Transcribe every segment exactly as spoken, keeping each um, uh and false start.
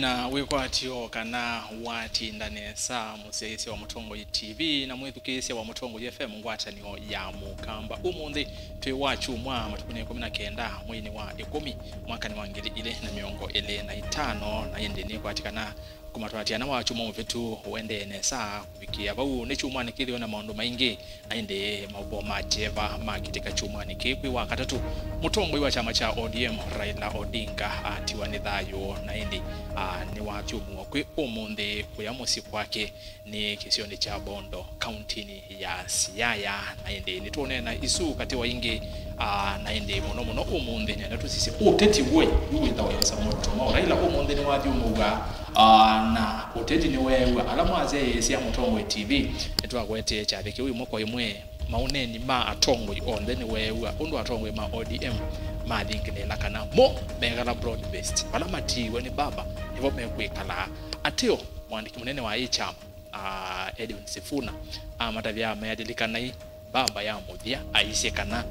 Na wĩkwatyo kana watinda nesa, mũsyaĩĩsya wa Mũtongoi T V na mwĩthukĩĩsya wa Mũtongoi F M ngwatanĩo ya Mũkamba. Ũmũnthĩ twĩ Wakyumwa, matukũ nĩ ĩkũmi na kenda mweinĩ wa ĩkũmi, mwakanĩ wa ngili ilĩ na mĩongo ĩlĩ na itano, na ĩndĩ nĩkwatĩ kana kũmatwatia na Wakyumwa mũvĩtu ũendee nesa kũvikĩa vau. Nĩ kyumwanĩ kĩthĩwe na maũndũ maingĩ, na ĩndĩ maũvoo ma kyeva makĩtĩka kyumwanĩ kĩĩ kwĩ wa katatũ. Mũtongoi wa kyama kya O D M, Raila Odinga, atiwa nĩ thayũ, na ĩndĩ, a, nĩwathyũmũa kwĩ ũmũnthĩ kũya mũsyĩ kwake nĩ kĩsionĩ kya Bondo, kauntinĩ ya Siaya, na ĩndĩ nĩtũũneena isu katĩ wa ingĩ, a, na ĩndĩ mũno mũno ũmũnthĩ nĩenda tũsisye ũteti wĩ yu wĩthawa yosa mũtongoi Raila ũmũnthĩ nĩwathyũmũw'a, a, na ũteti nĩweew'a ala mwasyaĩĩsya Mũtongoi T V. Nĩtwakũetee kyathĩ kĩu ĩmwe kwa ĩmwe. Maũneeni ma atongoi onthe nĩweew'a ũndũ atongoi ma O D M mathingĩlĩĩla kana mo mekala broad based, vala matiiwe nĩ baba nĩvo mekwĩkala. Ateo, mũandĩki mũnene wa ĩ kyama, a, Edwin Sifuna amatavya amea, lilikanai, baba ya mũthya aisye kana,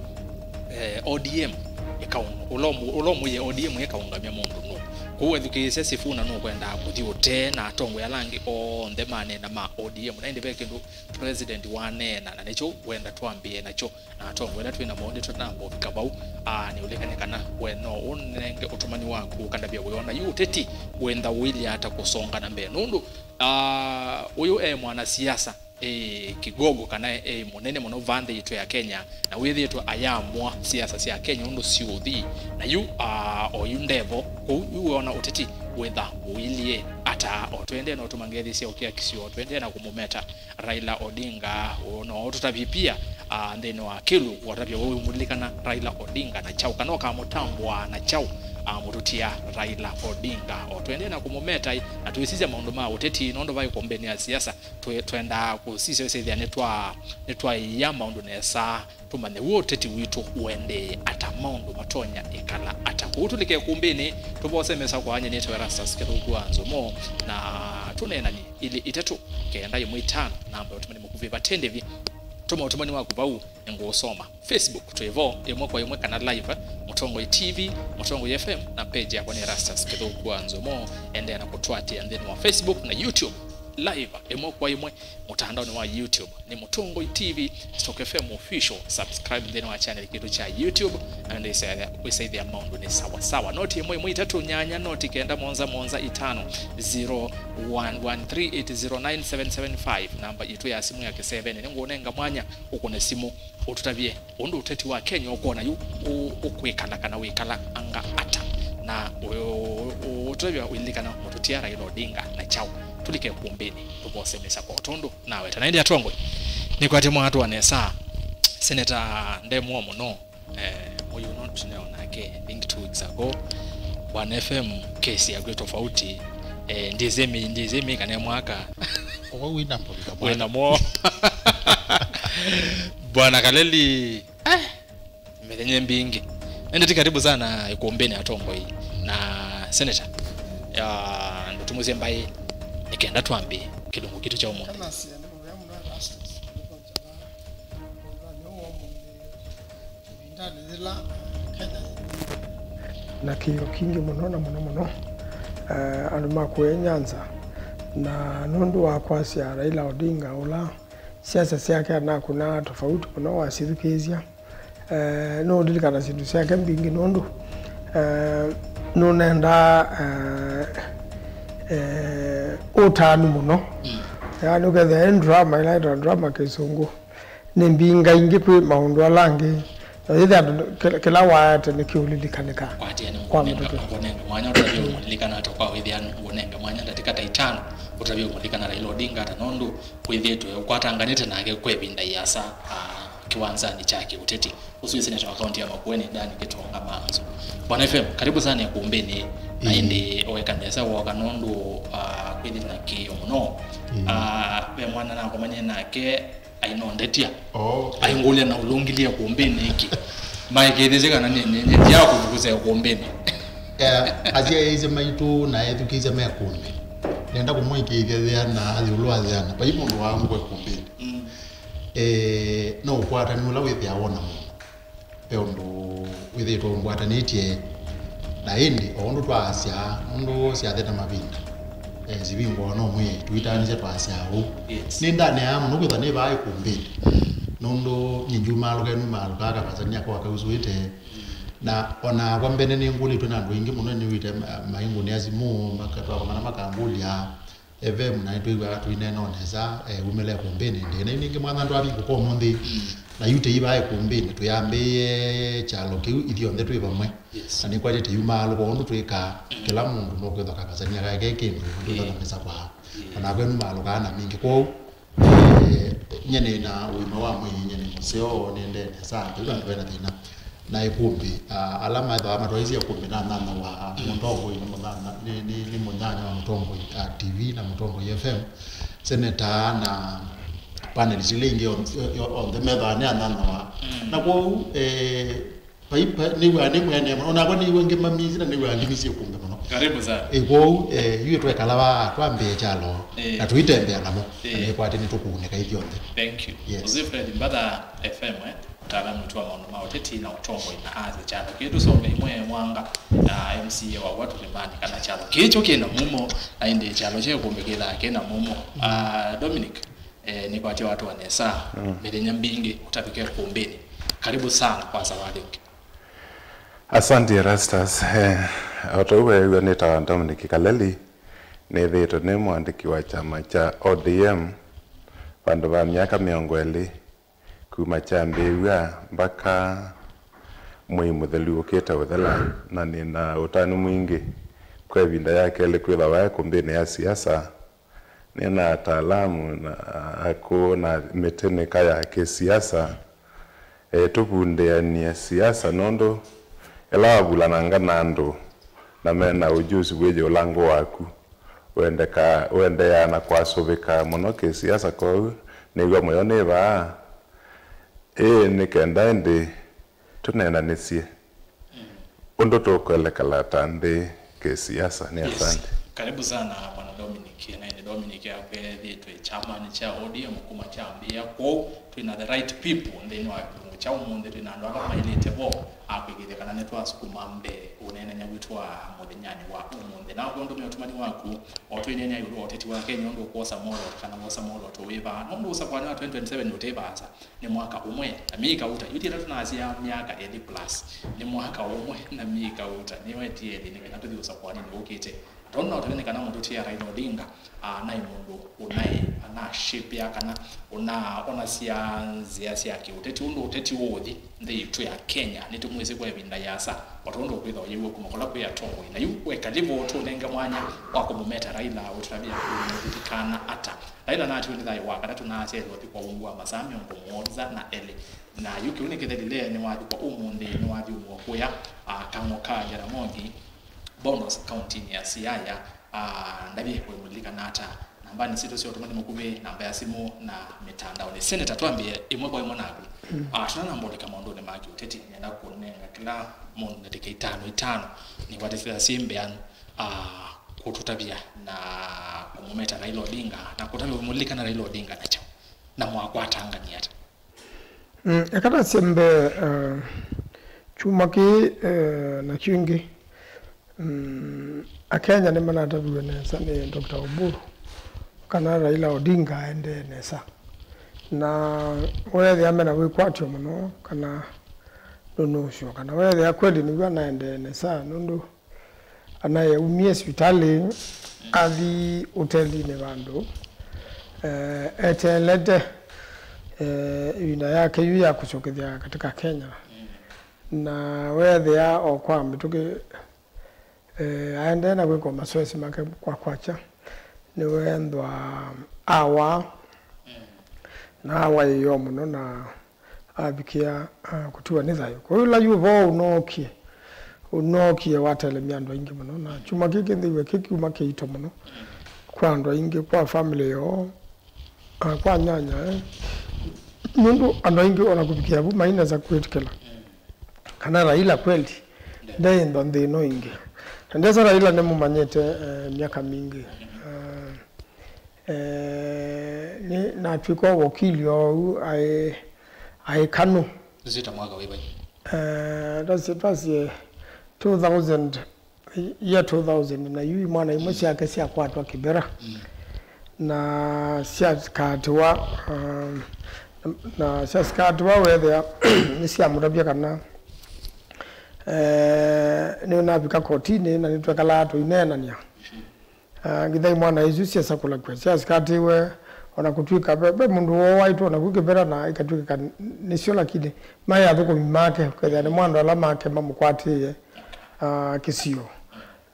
eh, O D M ĩkaũng-, ũla ũmũ-, ũla ũmũie O D M ĩkaũngamya mũndũ nũ. Kwoou ethukĩĩsya Sifuna nũkwendaa kũthi ũtee na atongoi ala angĩ onthe maneena ma O D M, na ĩndĩ ve kĩndũ president waneena, na nĩkyo wenda twambĩĩe nakyo. Na atongoi ala twĩ namo nĩtũtanamba ũvika vau. Aa, nĩũlikane kana we no ũnenge ũtũmani waku ũkandavya wĩona yu ũteti wĩntha ũilye ata kũsonga na mbee, nũndũ, aa, ũyũ e mwanasiasa, e, kigogo kana e mũnene mũno vaa nthĩ yitũ ya Kenya, na wĩthĩĩtwe ayamũa siasa sya Kenya ũndũ siũthi. Na yu, aa, oyu ndevo kũu, yu wĩona ũteti wĩtha ũilye ata? O tũendee no tũmangethĩsya ũkiakisyo, o tũendee na kũmũmeta Raila Odinga, o no tũtavye pia, ah, nthĩnĩ wa kĩlungu watavya we wĩmũlilikana Raila Odinga na kyaũ, kana ũkamũtambũa na kyaũ, ah, mũtũtia Raila Odinga. O tũendee na kũmũmeta na twĩsisya maũndũ ma ũteti, nũndũ vai kombeni ya siasa, twe-, twendaa kũsisya wĩsĩthĩa nĩtwa-, nĩtwaĩa maũndũ nesa, tũmanye w'o ũteti witũ ũendee ata, maũndũ matonya ĩkala ata. Kwoou tũlike ĩkumbĩnĩ, tũvose mesa kwa anya. Nĩtawa Erastus Kĩthũku wa Nzomo, na tũneenany'e ilĩ itatũ kenda ĩmwe itano, namba ya ũtũmani mũkuvĩ. Vate ndĩvi, tũma ũtũmani waku vau, nĩngũũsoma. Facebook twĩ vo ĩmwe kwa ĩmwe kana live, Mũtongoi T V, Mũtongoi F M, na page yakwa nĩ Erastus Kĩthũku wa Nzomo. Endea na kũtũatĩĩa nthĩnĩ wa Facebook na YouTube live ĩmwe kwa ĩmwe mũtandaonĩ wa YouTube. Nĩ Mũtongoi T V, Stock F M Official. Subscribe nthĩnĩ wa channel kitũ kya YouTube, na nĩsaĩthĩa maũndũ nĩ sawa sawa. Noti ĩmwe ĩmwe itatũ nyanya, noti kenda mũonza mũonza itano, zero one one three eight zero nine seven seven five, namba itũ ya simũ ya kĩsevenĩ. Nĩngũũnenga mwanya ũkũne simũ, ũtũtavye ũndũ ũteti wa Kenya ũkwona yu ũ-, ũkwĩkala kana wĩkala anga ata, na ũ-, ũ-, ũtũtavya ũililikana mũtũtia Raila Odinga na kyaũ. Tũlike ĩkumbĩnĩ, tũvose mesa kwa ũtũndũ. Naweta na ĩndĩ atongoi, nĩkwatĩ mwatũa nesa, Seneta ndemũa mũno, eh, mũyũ no tũneo nake, I think two weeks ago, Bwana F M, kesi yakwĩ tofauti, eh, ndĩsemi, ndĩsemi kana mwaka. Ũwau wĩna mbũlika wĩna mwana. Mo. Bwana Kaleli, eh, mĩthenya mbingĩ. Ende ti karibu sana ikumbini ya atongoi na senator. Ya, ndũtũmũsye mbaĩ, nĩkenda twambie kĩlungu kitũ kya ũmũnthĩ. Kana sie nĩ mũvea mũno Erastus, nĩ kwa njava, kwa nĩ ũmũnthĩ, ĩvindanĩ yĩla Kenya yĩ na kĩĩo kingĩ mũno na mũno mũno, eh, andũ ma kũya Nyanza, na nũndũ wa kwasya Raila Odinga ũla siasa syake anakũnaa tofauti mũno wasithukĩĩsya. Eh, nũũlilikana syĩndũ syake mbingĩ nũndũ, eh, nũnendaa, eh, eh, ũtanu mũno. Mm. Yaani ũkethĩa ĩ drama ĩla ĩtawa drama kĩsũngũ. Nĩ mbingaingĩ kwĩ maũndũ ala angĩ. Na yĩthĩa andũ kĩla, kĩla waete nĩkĩũlilikanĩka. Kwatĩanĩ kwa ngũnenga, mĩtũkĩ. Ngũnenga mwanya ũtavye ũmũlilikana ata kwa wĩthĩa ngũnenga mwanya ndatĩka ta itano ũtavye ũmũlilikana Raila Odinga ata nũndũ wĩthĩĩtwe ũkwatanganĩte nake kwa ĩvinda ĩasa, ah, kĩwanzanĩ kya kĩũteti. Ũsu nĩ seneta wa kaunti ya Makueni, Dan Gitonga Manzo. Bwana F M, karibu sana ikumbini. Na ĩĩ. Ĩndĩ ũweka nesa woka nũndũ, ah, kwĩthĩtwe na kĩĩo mũno. Ĩĩ. Ah, ve mwana nakomanie nake ainondetia. Oh, okay. Aingũlya na ũlũngilye ikumbini ĩkĩ. Maĩkĩĩthĩsye kana nĩ, nĩ, nĩ nzĩa ya kũvukusa ikumbini. Eh, asyaĩĩsya maitũ na ethukĩĩsya me ĩkumbi. Nenda kũmũĩkĩĩthya thĩana, ĩũlũ wa thĩana. Vai mũndũ waangwa ikumbini. Mm. Eh, no ũkwatani ũla wĩthĩawa na mũndũ. Ve ũndũ wĩthĩĩtwe ũngwatanĩtye na ĩndĩ, o ũndũ twaasya, nũndũ syathĩ na mavinda. Eh, Sivingwa no mwĩe, tũitaanĩsya twasya ũu. Yes. Nĩndanĩaa mũno kwĩthwa nĩ vaa ĩkũmbĩnĩ. Nũndũ nyie ndyumaalũka, numaalũkaa Kavasania kwa kausũĩte. Na o nakwa mbene nĩngũlĩtwe na andũ aingĩ mũno, nĩwĩte ma-, maingũnĩa simũ, maka-, twakomana makangũlya, F M, na nĩtwĩw'aa tũineena o nesa, eh, umĩle ĩkũmbĩnĩ ndĩ. Na ningĩ mwana ndwavingũka ũmũnthĩ, na yu tĩi vaa ĩkũmbĩnĩ, tũyambĩĩe kyalo kĩu ithyonthe twĩ vamwe. Yes. Na nĩkwatĩte yumaalũka ũndũ twĩkaa, kĩla mũndũ nũkwĩthwa Kavasania kaeke kĩndũ, twĩthwa na mesa kwaa. Yes. O nakwa numaalũkaa na mingĩ. Kwoou, eh, nyie nĩ na ũima wa mwĩĩ, nyie nĩ mũseo, nĩendee nesa, kĩu vandũ vena thĩna. Na ĩkũmbĩ, ah, ala methĩawa matwaĩsye ĩkũmbĩ na nthantha wa mũtongoi, nĩ mũthantha, nĩ, nĩ, nĩ mũnyanya wa mũtongoi, ah, T V na mũtongoi F M, seneta na panels ila ingĩ on-, yo-, onthe methĩawa nĩ anthantha wa. Mm. Na kwoou, eh, Vai, vai, nĩw'aa nĩ mwene mũno. Onakwa nĩw'a ngĩmamisi na nĩw'aa ngĩmisi ĩkũmbĩ mũno. Karibu sana. Ĩ, kwoou, eh, yu twekala vaa twambĩe kyalo, eh, na tũitembea namo. Na, eh, nĩkwatĩ nĩtũkũunĩka ithyonthe. Thank you. Yes. Ũsĩ Fred Mbatha F M, eh, ũtaalamu witũ wa maũndũ ma ũteti na ũtongoi na asa kyalo kĩĩ tũsombe imwe mwanga na M C A wa Watu Limani kana kyalo kĩĩ kyo kĩna mumo, na ĩndĩ kyalo kya ĩkũmbĩ kĩthaa kĩna mumo. Ah, Dominic, eh, nĩkwatĩ watũa nesa, mm, mĩthenya mbingĩ ũtavika ĩkũmbĩnĩ. Karibu sana kwa zawadi. Asante Erastus. Eh, o ta ũu weew'a nĩtawa Dominic Kaleli, nĩthĩĩtwe nĩ mũandĩki wa kyama kya O D M vandũ va myaka mĩongo ĩlĩ, kuma kyambĩĩw'a mbaka mwei mũthelu ũkĩte ũthela, na nĩ na ũtanu mwingĩ kwa ĩvinda ya kelĩ kwĩtha vaa ĩkũmbĩnĩ ya siasa. Nĩ na ataalamu na akũũ na mĩtĩ nĩka ya kĩsiasa, e, tũvundĩanĩe siasa, nũndũ ĩla wavulananga na andũ na me na ũjusi wĩĩ ũlango waku, wendeka-, wendeeaa na kwasũvĩka mũno kĩsiasa. Kwoou nĩw'a mũyo nĩ vaa, ĩĩ, nĩ kenda ĩndĩ tũneenanĩsye ũndũ tũkwelekela ta nthĩ kĩsiasa. Nĩ, yes, asante. Karibu sana, Bwana Dominic. Na ĩndĩ Dominic akwethĩtwe kyamani kya O D M kuma kyambĩĩa. Kwoou twĩ na the right people nthĩnĩ wa kĩlungu kya ũmũnthĩ. Twĩ na andũ ala maĩlĩte vo akwĩkĩĩthya kana nĩtwasukuma mbee ũneenany'a witũ wa mũthenyanĩ wa ũmũnthĩ. Na kwondũ mĩũtũmani waku, o twĩneenea ĩũlũ wa ũteti wa Kenya, ũndũ ũkwosa molot kana wosa molot wĩva, nũndũ ũsakũani wa twenty twenty-seven ũtĩ vaasa. Nĩ mwaka ũmwe na myei kauta. Yu ti ĩla tũnasya myaka ĩlĩ plus. Nĩ mwaka ũmwe na myei kauta. Nĩwetie ĩlĩ nĩ kana tũthi ũsakũaninĩ ũkĩte. Tondũ no tũthe nĩ kana mũtũtia Raila Odinga, ah, naĩ mũndũ ũnaĩ, anashĩpĩa kana ũnaonasya nzĩa sya kĩũteti, ũndũ ũteti ũũthi nthĩ yitũ ya Kenya. Nĩtũmwĩsĩ kwa ĩvinda yĩasa, o tondũ ũkwĩtha ũyĩw'a kuma kũla kwĩ atongoi. Na yu wekali vo tũnenge mwanya wa kũmũmeta Raila, ũtũtavya ũmũlilikana ata? Raila natiwe nĩ thayũ wa katatũ na asyaĩlwe ũthi kwa ungu wa masaa mĩongo mũonza na elĩ. Na yu kĩu nĩ kĩthelile, nĩwathikwa ũmũnthĩ, nĩwathyũmũa kũya, ah, kang'o ka Jaramogi, Bondo, kauntinĩ ya Siaya. Ah, ndavye wĩmũlilikana ata? Nambanĩ sitũ sya ũtũmani mũkuvĩ, namba ya simũ na mĩtandaonĩ. Senator, twambĩe ĩmwe kwa ĩmwe naku. Ah, tũnanamba ũlika maũndũnĩ ma kĩũteti, nĩenda kũnenga kĩla mũndũ ndatĩka itano itano, nĩkwatĩsya syĩ mbeanu, ah, kũtũtavya na kũmũmeta Raila Odinga, na kũtavya ũmũlilikana Raila Odinga na kyaũ, na mwakwatangani ata? Mm, eka tasye mbee, eh, kyumwa kĩĩ, eh, na kyu ĩngĩ, mm, Akenya nĩmanataviw'e nesa nĩ Doctor Oburu kana Raila Odinga aendee nesa. Na weethĩa mena wĩkwatyo mũno kana ndũnũsyo kana weethĩa kweli nĩw'o anaendee nesa, nũndũ anaĩ aumie sivitalĩ, athi ũtelinĩ vandũ, eh, eteelete, eh, ĩvinda yake yu ya kũsyokethya katika Kenya. Na weethĩa o kwa mĩtũkĩ, eh, aendee na kwĩka masoesi make kwa kwakya, nĩwethwa awaa, na awaa ĩyoo mũno, na avikĩa, ah, kũtiwa nĩ thayũ. Kwoou ĩla yu ũvoo ũnookie, ũnookie watelemya andũ aingĩ mũno, na kyumwa kĩĩ kĩnthĩiwe kĩ kyumwa kĩito mũno kwa andũ aingĩ, kwa family yoo, ah, kwa nyanya, eh. Nũndũ andũ aingĩ ona kũvikĩa vu mainesa kwĩtĩkĩla kana Raila kweli ndeĩthwa nthĩ ĩno ĩngĩ. Na ndesa Raila nĩmũmanyĩte, eh, myaka mingĩ. Ah, Eh, nĩ, natw'ĩka wakili oou aĩ, aĩ Kanu. Nĩsĩ ta mwaka wĩ vai? Eh, twasye, twasye two thousand, year two thousand, na yu imwana imwe syake syakwatwa Kibera, na syasikatiwa, um, na syasikatiwa wethĩa nĩsyamũtavya kana, eh, nĩnavika kotinĩ na nĩtwekalaa tũineenany'a. Ah, ngitha imwana isu syesa kũlakw'a, syasikatiwe, ona kũtw'ĩka ve, ve mũndũ woo waitwe ona ku Kibera na ikatw'ĩka nĩsyo, lakini maĩ athũkũmi make, ũkethĩa nĩmo andũ ala make mamũkwatĩĩe, ah, kĩsio.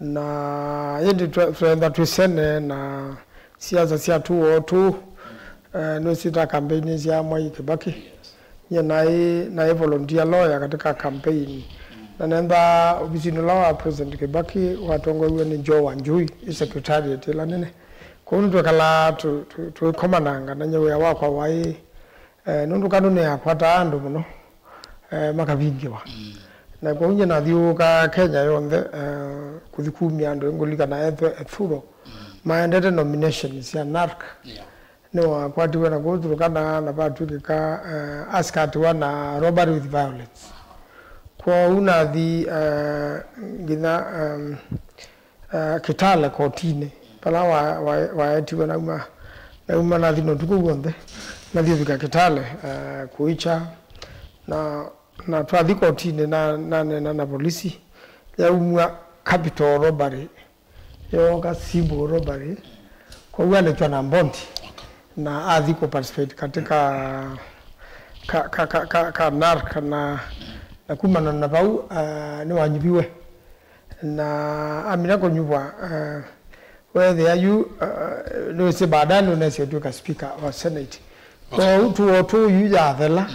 Na ĩndĩ twe-, twenda twĩsene na siasa sya two oh two, eh, nĩsita kambeini sya Mwai Kĩbakĩ. Nyie naĩ, naĩ volunteer lawyer katika campaign. Na nenda ovisinĩ ũla wa President Kibaki watongoiw'e nĩ Joe Wanjui, ĩ secretariat ĩla nene. Kũu nĩtwekalaa tũ-, tũ-, tũikomananga, na nyie wĩa wakwa waĩ, eh, nũndũ kanũ nĩyakwataa andũ mũno, eh, makavingĩwa. Na kwoou nyie nathyũũka Kenya yonthe, eh, kũthi kumya andũ, ngũlikana ethwe Ethuro maendete nomination sya NARC. Yeah. Nĩwakwatiwe na kũu Turkana na vatw'ĩkĩka, eh, asikatiwa na robbery with violence. Kwoou nathi, eh, nginya, um, eh, Kitale kotinĩ, vala wa-, wa-, waetiwe nauma, nauma nathi na ũtukũ w'onthe, nathi ũvika Kitale, eh, kũikya, na, na twathi kotinĩ na, naneena na volisi, yaumw'a capital robbery, yooka simple robbery, kwoou alekwa na bond na athi ku participate katika ka, ka, ka, ka, ka NARC na, na kumana na vau, ah, nĩwanyuviwe na amina kũnyuvwa, ah, wethĩa yu, ah, nĩwĩsĩ baadaye nũnesi ũtw'ĩka speaker wa Senate. Kwoou two oh two yu yathela,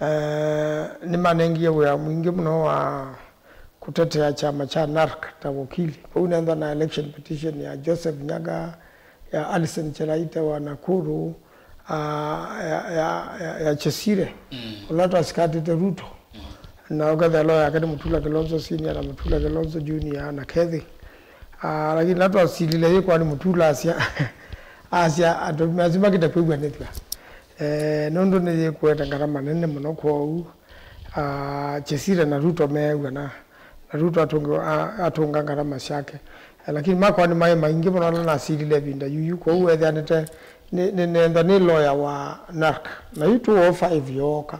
eh, nĩmanengie wĩa mwingĩ mũno wa kũtetea kyama kya NARC ta wakili. Kwoou nenda na election petition ya Joseph Nyaga, ya Alison Chelaite wa Nakuru, ah, ya, ya, ya, ya Chesire, ũla twasikatĩte Ruto. Na ũkethĩa lawyer yake nĩ Mutula Kilonzo Senior na Mutula Kilonzo Junior na Kethi. Ah, lakini ĩla twasilile yĩkwa nĩ Mutula asya, asya andũ asu makĩte kwĩw'anĩthw'a. Eh, nũndũ nĩyĩkũete ngarama nene mũno kwoou. Ah, Chesire na Ruto meew'ana, na Ruto atũngi-, a-, atũnga ngarama syake. Eh, lakini makwa nĩ maĩ maingĩ mũno ala nasilile ĩvinda yuyu, kwoou wethĩanĩte nĩ, nĩ, nenda nĩ lawyer wa NARC. Na yu two oh five yooka.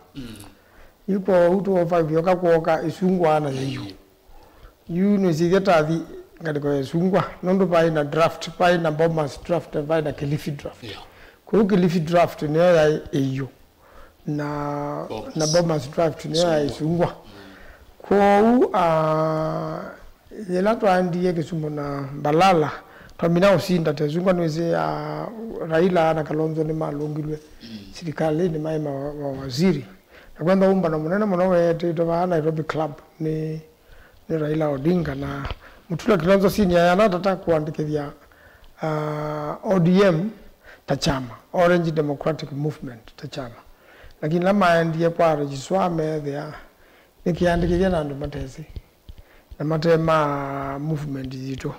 Yu kwoou two oh five yooka kwooka ĩsungwa na yĩu. Yu nĩsĩthya tathi ngalĩko ya ĩsungwa, nũndũ vaĩ na draft, vaĩ na Bomas draft, vaĩ na Kilifi draft. Yeah. Kwoou Kilifi draft nĩyo yaĩ ĩyũ. Na, Bomas. Na Bomas draft nĩyo yaĩ ĩsungwa. Kwoou, ah, yĩla twaendie Kisumu na Mbalala, twamina ũsinda ta ĩsungwa nĩwĩsĩ, ah, Raila na Kalonzo nĩmalũngilw'e silikalĩnĩ maĩ ma, mawaziri. Na kwenda ũmbano mũnene mũno weetĩtwe vaa Nairobi Club nĩ nĩ Raila Odinga na Mutula Kilonzo Senior yanatata kũandĩkĩthya, ah, O D M ta kyama, Orange Democratic Movement ta kyama. Lakini ĩla maendie kwa registrar meethĩa nĩkĩandĩkĩthya na andũ matesĩ na mate ma movement yitũ.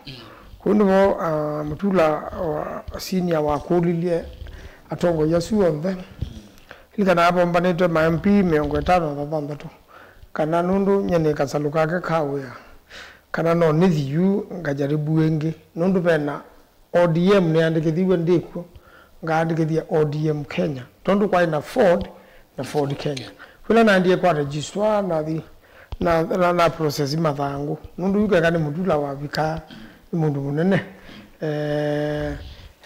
Kũu nĩvo, ah, Mutula wa Senior wakũlilye atongoi asu onthe. Likanaa vombanĩtwe ma M P mĩongo ĩtano na thanthatũ. Kana nũndũ nyie nĩ kasalũ kake ka wĩa, kana no nĩthi yu ngajaribu ĩngĩ, nũndũ ve na O D M nĩandĩkĩthiw'e ndĩ kw'o, ngaandĩkĩthya O D M Kenya, tondũ kwaĩ na Ford na Ford Kenya. Kwĩla naendie kwa registrar, nathi na, na, na process mathangũ, nũndũ yu keka nĩ Mutula wavikaa, nĩ mũndũ mũnene. Eh,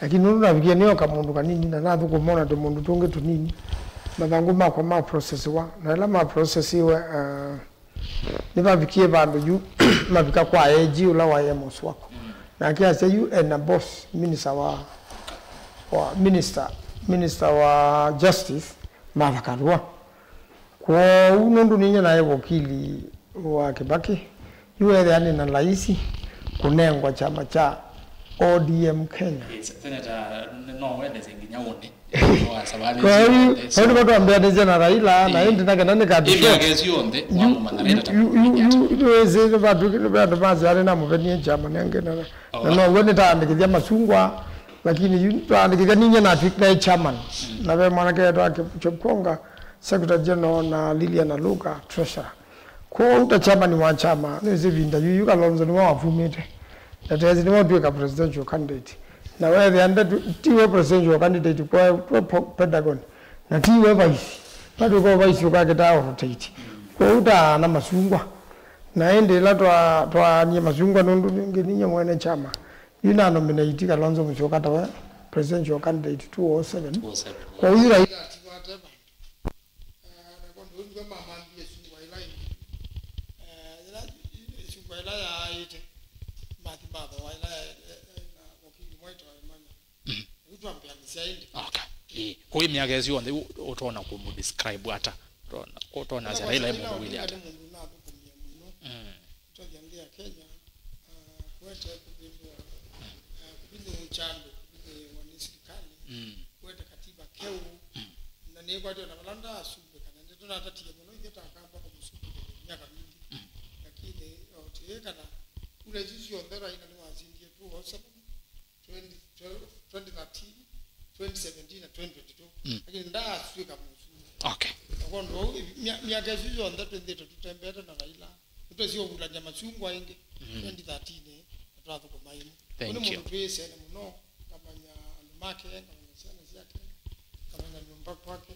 lakini nũndũ navikie nĩo kamũndũ kanini, na nathũkũma ona tũmũndũ tũngĩ tũnini, mathangũ makwa ma processiwa, na ĩla ma processiwe, eh, nĩvavikie vandũ yu mavika kwa A G ũla waĩ Amos Wako. Nake asya yu ena boss, minister wa, wa minister, minister wa justice, Martha Karua. Kwoou nũndũ ninyie naĩ wakili wa Kibaki, yu ethĩa nĩ na laisi kũnengwa kyama kya O D M Kenya. Yes, Senator, no welesye nginya ũnĩ. Kwa hiyo, kwa hiyo nĩvo twambĩanĩsye na Raila, na ĩndĩ nakena nĩkandĩke. Ĩmyaka ĩsu yonthe, yu, mwamũmanya Raila ta yu, yu, yu, yu, nĩwĩsĩ, nĩvatwĩkĩte ve andũ masya nĩ namũvenie kyama nĩ angĩ na, na now'o nĩtaandĩkĩthya masungwa, lakini yu twaandĩkĩthya ninyie natwĩkĩte chairman. Na ve mwanake wetwa Chepkonga, secretary general, na Lilian Aluka, treasurer. Kwoou ta chairman wa kyama, nĩwĩsĩ ĩvinda yu, yu Kalonzo nĩwe wavumĩte. Na tesi nĩwe ũtw'ĩka presidential candidate. Na weethĩa ndetu, tiwe presidential candidate kwa, kwa po-, Pentagon. Na tiwe vice. Patwĩka vice ũkakĩtaa rotate. Kwoou ta na Masungwa. Na ĩndĩ ĩla twa-, twaanie Masungwa nũndũ nĩngĩ ninyie mwene kyama. Yu na nominate Kalonzo Musyoka ta we presidential candidate two oh seven. Two oh seven. Kwoou yu Raila atiwatema. Ah, na kondo ndio mama ndiye sungwa ila ĩngĩ. Eh, ila sungwa ila yaĩte. Mathi matho wa ila, eh, eh, na wakili mwaitũ aimanya. Rĩu twambĩanĩsya ĩndĩ. Okay. Ĩĩ. Kũĩ myaka ĩsu yonthe, ũ-, ũtonya kũmũdescribe ata? Ũtonya, ũtonya Sasa ata ĩla Raila mũndũ wĩlĩ Odinga ata? Nĩ mũndũ nathũkũmie mũno. Mm. Twathiĩ nthĩ ya Kenya, ah, kũete kũvĩndũa, ah, kũvĩndũa kyalo, kũvĩndũa nĩ sirikali, Mm. kũete katiba keũ, Mm. na nĩkwatĩwa na vala ndaasumbĩka, na nĩtũnatatie mũno ithyĩ ta Akamba kũmũsumbĩka myaka mingĩ. Mm. Lakini, o, tĩĩ kana kura isu syonthe Raila nĩwasindie two oh seven, twenty twelve, twenty thirteen, twenty seventeen na twenty twenty-two. Mm. Lakini ndaasw'ĩka mũsumbĩ. Okay. Na kwondũ wau, mya-, myaka ĩsu yonthe twĩthĩĩtwe tũtembete na Raila. Nĩtwesi ũvulany'a Masungwa ĩngĩ, Mm. twenty thirteen, na twathũkũma ĩmwe. Thank Ũu nĩ you. Mũndũ twĩsene mũno, ngamanya andũ make, ngamanya syana syake, ngamanya nyũmba kwake,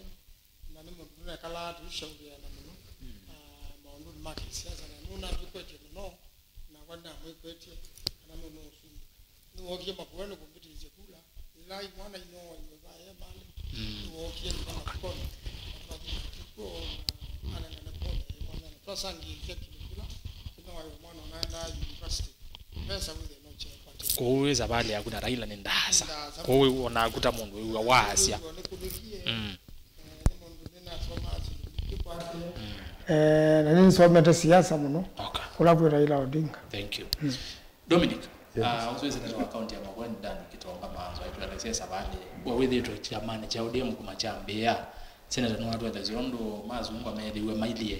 na nĩ mũndũ tũnekalaa tũishauriana mũno, Mm. ah, maũndũnĩ ma kĩsiasa, na nũnatwĩkwetye mũno, nakwa ndamwĩkwetye kana nũnũũsumbĩka. Nĩwookie Makueni kũmbĩtĩsya kula, ĩla mwana ino waiwe vae malĩ. Mm. Nĩwookie nĩkana kũkona, na twathi na kĩkw'o, na anengane pole, mwana twasangĩĩsya kĩndũ kĩla, kĩna waiwe mwana ũnaendaa university. Mbesa wĩthĩe no kyekwatĩ. Kwoou wĩ savalĩ yaku na Raila nĩ ndaasa. Nĩ ndaasa. Kwoou onaku ta mũndũ wĩw'a waasya. Nĩ kũnĩkie. Mm. Eh, na nĩnsomete siasa mũno. Okay. Kũla kwĩ Raila Odinga. Thank you. Mm. Dominic, Yes. ah, ũsu wĩ seneta wa kaunti ya Makueni, Dan Kitonga Manzo, aitũelesya savalĩ. We wĩthĩĩtwe kyamanĩ kya O D M kuma kyambĩĩa. Seneta nĩwatũelesya ũndũ masungwa meethĩiwe mailyĩ,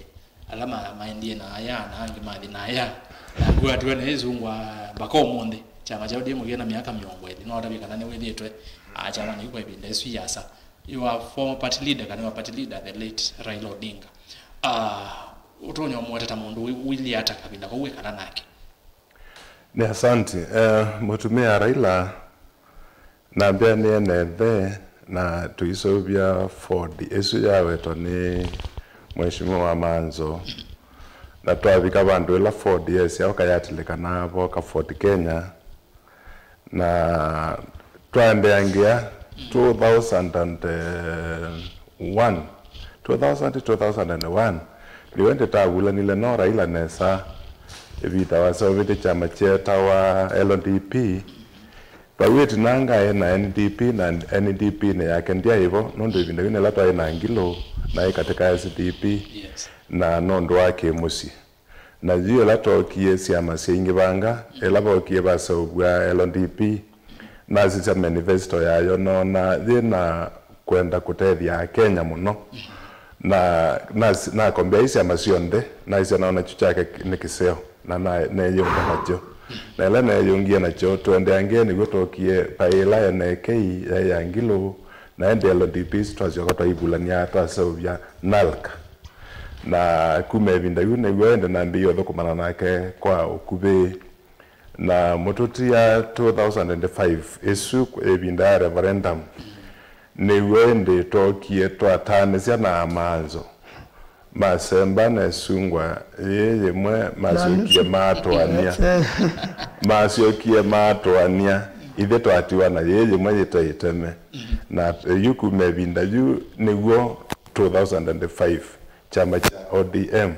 ala ma-, maendie na aya, na angĩ mathi na aya. Na ngwatiwa na ĩsungwa mpaka ũmũnthĩ. Kyama kya O D M kĩna myaka mĩongo ĩlĩ. No ũtavye kana nĩwĩthĩĩtwe, ah, kyamanĩ kĩu kwa ĩvinda ĩsu yĩasa. You are former party leader, kana you are party leader, the late Raila Odinga. Ah, ũtonya ũmũete ta mũndũ wĩ-, wĩlyĩ ata kavinda kau wĩkala nake? Nĩ asante. Eh, mũtumĩa Raila nambĩanĩe na ĩthe na tũiseũvya Ford ĩsu yawetwa nĩ Mheshimiwa Manzo. Na twavika vandũ ĩla Ford yesya ũka yatilĩkana voka Ford Kenya. Na twaendeangĩa two thousand and one, two thousand, two thousand and one, nĩwe ndĩtavulanile no Raila nesa, ĩvita waseũvĩtye kyama kyetawa L D P. Vau ĩtina ngaĩ na N D P, na N D P nĩ yake ndyaĩvo, nũndũ ĩvinda yĩu nĩla twaĩ na Ngilũ, naĩ katĩ ka S D P, Yes. na nũndũ wa kĩmũsyĩ. Na yu ĩla twookie syama syaingĩvanga, ĩla vookie vaseũvw'a L D P, nasisya manifesto yayo, noona yĩ na kwenda kũtethya Akenya mũno. Na nas-, nakombea i syama syonthe, naisya naona kyu kyake nĩ kĩseo, na na-, neeyũnga nakyo. Na ĩla neeyũngie nakyo, twendeangĩe nĩw'o twookie paĩ ĩla N A K yaĩ ya Ngilũ, na ĩndĩ L D P twasyoka twaivulany'a, twaseũvya NALC. Na kuma ĩvinda yu nĩw'o ĩndĩ nambĩĩie ũthũkũmana nake kwa ũkuvĩ. Na mũtũtia two thousand and five, ĩsu ĩvinda ya referendum, nĩw'o ĩndĩ twookie twataanĩsya na Amanzo. Masemba na ĩsungwa yĩĩ yĩmwe, masyokie maatũanĩa. Masyokie maatũanĩa. Ithyĩ twatiwa na yĩĩ yĩmwe yĩte ĩteme. Na yu kuma ĩvinda yu nĩw'o two thousand and five, kyama kya O D M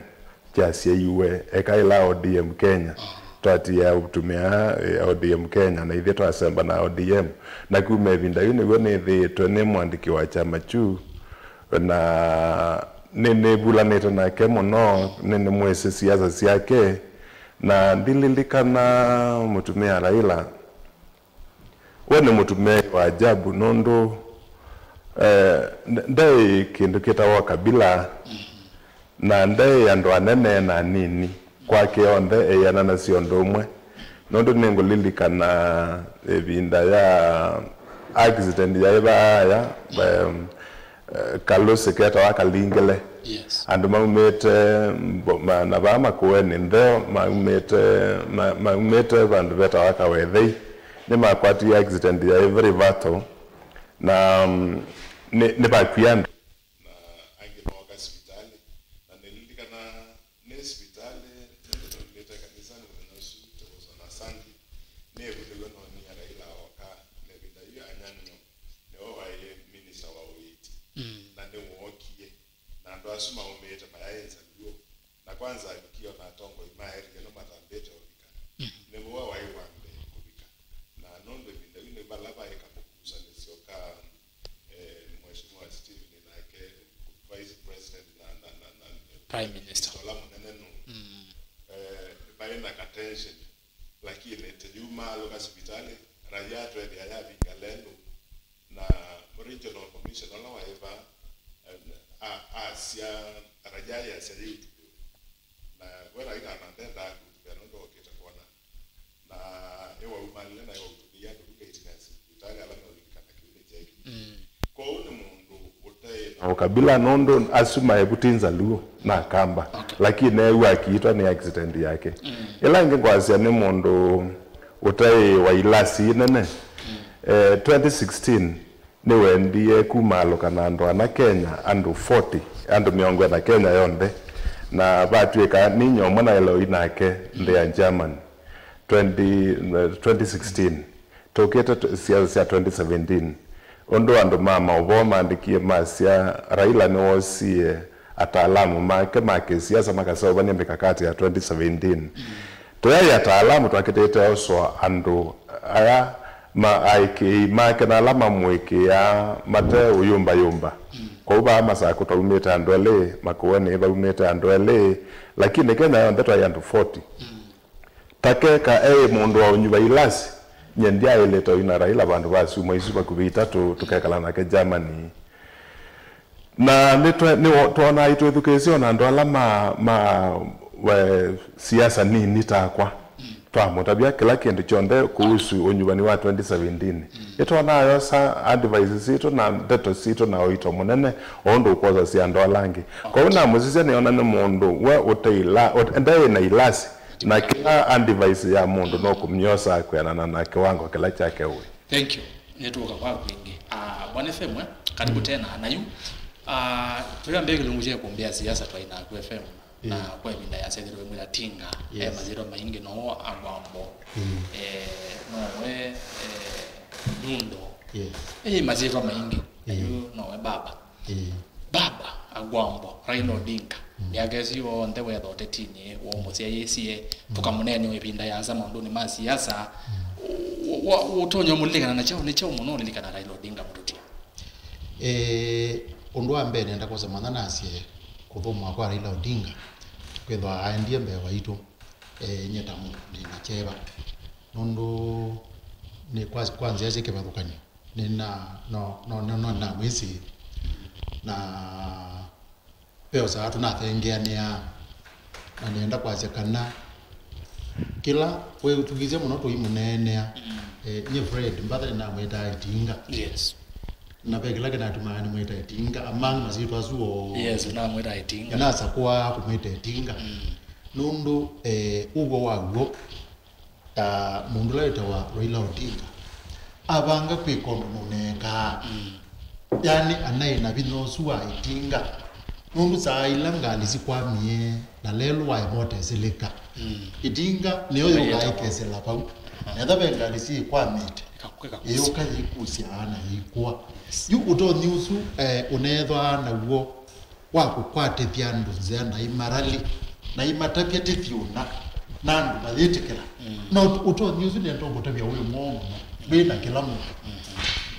kyasyaiwe, eka ĩla O D M Kenya, twatia ũtumĩa, eh, O D M Kenya, na ithyĩ twasemba na O D M. Na kuma ĩvinda yu nĩw'o nĩthĩĩtwe nĩ mũandĩki wa kyama kyu, na nĩ, nĩvulanĩte nake mũno, nĩ, nĩmwĩsĩ siasa syake, na ndililikana mũtumĩa Raila. We nĩ mũtumĩa wa ajabu nũndũ, eh, nde-, ndeĩ kĩndũ kĩtawa kabila, na ndeĩ andũ anene na anini. Kwake onthe eiananasya ũndũ ũmwe. Nũndũ nĩngũlilikana ĩvinda ya accident yaĩ vaaya, em, eh, kalũsĩ ketawa Kalingile. Yes. Andũ maumĩte mbo- ma- na vaa Makueni ntheo, maumĩte ma- maumĩte vandũ vetawa Kawethei, nĩmakwatie accident ya very fatal, na mm, nĩ- nĩvakw'a andũ. Na angĩ mooka sivitalĩ, na nĩlilikana nĩ sivitalĩ, nĩndũmĩte kanisani mũthenya ũsu, tũkũsoma Sunday, nĩvũthĩw'e noonie Raila ooka, na ĩvinda yu Anyang' Nyong'o nĩwe waĩ minista wa ũiiti, mm, na nĩwookie, na andũ asu maũmĩĩte mayaĩ Nzaluo, na kwanza avikie ona atongoi ma area ĩno matambĩte ũvika, mm, nĩwe waĩ wa mbee kũvika, na nũndũ ĩvinda yu nĩ vala vaĩ kamũkusanĩsyo ka eh, Mheshimiwa Stephen nake Vice President na, na, na, na Prime Minister. Ũla mũnene nũ. Mm. Eh, vaĩ na ka tension, lakini tĩyumaalũka sivitalĩ, raia twethĩa yavinga lelũ, na Regional Commissioner ũla waĩ vaa, eh, a- asya raia yasya yĩutuĩwe. Na we Raila na ndendaa kũtuvea nũndũ okĩte kwona. Na ĩwaumalile na ĩwautũkĩie andũ vu gate ya sivitalĩ ala meũlilikana kĩu nĩ kyeekĩkie. Mm. Kwoou nĩ mũndũ ũtaĩ na ũkabila nũndũ asu maĩ vu ti Nzaluo na Akamba. Okay. Lakini eew'a akiitwa nĩ accident yake. Mm. Ĩla ĩngĩ ngwasya nĩ mũndũ ũtaĩ wa ilasi nene. Mm. Eh, twenty sixteen, nĩwendie kumaalũka na andũ ana Kenya, andũ forty, andũ mĩongo ĩna Kenya yonthe, na vatw'ĩka ninyie ũmwe na Eloi nake nthĩ ya Germany. Twenty, twenty sixteen, tũkĩte t- siasa sya twenty seventeen, ũndũ andũ ma maũvoo maandĩkie masya Raila nĩwoosie ataalamu make ma kĩsiasa makaseũvany'a mĩkakati ya twenty seventeen. Tũyaĩ ataalamu twakĩtĩte osoa andũ aya ma aĩkĩĩi make na ala mamũĩkĩĩaa mate ũyũmbayũmba. Kwoou vaa Masakũ twaumĩte andũ elĩ, Makueni vaumĩte andũ elĩ, lakini Kenya yonthe twaĩ andũ forty. Takeka eĩ mũndũ wa ũnyuva ilasi, nyie ndyaĩlĩte ũina Raila vandũ va syumwa isu vakuvĩ itatũ tũkekala nake Germany. Na nĩtwe- nĩwo- twonaa itwĩthukĩĩsye ona andũ ala ma, ma we, siasa nini takwa. Twamũtavya kĩla kĩndũ kyonthe kũhusu ũnyuvani wa twenty seventeen. Nĩtwonaa yosa advice sitũ na ndeto sitũ na ũito mũnene o ũndũ ũkwosasya andũ ala angĩ. Kwoou namũsisya nĩona nĩ mũndũ we ũte ila- ũte- ndaĩ na ilasi, na kĩla advice ya mũndũ no kũmyosa kwĩanana na kĩwango kĩla kyake ũĩ. Thank you. Nĩtũũka kwaku ĩngĩ. Ah, Bwana F M, eh? Karibu tena. Na yu, ah, twĩambĩe kĩlungu kya kũmbĩa siasa twaĩ naku F M. Na kwa ĩvinda yasethĩrwe mwĩla Tinga, e masyĩtwa maingĩ, nowe Agwambo, eh, nowe, eh, Nyundo. Yes. E masyĩtwa maingĩ. Na yu nowe Baba. Ĩĩ. Baba Agwambo, Raila Odinga, myaka ĩsu yonthe wetha ũtetinĩ, wamũsyaĩĩsye, tũkamũneenea ĩvinda yasa maũndũnĩ ma siasa. Wa- wa- ũtonya ũmũlilikana na kyaũ, nĩ kyaũ mũno ũlilikana Raila Odinga mũtũtia? Eh, ũndũ wa mbee nenda kwosa mwanya nasye kũthũmũa kwa Raila Odinga, kwĩthwa aendie mbee waitũ, eh, nyie ta mũndũ ndĩ na kyeva. Nũndũ nĩ kwa, kwa nzĩa syĩ kĩvathũkany'o. Nĩna, no, no, no, no namwĩsĩ. Na ve o saa tũnathengeanĩaa. Na nĩenda kwasya kana kĩla wĩtukĩsye mũno tũimũneenea. Eh, nyie Fred, mbatha nĩnamwĩtaa Ĩtinga. Yes. Na ve kĩla kĩnatumaa nĩmwĩta Ĩtinga, among masyĩtwa asu o. Yes, namwĩta Ĩtinga. Nĩnasakũaa kũmwĩta Ĩtinga. Nũndũ, eh, ũw'o wa w'o, ah, mũndũ ũla wĩtawa Raila Odinga avanga kwĩka ũndũ nũneekaa. Yaani, anaĩ na vinya ũsu wa Ĩtinga, nũndũ saa ila ngalĩ sikwamie na lelũ waĩ motesĩlĩka, Ĩtinga nĩyo yũkaa ĩkesela vau. Na etha ve ngalĩ syĩkwamĩte, ĩyũka yĩkusya na yĩkũa. Yu ũtonyi ũsu, eh, ũneethwaa naw'o wa kũkwatĩthya andũ nzĩa na imarali, na imatavya tĩthyũna, na andũ mayĩtĩkĩla. No ũtonyi ũsu nĩenda ũkũtavya wĩ mwoo mũno, wĩ na kĩla mũndũ.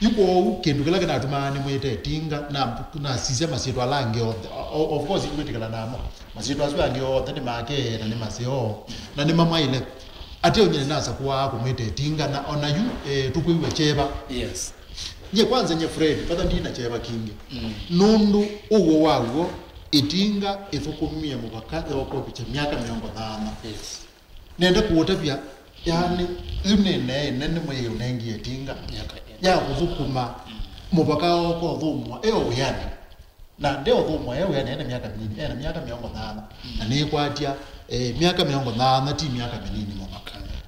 Yu kwoou kĩndũ kĩla kĩnatumaa nĩmwĩte Ĩtinga, na nasisya masyĩtwa ala angĩ onthe. O- o- of course, nĩkwĩtĩkĩla namo. Masyĩtwa asu angĩ onthe nĩ make na nĩ maseo, na nĩmamaĩle. Ate ũnyie nĩnasakũaa kũmwĩta Ĩtinga, na ona yu, eh, tũkwĩw'a kyeva. Yes. Nyie kwanza, nyie Fred, vatha ndina kyeva kingĩ. Nũndũ ũw'o wa w'o, Ĩtinga ĩthũkũmie mũvaka yooka ũvikya myaka mĩongo thano. Yes. Nenda kũũtavya, yaani, yu nĩ neĩ nene mwĩĩ ũnengie Ĩtinga ya kũthũkũma mũvaka ooka ũthũmũa e o wĩanĩ. Na ndeũthũmwa e wĩanĩ ena myaka mĩnini, ena myaka mĩongo nyanya. Na nĩkwatya, eh, myaka mĩongo nyanya ti myaka mĩnini mũno.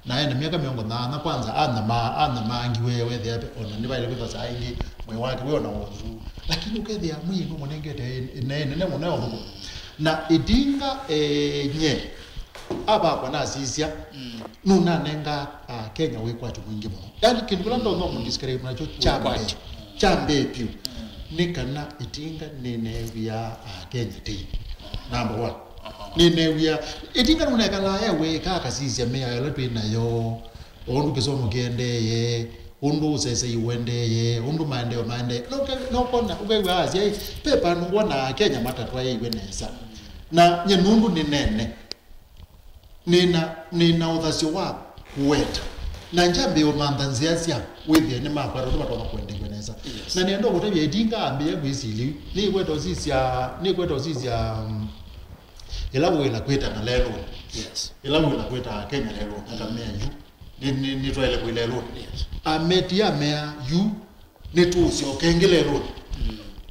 Na ena myaka mĩongo nyanya, kwanza anyamaa, anyamangiwe, wethĩa ona nĩvaĩle kwĩthwa saa ingĩ mwĩĩ wake wĩ ona wonzu. Lakini ũkethĩa mwĩĩ nũmũnengete ĩnee nene mũno ya ũthũkũma. Na Ĩtinga, eh, nye, avakwa nasisya, nũnanenga, ah, Kenya wĩkwatyo mwingĩ mũno. Yani, kĩndũ kĩla ndonya mũdescribe nakyo kya mbee, kya mbee vyũ, nĩ kana Ĩtinga nĩneew'ĩa, ah, Kenya tei. Number one. Nĩneew'ĩa, Ĩtinga nũnekalaa e wĩka akasisya mĩao ĩla twĩ nayo, ũndũ kĩsomo kĩendeeye, ũndũ ũsesei ũendeeye, ũndũ maendeeo maendee. Noke-, nokona, ũkew'a asya, "Ĩ, ve vandũ ngwona Akenya matatwaĩiwe nesa." Na nye nũndũ nĩnene, nĩna, nĩna ũthasyo wa kũweta. Na ngyambĩĩa ũmantha nzĩa sya wĩthĩe nĩmakwata ũndũ matonya kũendeew'a nesa. Yes. Na nĩenda ũkũtavya Ĩtinga ambĩĩa kwĩsilya yu. Nĩkweta ũsisya, nĩkweta ũsisya, um, ĩla wĩla kwĩtana lelũnĩ. Yes. Ĩla wĩla kwĩta Akenya lelũnĩ, akamea yu. Nĩ, nĩ, nĩtwaĩle kwĩlelũnĩ. Yes. Ametie amea yu, nĩtũũsyoka ĩngĩ lelũnĩ.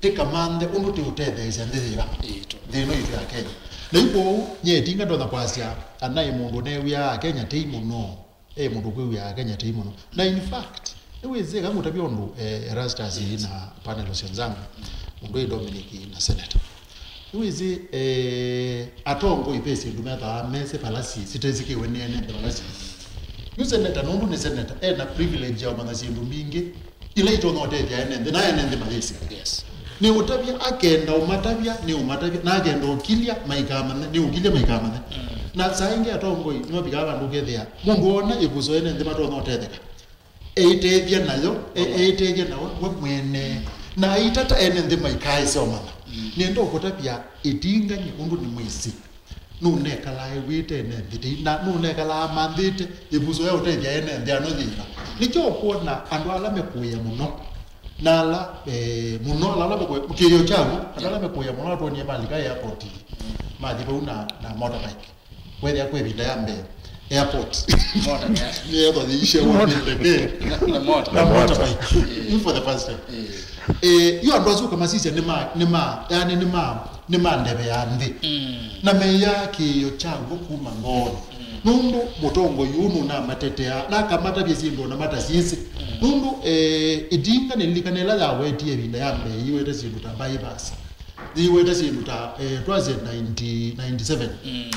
Tĩkamanthe ũndũ tĩũtetheesya nthĩ yĩva. Itũ. Nthĩ ĩno itũ ya Kenya. Na yu kwoou, nye Ĩtinga ndonya kwasya, anaĩ mũndũ ũneew'ĩaa Akenya tei mũno, e mũndũ ũkwĩw'ĩaa Akenya tei mũno. Na in fact, nĩwĩsĩ, eka ngũtavya ũndũ, eh, Erastus na panel wenzangu, mũndũ ĩ Dominic na Senator. Nĩwĩsĩ, eh, atongoi ve syĩndũ methaa mesĩ vala syĩ, sitesĩkĩwe nĩ ene nthĩ vala syĩ. Yu seneta, nũndũ nĩ seneta, e na privilege ya ũmanya syĩndũ mbingĩ ila itonya ũtethya ene nthĩ, na ene nthĩ mayĩsĩ. Yes. Nĩ ũtavya, akenda ũmatavya, nĩ ũmatavya, na akenda ũkilya, maikamanya, nĩ ũkilya, maikamanya. Na saa ingĩ atongoi nĩmavikaa vandũ ũkethĩa mũndũ ona ĩvuso ene nthĩ matonya ũtetheka. Eitethya nayo, e-, eitethya nawe we mwene. Na aitata ene nthĩ maikaĩsya ũmanya. Nĩenda ũkũtavya Ĩtinga nye ũndũ nĩ mwĩsĩ. Nũnekalaa ew'ĩte ene nthĩ tei, na nũnekalaa amanthĩte ĩvuso ya ũtethya ene nthĩ ano yĩva. Nĩkyo ũkwona andũ ala mekũĩa mũno, na ala, eh, mũno, ala, ala mekũĩa, kĩĩo kyawo, andũ ala mekũĩa mũno, atwonie malika airport, mathi vau na, na motorbike. Wethĩa kwĩ ĩvinda ya mbee, airport. Mota, yeah. Nĩyethwa yĩisye woni ndeke. Na, na mota. Na motorbike. Eh. You for the first time. Eh. Eh, yu andũ asu ũkamasisya nĩ ma, nĩ ma, yani nĩ ma, nĩ ma ndeve ya nthĩ. Na meya kĩĩo kyaw'o kuma ngoonĩ. Nũndũ mũtongoi ũũ nũnamatetea, na akamatavya syĩndũ ona matasyĩsĩ. Nũndũ, eh, Ĩtinga nĩlilikana ĩla yawetie ĩvinda ya mbee, yĩwete syĩndũ ta bypass. Yĩwete syĩndũ ta, eh, twasye ninety, ninety-seven.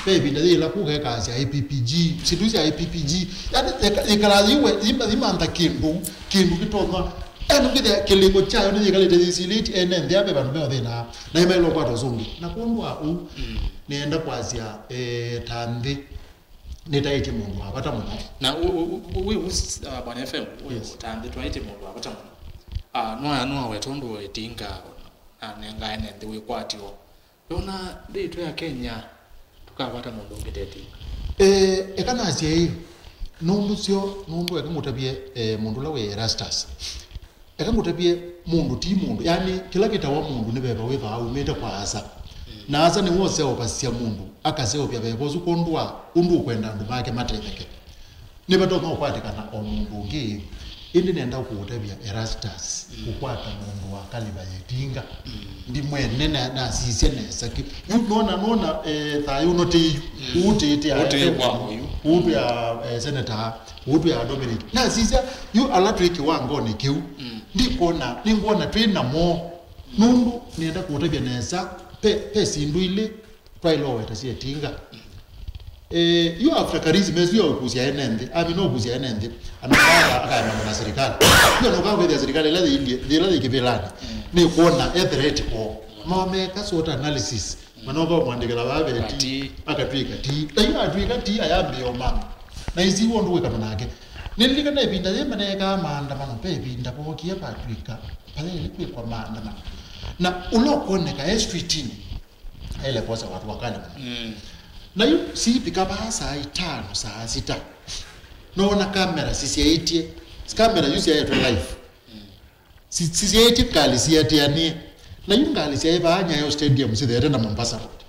Ve ĩvinda yĩla kũka ĩkasya A P P G, syĩndũ sya A P P G. Yani, yĩka-, yĩkala yĩwe, yĩma-, yĩmantha kĩndũ, kĩndũ kĩtonya. Yani, ũkĩthĩa kĩlĩko kyayo nĩyĩkalĩte yĩsilĩtye ene nthĩ ve vandũ meũthĩnaa. Na ĩmaĩle ũkwata ũsũngĩ. Na kwondũ wa ũu, nĩenda kwasya, eh, ta nthĩ, nĩtaĩtye mũndũ wa vata mũno. Na wĩ, wĩ, wĩ, wĩ, uh, Bwana F M, wĩ, yes, ta nthĩ twaĩtye mũndũ wa vata mũno. Ah, nwa, nwa weta ũndũ Ĩtinga anenga ene nthĩ wĩkwatyo. Ndona nthĩ itũ ya Kenya, tũkavata mũndũ ũngĩ ta Ĩtinga. Eh, eka nasye ĩ, nũndũ syo, nũndũ eka ngũtavye, eh, mũndũ ũla wĩ Erastus. Eka ngũtavye, mũndũ ti mũndũ. Yani, kĩla kĩtawa mũndũ nĩ veva wĩthwaa umĩte kwa asa. Na asa nĩwe ũseũvasya mũndũ, akaseũvya veva ũsu kwondũ wa ũndũ ũkwenda andũ make matetheke. Nĩvatonya ũkwatĩkana o mũndũ ũngĩ. Ĩndĩ nenda kũũtavya Erastus, kũkwata mũndũ wa kaliva ya Ĩtinga. Ndi mwene na, nasisya nesa ki. Yu nona, nona, eh, thayũ ũno tĩyu. Ũtĩĩte ũtĩĩ kwa ũyu. Ũtwĩa, eh, seneta. Ũtwĩa Dominic. Nasisya, yu ala twĩ kĩwangonĩ kĩu, ndikwona, nĩngwona twĩ namo. Nũndũ nĩenda kũũtavya nesa, ve, ve syĩndũ ilĩ twaĩle ũweta sya Ĩtinga. Eh, yu after charisma ĩsu ya ũkusya ene nthĩ, amina ũkusya ene nthĩ, anaa akaemana na serikali. Yu anoka kwĩthĩa serikali ĩla yĩilyĩ, nthĩ ĩla yĩ kĩvĩlanĩ, nĩkwona e threat kwoo. Mameka SWOT analysis. Manoka ũmwandĩkĩla vaa veti, akatw'ĩka ti. Na yu atw'ĩka ti, ayambĩĩa ũmama. Na isi ũndũ wĩkana nake. Nĩlilikana ĩvinda yĩ maneekaa maandamano, ve ĩvinda vookie vatw'ĩka vayaĩle kwĩkwa maandamano. Na ũla ũkwoneka e streetini, aĩle kwosa watu wakale mũno. Na yu sivika vaa saa itano, saa sita. Noona kamera sisyaĩtye, kamera yu syaetwe live. Si-, sisyaĩtye ngalĩ siatĩanĩe. Na yu ngalĩ syaĩ vaa Nyayo Stadium sitheete na Mombasa Road.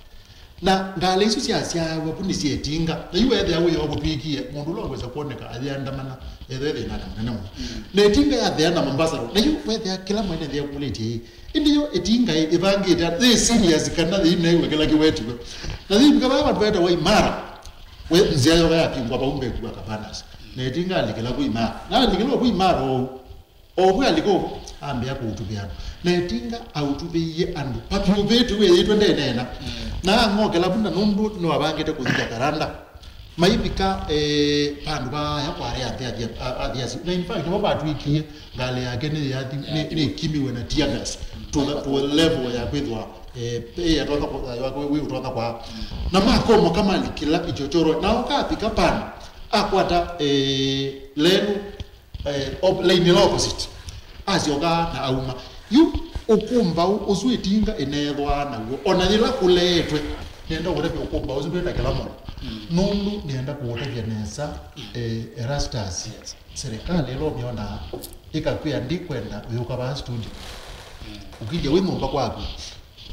Na ngalĩ isu syasyaaw'a vu nĩsyetinga, na yu weethĩa wĩoo kũtw'ĩkie mũndũ ũla ũkwĩsa kwoneka ayĩandamana, ethĩwa thĩnanĩ mũnene mũno. Na ĩtinga yatheana Mombasa Road, na yu weethĩa kĩla mwene nthĩ akũlĩtye ĩ, ĩndĩ yo ĩtinga ĩ, ĩvangĩte ata? Yĩ serious kana yĩinaĩw'a kĩla kĩwetiwe? Na yĩvika vaa vandũ vetawa Imara, we nzĩa yoka yavingwa vau mbee wa Cabanas. Na ĩtinga alikĩla vu Imara. Na alikĩla vu Imara ou, o vu alika ambĩa kũutuvĩa andũ. Na ĩtinga autuvĩie andũ. Papi ũvĩtu wĩyĩtwe ndeneena. Na ang'okela vu na nũndũ nĩwavangĩte kũthi Jacaranda. Maivika, eh, vandũ vaaya kwarĩ athi, athi, athi, athi. Na in fact, nĩvo vatw'ĩkie ngalĩ yake nĩ yathi, nĩ, nĩkimiwe na tear gas to the, to a level ya kwĩthwa, eh, eh, atonya kũ-, ya kwĩ-, wĩ ũtonya kwa. Na makomoka malikĩla ichochoro. Na ũkavika pana, akwata, eh, lenu, eh, op-, line ĩla opposite. Asyoka na auma. Yu ũkũmbaũ ũsu ĩtinga ĩneethwaa naw'o, o na yĩla kũleetwe, nĩenda kũtavya ũkũmbaũ ũsu ndwĩ na kĩla mũno. Nũndũ nĩenda kũũtavya nesa, eh, Erastus. Yes. Serikali ĩla ũmyonaa ĩkakwĩa, "Ndikwenda ũyũka vaa studio." Ũkilye wĩ nyũmba kwaku.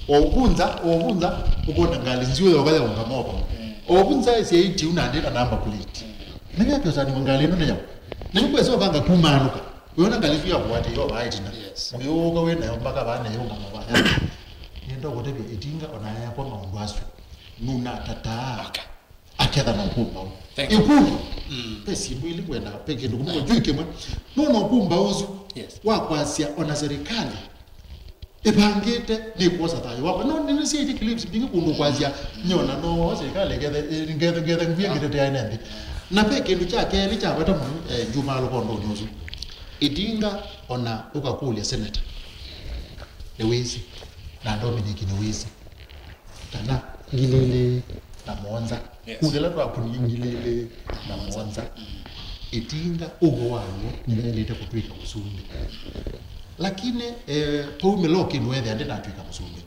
O vu nza, o vu nza, ũkona ngalĩ nziũ yoka yaũngama o vau. O vu nza ĩsya ĩtiu na ndĩ na namba plate. Nĩvya pyosa nĩ ngalĩ ĩno nĩ yaũ? Na yu kwesa ũvanga kumanũka. Wĩona ngalĩ isu yakũatĩĩa o vaa ĩtina. Yes. Ũyũka wĩ nayo mpaka vaa na yũngama vaa. Nĩenda kũtavya ĩtinga o na yakwa maũndũ asu. Nũnatataa. Okay. Aketha na ũkũmbaũ. Thank you. Ĩkũlyo. Ve syĩndũ ilĩ ngwenda, ve kĩndũ kĩmwe, juu kĩmwe. Nũna ũkũmbaũ ũsu wa kwasya o na serikali ĩvangĩte nĩ kwosa thayũ wakwa. No, nĩnĩsyaĩtye clips mbingĩ kũndũ kwasya, nyona no serikali ngethe, ngethe, ngethe ngwia ngĩtetea ene nthĩ. Na ve kĩndũ kya kelĩ kya vata mũno, eh, njumaalũka ũndũnĩ ũsu. Ĩtinga o na ũkakũlya senator, nĩwĩsĩ, na Dominic nĩwĩsĩ. Kana ngili ilĩ na mũonza. Yes. Kũthela twakunie ngili ilĩ na mũonza. Ĩtinga ũw'o waw'o nĩyaĩlĩte kũtw'ĩka mũsumbĩ. Lakini, eh, paumĩla o kĩndũ ethĩa ndĩnatw'ĩka mũsumbĩ.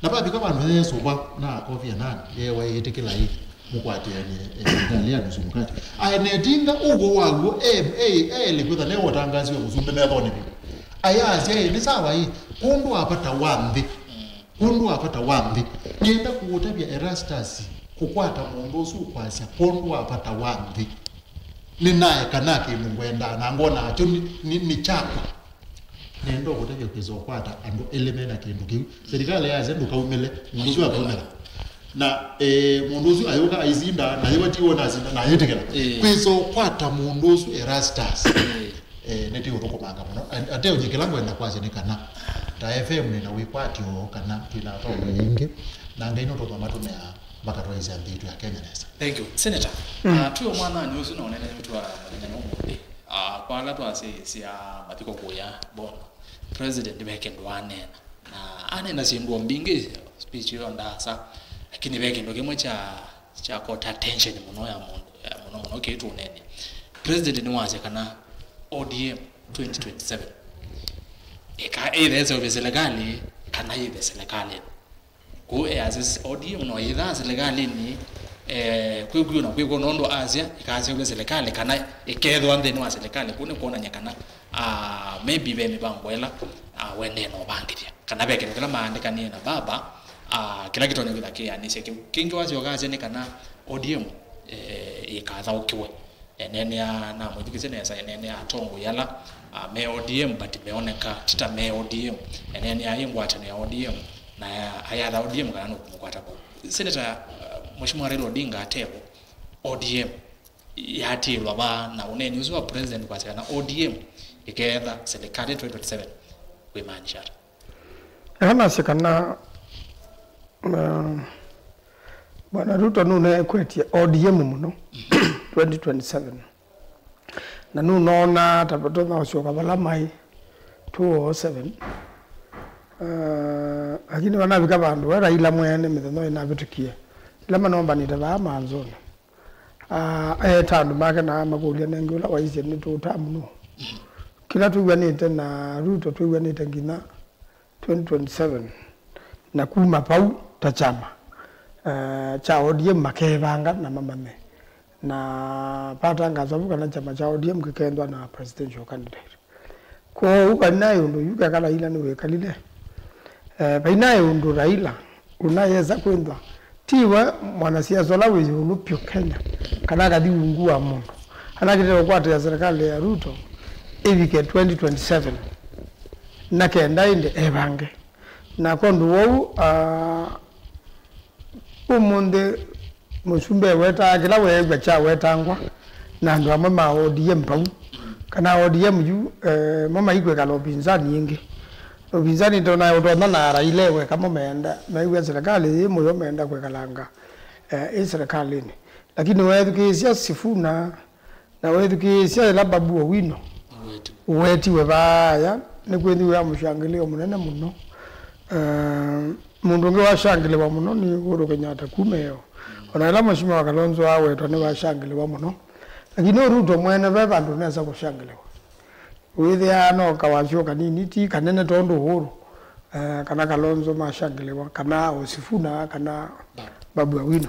Na vavika vandũ yeesũvwa na Kofi Annan, yeewa ĩtĩkĩla ĩ mũkwatĩanĩe, eh, ngalĩ ya nusu mkate. Aene ĩtinga ũw'o waw'o, e, e, eĩlĩ kwĩtha neũtangasiwe mũsumbĩ methonĩ vyũ. Ayasya ĩ, nĩ sawa ĩ, kwondũ wa vata wa nthĩ. Kwondũ wa vata wa nthĩ, nĩenda kũũtavya Erastus kũkwata mũndũ ũsu ũkwasya, kwondũ wa vata wa nthĩ, nĩnaeka na kĩndũ ngwendaa, na ngona akyo nĩ, nĩ, nĩ kyakwa. Nĩenda ũkũtavya kwĩsa ũkwata andũ elĩ me na kĩndũ kĩu. Serikali yasya ndũkaumĩle, mũndũ ũsu akaumĩla. Na, eh, mũndũ ũsu ayũka aisinda, na yĩwa tiwona asinda, na ayĩtĩkĩla. Ĩĩ. Kwĩsa ũkwata mũndũ ũsu Erastus. Ĩĩ. Eh, nĩtũũthũkũmanga mũno. Ate ũnyie kĩla ngwenda kwasya nĩ kana ta F M nĩ na wĩkwatyo kana twĩ na atongoĩ aingĩ, na Ngai nũtũma matũmĩa makatwaĩsya nthĩ itũ ya Kenya nesa. Thank you. Senator, mm, ah, twĩ o mwananĩ ũsu na ũnene witũ wa mũthenya na ũmũnthĩ. Ah, kwa ala twasyaĩĩsya mathiko kũya Bondo, President ve kĩndũ aneena. Na aneena syĩndũ o mbingĩ, speech ĩyo ndaasa, lakini ve kĩndũ kĩmwe kya, kya caught attention mũno ya mũndũ, ya mũno mũno kĩitũneenea. President nĩwasya kana O D M twenty twenty-seven ĩka-, ĩthe ĩseũvye silikalĩ kana yĩthe silikalĩnĩ. Kũu easya O D M no yĩthaa silikalĩnĩ, eh, kwĩ kw'o na kwĩ kw'o, nũndũ asya ĩkaseũvya silikalĩ kana ĩkethĩwa nthĩnĩ wa silikalĩ. Kũu nĩ kwonany'a kana ah, maybe ve mĩvango ĩla, ah, wendee na ũvangĩthya, kana ve kĩndũ kĩla maandĩkanĩe na baba, ah, kĩla kĩtonya kwĩtha kĩanĩsya kĩu. Kĩngĩ wasyoka asya nĩ kana O D M, eh, ĩkathaũkĩwe. Eneenea, namwĩthukĩsye nesa, eneenea atongoi ala, ah, me O D M, but meoneka ti ta me O D M. Eneenea ĩ ngwatanĩo ya O D M, na ayatha O D M kana nũkũmũkwata vau. Senator, ah, Mheshimiwa Raila Odinga atevo, O D M yatĩĩlwa vaa na ũneeni ũsu wa president kwasya kana O D M ĩkeetha silikalĩ twenty twenty-seven wĩmaanisha ata? Eka nasye kana, uh, Bwana Ruto nũneekwetye O D M mũno twenty twenty-seven. Na nũnoona ta vatonya ũsyoka vala maĩ two oh seven. Uh, lakini vanavika vandũ we Raila mwene mĩthenya ĩnavĩtũkie, ĩla manombanĩte vaa manzoni. Ah, eeta andũ make na amakũlya, "Nengĩ ũla waisye nĩ tũtamu nũũ?" Kĩla twĩw'anĩte na Ruto, twĩw'anĩte nginya twenty twenty-seven. Na kuma vau ta kyama, eh, kya O D M makevanga na mamanye. Na vatangaswa vu kana kyama kya O D M kĩkethwa na presidential candidate. Kwoou vainaĩ ũndũ yu keka Raila nĩwĩkalile. Eh, vainaĩ ũndũ Raila ũnayesa kwĩthwa Tiwe mwanasiasa ũla wĩ ĩũlũ pyũ Kenya, kana akathi ungu wa mũndũ, anakĩte kũkwatĩĩa serikali ya Ruto ĩvike twenty twenty-seven, na kenda ĩndĩ evange. Na kwondũ wou, ah, ũmũnthĩ mũsumbĩ ewetaa kĩla weew'a kyawetangwa na andũ amwe ma O D M vau, kana O D M yu, eh, mo maikwĩkala ũpinzani ĩngĩ. Ũpinzani ndonae ũtonya na Raila eweka mo meenda, mew'a serikali yĩ mũyo meenda kwĩkalanga, eh, ĩ serikalini. Lakini weethukĩĩsya Sifuna, na wĩthukĩĩsya ĩla Babu Owino ũwetiwe vaaya, nĩkwĩthĩwe amũshangĩlĩo mũnene mũno. Eh, mũndũ ũngĩ washangĩlĩwa mũno nĩ Uhuru Kenyatta kuma ĩyo. Ona ĩla Mheshimiwa Kalonzo awetwa nĩwashangĩlĩwa mũno. Lakini Ruto mwene ve vandũ nesa kũshangĩlĩwa. Wĩthĩaa no kawasyo kanini, ti kanene tondũ Uhuru, eh, kana Kalonzo mashangĩlĩwa, kana o Sifuna, kana Babu Owino.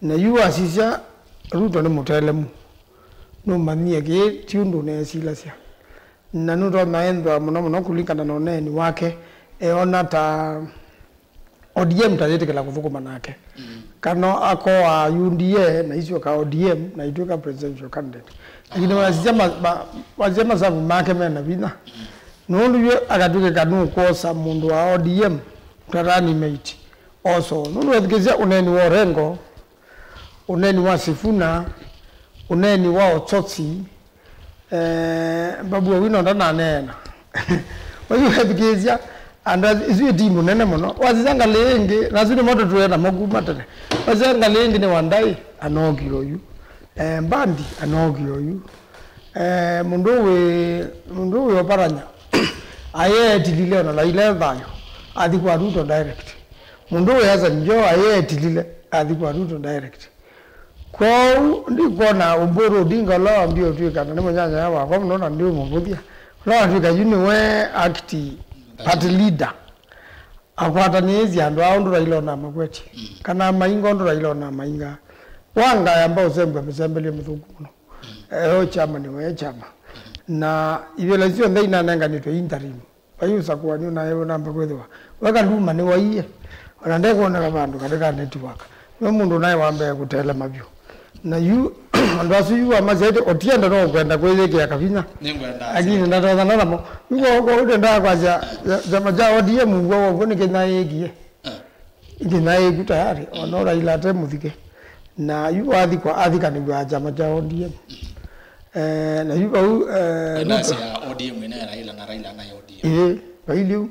Na yu wasisya, Ruto nĩ mũtelemu. Nũmanyie kĩĩ ti ũndũ ũneesilasya. Na nũtonya ethwa mũno mũno kũlingana na ũneeni wake, eona ta O D M ta yĩtĩkĩla kũthũkũma nake. Mm. Kana akoa U D A na isyoka O D M na itwĩka presidential candidate. Lakini wasisya ma, ma, wasisya masavu make mena vinya. Nũndũ yu akatw'ĩkĩka nũkwosa mũndũ wa O D M ta running mate. Also, nũndũ wethukĩĩsya ũneeni wa Orengo, ũneeni wa Sifuna, ũneeni wa Otsotsi, eh, Babu Owino ndananeena. Wayu wethukĩĩsya, andũ asu, isu ĩ timu nene mũno. Wasisya ngalĩ ĩngĩ, na asu nĩmo tũtũe namo kuma tene. Wasisya ngalĩ ĩngĩ nĩ Wandayi, anookie oyu. Eh, Mbandi, anookie oyu. Eh, mũndũ wĩ, mũndũ wĩ Oparanya, ayeetilile ona Raila e thayũ, athi kwa Ruto direct. Mũndũ wĩ Hassan Joho ayeetilile, athi kwa Ruto direct. Kwoou ndikwona Oburu Odinga ũla wambie ũtw'ĩka, na nĩ mũnyanya wakwa mũno na ndiũmũvũthya, ũla watw'ĩka yu nĩwe acting party leader, akwatanĩĩsye andũ aa ũndũ Raila onamakwetye, kana mainga ũndũ Raila onamaingaa. Wangaya mbaũsembwa mĩsembelyo mĩthũku mũno. Eo kyama nĩwe kyama. Na ivĩla syonthe inanenganĩtwe interim. Vai ũsakũani ũnaewe namba kwĩthĩwa we Kaluma nĩwaiie, ona ndekwoneka vandũ katĩ ka network. Nĩwe mũndũ ũnaĩ wa mbee kũtelema vyũ. Na yu andũ asu yu wamasyaĩte Otiende no ũkwenda kwĩyĩkĩa kavinya. Nĩngwenda lakini ndatothana namo. Yu kwa kwa ũtendaa kwasya ya- kyama kya O D M ũw'o w'o nĩkĩnyaĩĩkie. Ĩthĩna yĩku tayarĩ, ona Raila ate mũthike. Na yu wathikwa, athikanĩw'a kyama kya O D M. Eh, na yu vau, eh, Ndasi ya O D M ĩna ya Raila na Raila na ya O D M. Ĩĩ, vailye ũu.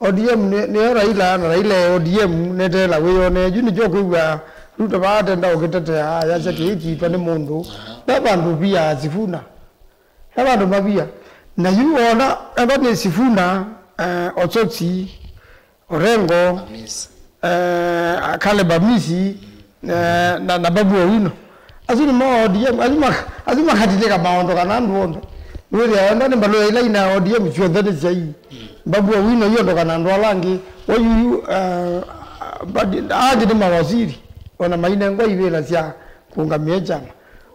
O D M nĩ- nĩyo Raila, na Raila e O D M, netela wĩyone. Yu nĩkyo kwĩw'a Ruto vaatenda ũkĩtetea, yasya kĩĩ kiitwa nĩ mũndũ. Aha. Ve vandũ via Sifuna. Ve vandũ mavia. Na yu wona, ethwa nĩ Sifuna, eh, Otsotsi, Orengo, Amisi. Eh, Caleb Amisi, eh, na, na Babu Owino. Asu nĩ ma O D M, asu ma- asu makatilĩka maondo kana andũ onthe. Wĩthĩa enda nĩ mbalũ ya ila ina O D M syonthe nĩ syai. Babu Owino iondo kana andũ ala angĩ. Wayuyu, eh, but angĩ nĩ mawasiri. Ona mainengwa ivĩla sya kũngamĩa kyama.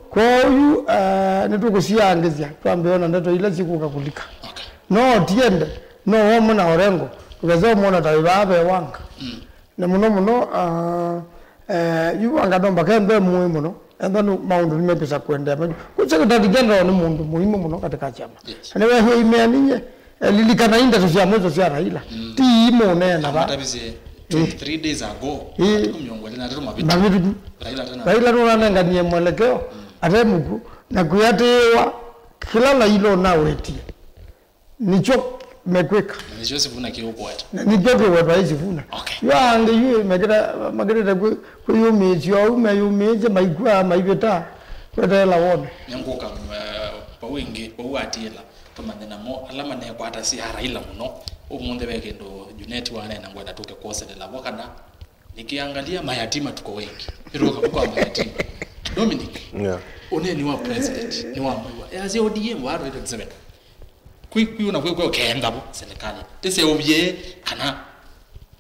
Kwoou, eh, nĩtũkũsiaangĩsya twambe ona ndeto ila sikũka kũlika. Okay. No Otiende, no womwe na Orengo, ndũkese ũmwona ta wĩ vaa ve Wanga. Mm. Na mũno mũno, ah, eh, yu Wanga no mbaka ethwe mũĩ mũno, ethwa nĩ maũndũ nĩmekwĩsa kũendeea mayu. Kũ Secretary General nĩ mũndũ mũimũ mũno katika kyama. Yes. Na nĩwehĩe imea ninye, eh, lilikana ii ndeto sya mwiso sya Raila. Mm. Ti ii mũũneena va. Amatavisye twenty-three days ago, ĩĩ, matukũ mĩongo ĩlĩ na atatũ mavĩtu. Mavĩtu. Raila tena. Raila nũnanenganie mwelekeo, mm, ate mũkw'ũ, na kwĩatĩĩwa kĩla Raila ũnawetie. Nĩkyo mekwĩka. Na nĩkyo Sifuna kĩũkwata. Na nĩkyo kĩwetwa ĩ Sifuna. Okay. Yu angĩ yu mekĩta- makĩtĩte kwĩ- kwĩyũmĩĩsya ũu, meyũmĩĩsye, maikw'a, maivĩta, kweteela wone. Nĩngũka, eh, vau ĩngĩ, vau atĩĩla, tũmanye namo, ala manekwatasya Raila mũno. Ũmũnthĩ ve kĩndũ Junet waneena ngwenda tũke kwoselela vo kana, nikiangalia mayatima tuko wengi. Ĩrũka kwa mayatima. Dominic, yeah, ũneeni wa president nĩ wa mwĩwa. Yasya O D M wa twenty twenty-seven. Kwĩ- kwĩ una kwĩ- kwĩ ũkeenda vo serikali. Tĩseũvye kana,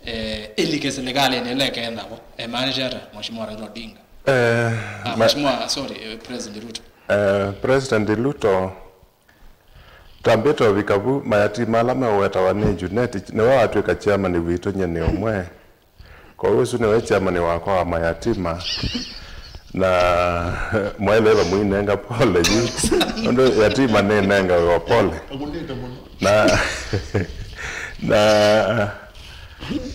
eh, ĩlike serikali ĩla ĩkeenda vo. Eh, maanisha ata, Mheshimiwa Raila Odinga? Eh, ah, ma- Mheshimiwa, sorry, eh, President Ruto. Eh, President Ruto, twambĩte ũvika vu, mayatima ala meũwetawa nĩ Junet, nĩwe watw'ĩka chairman witũ, nyie nĩ ũmwe. Kwoou ũsu nĩwe chairman wakwa wa mayatima. Na mwaĩle vamũinenga pole yu. Nũndũ yatima nĩnengawe o pole. Na na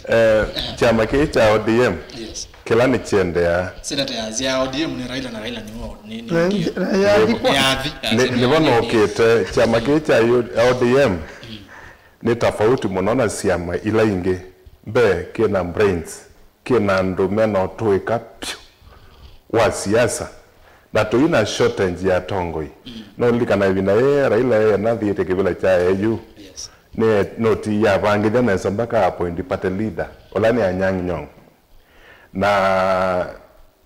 eh, kyama kĩĩ kya O D M, yes, kĩla nĩkyendeaa. Senator ya, ya O D M nĩ Raila, na Raila nĩ wa, nĩ, nĩ, na, nĩ, na yathi kwa, yathi, nĩ, yathi, nĩvo nũkĩte. Kyama kĩĩ kya O D M nĩ tofauti mũno na syama ila ingĩ. Mbee, kĩna brains, kĩna andũ mena ũtũĩka vyũ wa siasa, na tũi na shortage ya atongoi. Nũlilikana ĩvinda yĩĩ Raila ena thiĩte kĩvĩla kya A U, yes, nĩ nũti yavangĩthya nesa mpaka appoint party leader, ũla nĩ Anyang' Nyong'o. Na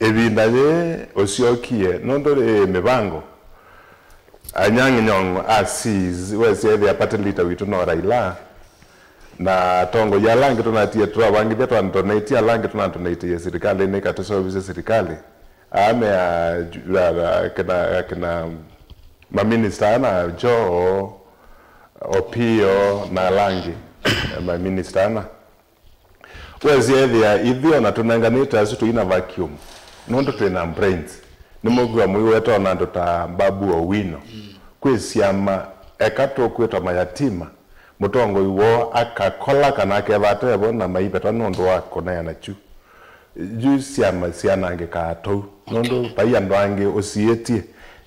ĩvinda yĩĩ ũsyokie, nũndũ ĩ mĩvango, Anyang' Nyong'o a seize, wesĩ ethĩa party leader witũ no Raila, na atongoi ala angĩ tũnatie twavangĩthya twa donate, ala angĩ tũna donate silikalĩnĩ, katũseũvĩsye silikalĩ. Aa me a, a, a, kĩna, kĩna maminista ana Joho, Opiyo na ala angĩ, eh, maminista ana. Wesĩ ethĩa ithyĩ ona tũnenganĩte asu tũi na vacuum, nũndũ twĩ na brains. Nĩmũkw'a mũiweta ona andũ ta Babu Owino. Kwĩ syama eka tũkwĩtwa mayatima, mũtongoi woo akakola kana akethwa atevo na maivetwa nũndũ wa kũneena kyu. Yu syama syanangĩkaa tũu, nũndũ vai andũ angĩ ũsiĩtye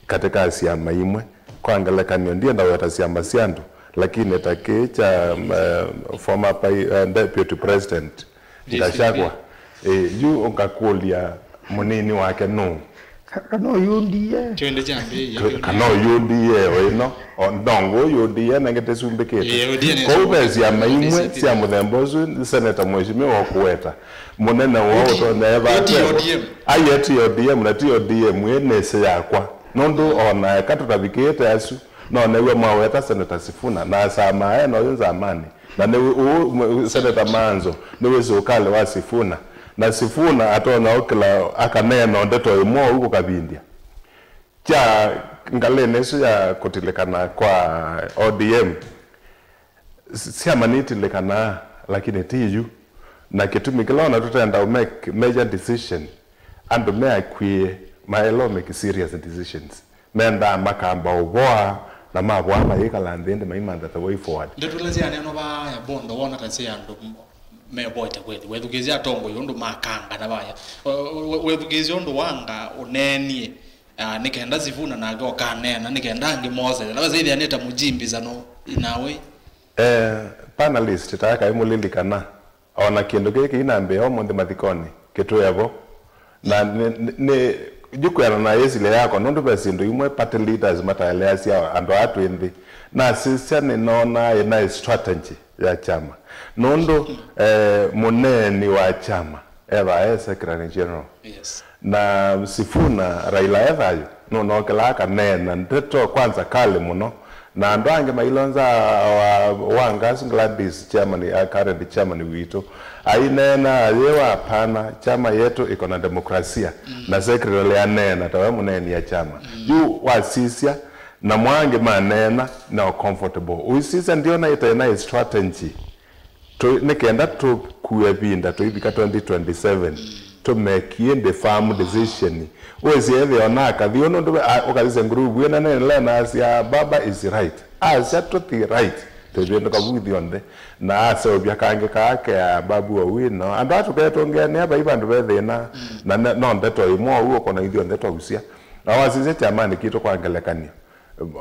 katĩ ka syama imwe. Kwa ngelekany'o, ndienda weta syama sya andũ, lakini ta kĩĩ kya, eh, former pai-, eh, deputy president Gachagua, eh, yu ngakũlya, mũnini wake nũũ? Ka-, kana ũyũndie. Kĩvĩndĩ kyambĩĩie. Ka-, kana ũyũndie o ĩno, o, ndongo ũyũndie nengete sumbĩkĩte. Ĩĩ, ũyũndie nĩ kwoou ve sumbĩkĩte, syama imwe syĩtĩte sya mũthemba ũsu, seneta mheshimiwa ũkũweta. Mũnene woo ũtonya eva ti O D M. Aye ti O D M, na ti O D M ĩ nĩsĩ yakwa. Nũndũ ona eka tũtavikĩĩte asu, no new'a mwaweta Senator Sifuna, na asamae na ũyũ nzamani. Na nĩ ũũ, m-, Senator Manzo, nĩwĩ sũkalĩ wa Sifuna. Na Sifuna atonya ũkĩla akaneena ndeto ĩmwe ũu kũkavindya. Kya ngalĩnĩ ĩsu ya kũtilĩkana kwa O D M, s-, syama nitilikana, lakini ti yu. Na kĩtumi kĩla ona tũtenda make major decision, andũ meakw'ĩe, maĩle make serious decisions. Mendaa makamba ũvoa, na mavoa mayĩkala nthĩ ĩndĩ maimantha the way forward. Ndeto ila syaneenwa vaa ya bondo wona ta syĩ andũ m-, mevoete kweli. Wethukĩĩsya atongoi ũndũ makangana vaya. We-, we-, wethukĩĩsya ũndũ wanga ũneenie, ah, nĩ kenda Sifuna nake ũkaneena, nĩ kenda angĩ mose. Na wesa ĩthĩa nĩ ta mũjimbizano in a way. Eh, panelist, taa kaĩ mũlilikana. O na kĩndũ kĩĩ kĩinambĩĩa ũmũnthĩ mathikonĩ, kĩtwĩe vo. Na nĩ, nĩ, nĩ, ndikwĩana na yĩsilya yakwa, nũndũ ve syĩndũ imwe party leaders mataeleasya andũ aa twĩ nthĩ. Nasisya nĩnoonaa ĩna strategy ya kyama. Nũndũ, eh, mũneeni wa kyama ethaa e secretary general. Yes. Na Sifuna, Raila e thayũ, nũnokĩlaa akaneena ndeto kwanza kalĩ mũno. Na andũ angĩ mailonza wa, wa Ngas Gladys, chairman, a current chairman witũ, aineena ayĩwa, hapana, chama yetu iko na demokrasia. Mm. Na secretary aneena tawe mũneeni ya chama. Mm. Yu wasisya, na mwa angĩ maneena, no comfortable. Ũisisya ndiona ĩtaĩ na strategy. Tũ-, nĩ kenda tũkue ĩvinda tũivika twenty twenty-seven, tũmekie ĩndĩ firm decision. Wĩsĩ ethĩwa nakathi ũũ nũndũ we, a-, ũkasisya group ĩna nene ĩla nasya, "Baba is right." Asya tũthi right, tũivĩndũka vu ithyonthe. Na aseũvya kangĩ kake ya Babu Owino. Andũ aa tũketũngĩanĩa vai vandũ ve thĩna, na ne-, no ndeto ĩmwe ũu ũkona ithyonthe twausya. Na wasisya kyamanĩ kitũ kwa ngelekany'o.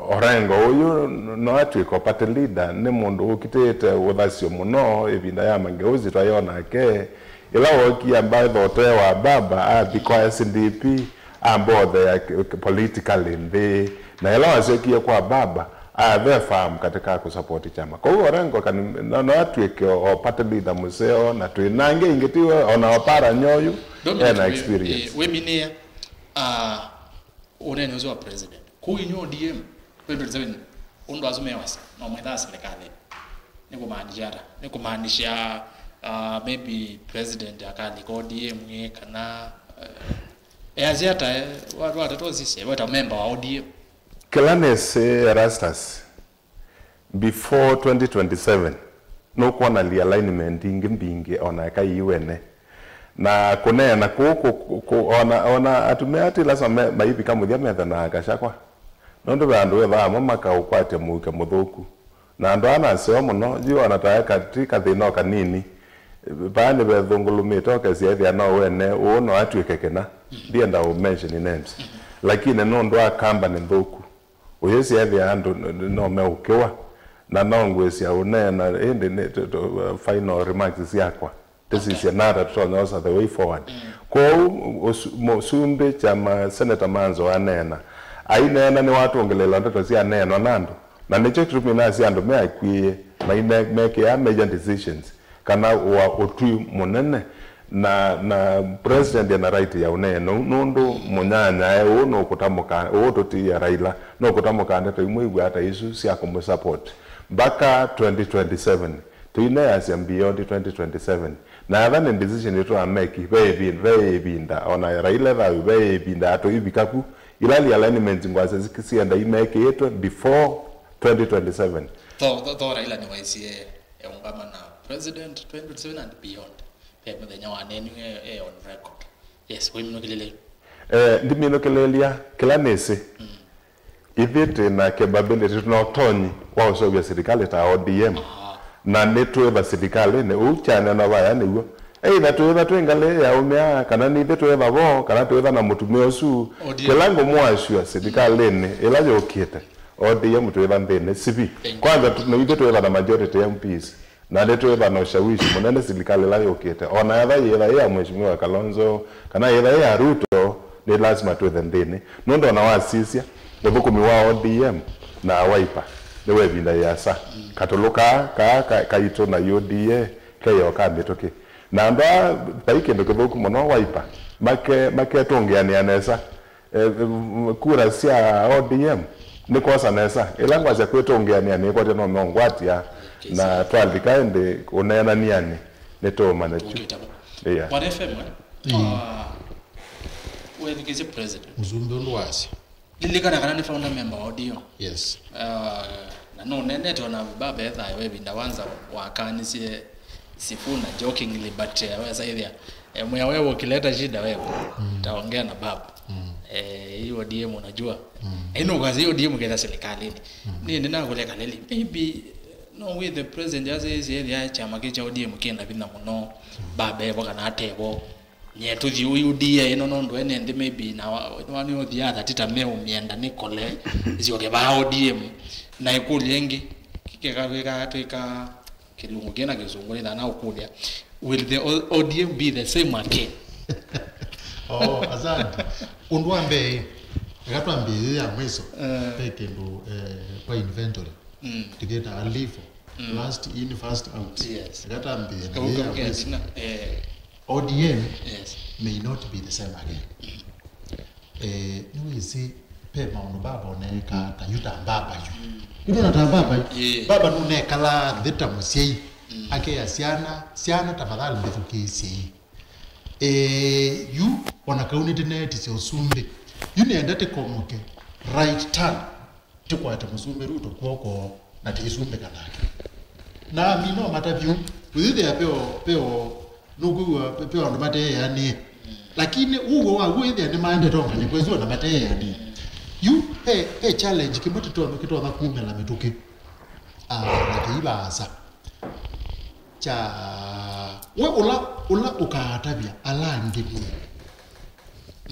Orengo ũyũ no atw'ĩka party leader, nĩ mũndũ ũkitĩte ũthasyo mũno, ĩvinda ya Mageuzi twayona nake. Ĩla wookie amba etha ũtee wa baba, athi kwa S D P, amba ũthea k-, k-, politically nthĩ. Na ĩla wasyokie kwa baba, ave firm katika kusapoti chama. Kwoou Orengo kani, no, no atw'ĩke o, o party leader mũseo, na twĩ na angĩ aingĩ tiwe, ona Oparanya ũyũ, ena experience. Wĩminĩe, ah, ũnene ũsu wa president. Kũu inyu O D M, twenty twenty-seven, ũndũ asu mewasya, no mwĩthaa silikalĩnĩ. Nĩ kũmaanisha ata? Nĩ kũmaanisha, uh, maybe president akalika O D M ĩ kana, uh, easya ata, eh, wa-, watata ũsisye, weta member wa O D M. Kĩla nĩsĩ Erastus, before twenty twenty-seven, nũkwona realignment ingĩ mbingĩ ona eka ii wene. Na kũneena kũu kũ- kũ- ona, ona atumĩa ti lasima me- maivika mũthya methe na Gachagua. Nũndũ ve andũ wĩthaa amwe makaũkwatya mũuke mũthũku. Na andũ aa naseo mũno, yu ona tae ka- ti kathĩna o kanini. Vaa nĩvethũngũlũmĩte ũkesya ethĩa no wene ũũ no atw'ĩke kĩna. Ndienda ũ mention names. Lakini nũndũ wa kamba nĩ nthũku. Ũyĩsya ethĩa andũ n- n- no meũkĩwa. Na no ngwĩsya ũneena ĩndĩ nĩ t- t- final remarks syakwa. Tĩsisye nata tũtonya osa the way forward. Kwoou ũsu- mũsumbĩ kyama Senator Manzo aneena. Aineena nĩwatũngĩlĩĩla ndeto syaneenwa na andũ. Na nĩkyo kĩtumi nasya andũ meakw'ĩĩe, maine- mekĩaa major decisions, kana wa ũtwi mũnene. Na, na president ena right ya ũneena ũu, nũndũ mũnyanyae ũũ nũkũta mũka- ũũ tũtiĩa Raila, nũkũta mũka ndeto imwe iw'aa ta isu sya kũmũsupport. Mbaka twenty twenty-seven, tũineasya beyond twenty twenty-seven. Na etha nĩ decision ĩtũameki, ve ĩvinda, ve ĩvinda, ona Raila ethĩwa ve ĩvinda atũivika ku, ila alignments ngwasya siki- sienda imekĩĩtwe before twenty twenty-seven. Tho, tho, tho Raila nĩwaisye eũngama na president twenty twenty-seven and beyond. Ve mũthenya waneeniwe e on record. Yes, wĩminũkĩlĩlya. Eh, ndiminũkĩlĩlya, kĩla nĩsĩ. Mm. Ithyĩ twĩ na capability, twĩ na ũtonyi wa ũseũvya silikalĩ ta O D M. Na nĩtwĩva silikalĩnĩ, ũu kyanena vaya nĩw'o. Either twĩva twĩ ngalĩ ya ũmĩa, kana nĩthyĩ twĩva vo, kana twĩva na mũtumĩa ũsu, O D M. Kĩla ngũmũasua silikalĩnĩ ĩla yũkĩte, O D M twĩva nthĩnĩ sivi. Kwanza tu- nĩthyĩ twĩva na majority M Ps. Na nĩtwĩva na ũshawishi mũnene silikalĩ ĩla yũkĩte. O na etha yĩtha ĩ ya Mheshimiwa Kalonzo, kana yĩtha ĩ ya Ruto, nĩ lasima twĩthe nthĩnĩ. Nũndũ o na wasisya, ũthũkũmi wa O D M na Wiper nĩ wa ĩvinda yĩasa. Katũlũ kaa, kaa ka- kaitũ na U D A keyo ka mĩtũkĩ. Na andũ aa vai kĩndũ kĩthũku mũno Wiper make- maketũngĩanĩa nesa. Eh, kura sya O D M nĩ kwosa nesa. Ĩla ngwasya kwĩtũngĩanĩa nĩkwatya no meũngwatya. Okay, na twalika ĩndĩ ũneenanĩanĩ nĩtũũmanya kyu. Ũkĩta vo. Yeah. Bwana F M, eh? Mm. Ah, wethikĩsye president. Mũsumbĩ ũndũ wasya. Lilikana kana nĩ founder member wa O D M. Yes. Ah, na nũnenete ona baba ethayo ĩvinda wanza wakanisye Sifuna jokingly, but eh, wesa ĩthĩa eh, mwĩa wewe ukileta shida wewe, mm, taongea na baba. Mm. Eh, hii O D M unajua. Mm. Eh, no kazi O D M kenda serikalini. Mm. Ni nina kule kaleli. Maybe no with the president as is ĩthĩa chama kĩ cha O D M kenda vina mũno. Mm. Baba evo kana atevo. Nye tũthi U D A ĩno nũndũ ene nthĩ maybe na wa- wa- nĩ ũthia thatita meũmyenda nĩ kole. Isyoke vaa O D M. Na ĩkũlyo ĩngĩ kĩkeka twĩka kĩlungu kĩna kĩsũngũ nĩthaa na ũkũlya, will the O- O D M be the same again? Oh, asante. Ũndũ wa mbee, eka twambĩĩe ya mwiso. Eh. Ve kĩndũ eh, kwa inventory. Mm. Tũkĩtaa LIFO. Mm. Last in, first out. Yes. Eka twambĩĩe na yĩ ya mwiso. Eh. O D M, yes, may not be the same again. Eh, nĩwĩsĩ ve maũndũ baba ũneekaa ta yu ta mbaba yu. Mm. Yu ta mbaba yu. Yeah. Baba nũnekalaa nthĩ ta mũsyai. Mm. Akeea syana, syana tafadhali mbĩthukĩĩsyei. Eh, yu ona kau nĩtĩneetisye ũsumbĩ. Yu nĩenda tĩkomoke right turn. Tĩkwate mũsumbĩ Ruto kw'oko na tĩisumbĩka nake. Na amina ũmata vyũ, wĩthĩa peo, peo, nũkwĩw'a peo andũ mateeanĩe. Lakini ũw'o wa wĩthĩa nĩmaendete onganĩkwa ĩsu ona mateeanĩe. Yu, he, he challenge kĩmwe tũtonya kĩtonya kumĩla mĩtũkĩ. Ah, na kĩi vaasa. Kya, we ũla, ũla ũkaatavya ala angĩ nũũ?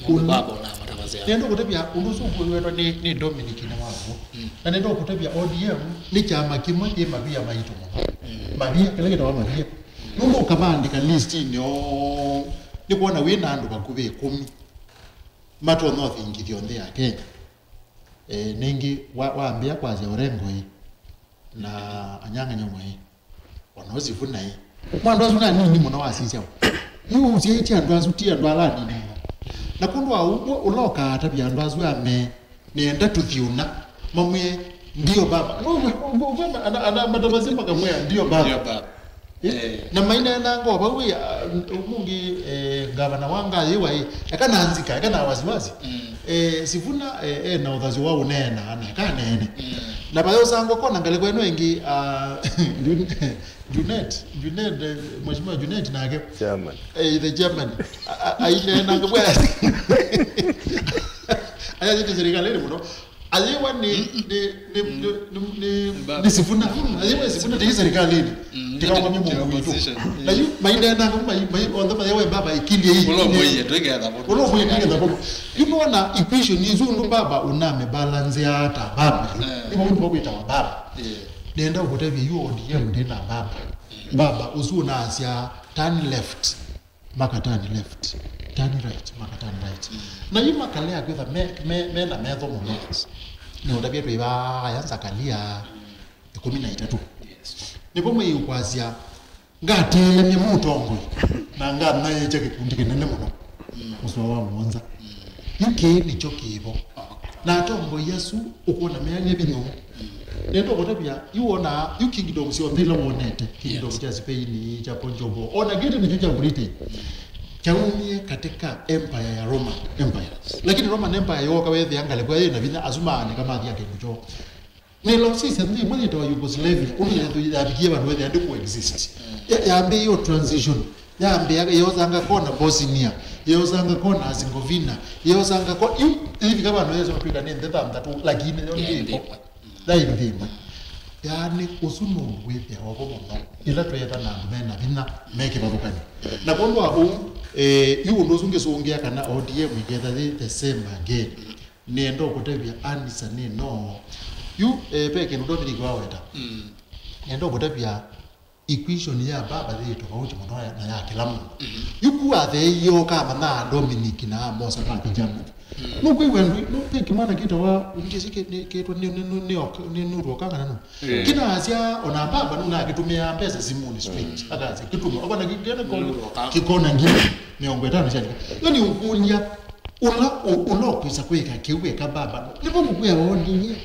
Mũndũ baba ona matavasya. Nenda kũtavya ũndũ ũsu ũkũĩwetwa nĩ, nĩ Dominic na waguo. Mm. Na nenda kũtavya O D M nĩ kyama kĩmwe kĩ mavia maitũ mũno. Mm. Mavia, kĩla kĩtawa mavia. Nũndũ ũkavandĩka listinĩ oo, nĩ kwona wĩ na andũ vakuvĩ ĩkũmi matonya ũthingithyo nthĩ ya Kenya. E, nĩngĩ wa, wambĩa kwasya Orengo ĩ, na Anyang' Nyong'o ĩ, ona Sifuna ĩ. Mwa andũ asu nanini mũno wasisya. Yu ũsyaĩtye andũ asu ti andũ ala anini mũno. Na kwondũ wa ũu, ũla ũkaatavya andũ asu ame, nĩenda tũthi ũna, mamwĩe, "Ndio baba." No, we, we, we, ana, ana matavasya makamwĩa, "Ndio baba." Ndio baba. Eh, na maineenanga o vau ĩ, ah, ũmũnthĩ, eh, ngavana wa Nga yĩwa ĩ, eka na nzika, eka na wasiwasi. Mm. Eh, Sifuna, eh, e na ũthasyo wa ũneena, na eka aneene. Mm. Na vayosangwa kona ngalĩko ĩno ĩngĩ, ah, Junet, Junet, eh, Mheshimiwa Junet nake. Chairman. Eh, the chairman. A- a- aineenanga bwa. Ayasĩte serikalĩnĩ mũno. Ayĩwa nĩ, nĩ, nĩ, nĩ, nĩ, nĩ, nĩ Sifuna. Mm, ayĩwa nĩ Sifuna, ti serikalĩnĩ. Mm, tikakwamya mũndũ witũ. Opposition. Na yu maineenanga mai, mai, onthe mayĩwa baba ikilie hii. Ũla ũmũie, twĩketha mũndũ. Ũla ũmũie, twĩketha mũndũ. Yu nona equation isu ũndũ baba ũname balance ya ta baba. Eh. Nĩvo ũndũ wa kwĩtawa baba. Yeah. Nenda ũkũtavya yu O D M ndĩ na baba. Baba ũsu ũnasya turn left, maka turn left, turn right, maka turn right. Mm. Na yu makalea kwĩtha me, me, me na metho mũno. Yes. Nĩ ũtavya twĩ vaya Nzakalia ĩkũmi na itatũ. Yes. Nĩvo mwĩĩ ũkwasya, ngatĩĩlany'a mũtongoi, na nganyaĩĩkya kĩkundi kĩnene mũno. Mm. Mũsoa wa mũonza. Mm. Yu kĩĩ nĩkyo kĩvo. Na atongoi asu ũkwona meanie vinya ũũ. Nenda ũkũtavya, yu wonaa, yu kingdom syonthe ila wonete, kingdom, yes, kya Spain, kya Portugal, ona kĩtĩ nĩkyo kya Britain. Kyaumie katika empire ya Roman Empire. Lakini Roman Empire yooka weethĩa ngalĩko yĩ na vinya, asu maanĩka mathia kĩndũ kyoo. Nĩla ũsisya nthĩ ĩmwe yĩtawa Yugoslavia, ũndũ yethu yavikie vandũ wethĩa ndĩ ku-exist. Ya- yambĩĩe o transition. Yambĩa, yosanga kona Bosnia, yosanga kona Herzegovina, yosanga ko, yu, ĩvika vandũ yesa ũtwĩka nĩ nthĩ thanthatũ, lakini yo ndĩ ĩmwe. Yaĩ nthĩ ĩmwe. Yaani, ũsu nũndũ wĩthĩawa vo mũno, ĩla tweeta na andũ me na vinya, me kĩvathũkany'o. Na kwondũ wa ũu, eh, yu ũndũ ũsu ngĩsũngĩa kana O D M ĩketha yĩ the same again. Nĩenda ũkũtavya anisa nĩ no. Yu, eh, ve kĩndũ Dominic waweta. Mm. Nĩenda ũkũtavya equation ya baba yĩ tofauti mũno na ya kĩla mũndũ. Mhm. Yu ku atheeie ũkamanya Dominic na amosa ma kĩjana. Mm. Nũkwĩw'a ndũ, nũ, ve kĩmwana kĩtawa, ndĩsĩ kĩ-, nĩ, kĩtwa nĩ, nĩ, nĩ, nĩ, nĩ, nĩ Nuru Okanga na nũ. Eh. Kĩnasya, ona baba nũnakĩtũmĩaa mbesa simũnĩ straight. Mm. Akasya, kĩtũma, akona kĩ-, kĩna kona, Nuru Okanga, kĩkona ngili mĩongo ĩtano sya ndika. Yo nĩ ũkũlya, ũla, ũ-, ũla ũkwĩsa kwĩka kĩu eka baba. Nĩvo mũkwĩa O D M.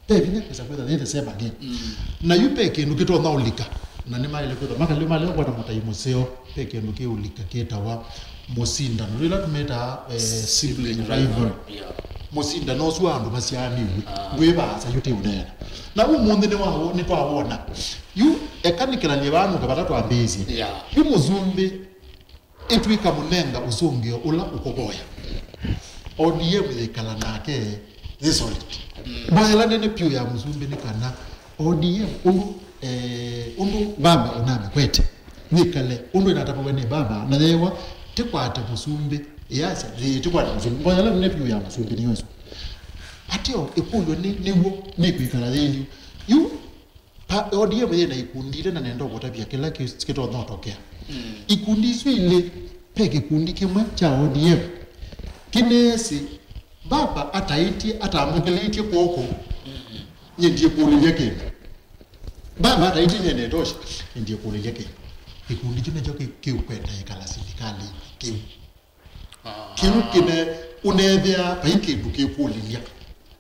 Ve vinya kwĩsa kwĩtha yĩ the same again. Mm. Na yu ve kĩndũ kĩtonya ũlika. Na nĩmaĩle kwĩtha, makalĩ maĩle kwata mũtai mũseo, ve kĩndũ kĩũlika kĩtawa mũsindano. Ĩla tũmĩtaa, eh, sibling rival. Yeah. Mũsindano ũsu wa andũ masyaanĩw'e. Ah. Ndwĩ vaasa yu ti ũneena. Na ũmũnthĩ nĩwa-, nĩtwawona. Yu, eka nĩkĩlany'e vaa nũka vata twambĩĩsye. Yeah. Yu mũsumbĩ ĩtw'ĩka mũnenga ũsũngĩo ũla ũkũvoya. O D M yĩkala nake yĩ solid. Mm. Mboya ĩla nene vyũ ya mũsumbĩ nĩ kana O D M ũndũ, eh, ũndũ baba ũnamĩkwete, yĩkale ũndũ ĩnatavawe nĩ baba, na yewa tĩkwate mũsumbĩ, ĩyasya, ĩĩ, tĩkwate mũsumbĩ. Mboya ĩla nene vyũ ya mũsumbĩ nĩyo ĩsu. Ateo ĩkũlyo nĩ, nĩw'o nĩkwĩkala yĩlyu. Yu, Pa-, O D M yĩ na ikundi ilĩ, na nenda ũkũtavya kĩla kĩ-, kĩtonya ũtokea. Mm. Ikundi isu ilĩ, ve kĩkundi kĩmwe kya O D M kĩneesĩ, baba ataĩtye, atambũkĩlĩtye kw'oko, mm-hmm, nyie ndiĩkũlĩlya kĩndũ. Baba ataĩtye nyie netosha, nyie ndiĩkũlĩlya kĩndũ. Kĩkundi kyu nĩkyo kĩ-, kĩũkwenda ĩkala silikalĩnĩ kĩu. Ah. Kĩu kĩne ũneethĩa vai kĩndũ kĩkũlĩlya.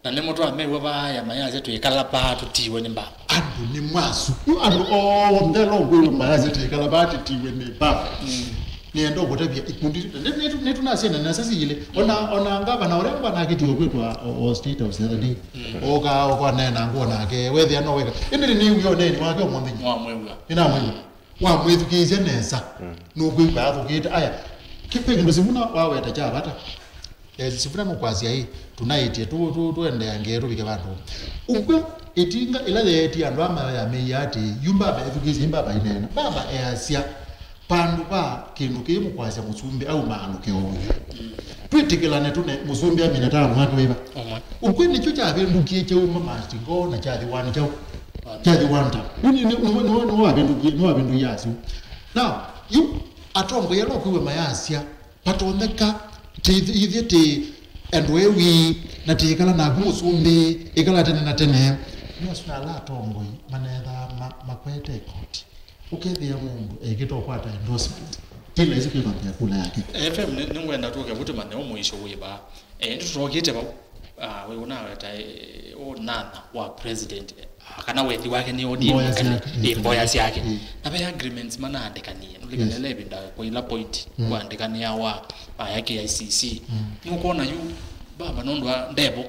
Na nĩmo twamew'a vaaya mayasya twĩkala paa tũtiwe nĩ mbamba. Andũ nĩ masu. Yu andũ onthe ala ũkwĩw'a mayasya twĩkala paa tũtiwe nĩ mbamba. Mm. Nĩenda ũkũtavya ikundi. Nĩ-, nĩtu-, nĩtũnasĩana na nesa siilĩ. Ona, ona ngavana ũrĩa ngwa nakĩtiwe kwĩtwa o, o State House the other day. Mm. Oka, oka neena ngwa nake. Wethĩa no weka. Ĩndĩ nĩw'ĩa ũneeni wake ũmũnthĩ. Nĩwamwĩw'a. Nĩnamwĩw'a. Wamwĩthukĩĩsya nesa, mm, nũkwĩw'a athũkĩte. Aya, kĩ-, ve kĩndũ Sifuna waweta kya vata. Eh, Sifuna nũkwasya ĩ, tũnaĩtye tũ-, tũ-, tũendeangĩe tũvike vandũ. Ũkw'a ĩtinga ĩla yeetie andũ aa mayo yamĩie atĩĩ, yu mbaba ethukĩĩsye, yu mbaba ĩneena. Mbaba easya, vandũ va kĩndũ kĩĩ mũkwasya mũsumbĩ aumaalũke o ũu. Twĩtĩkĩlane tũne mũsumbĩ amina taa mwaka wĩva. Ũmwe. Ũkw'a nĩkyo kyavĩndũkie kyauma Mastingo na kyathi wani kyaũ. Kyathi wanta. Nĩ, nĩ, nĩ, nĩ, nĩ, nĩwavĩndũkie, nĩwavĩndũkie asu. Now, yu atongoi ala ũkwĩw'a mayasya, vatonyeka, ti-, ithyĩ ti andũ ewi, na tiĩkala naku mũsumbĩ, ĩkala tene na tene. Nĩ asu na ala atongoi manethaa ma-, makwete ĩkoti. Ũkethĩa mũndũ ekĩte ũkwata endorsement, ti laisi kwĩvangĩa kula yake. F M nĩ, nĩngwenda tũke vu tũmanye ũmũisyo wĩ vaa. Eh, ĩndĩ tũtokĩte vau, ah, wĩ ũnaweta, eh, ũnana wa president, eh, ah, kana wendi wake nĩ O D M. Mboya syake, ĩ, mboya syake. Mm. Na ve agreements manaandĩkanie. Nũlikanĩle ĩvinda kwa ila point, mm, kwaandĩkanĩawa aya K I C C. Mm. Nũkwona yu baba nũndũ wa ndevo,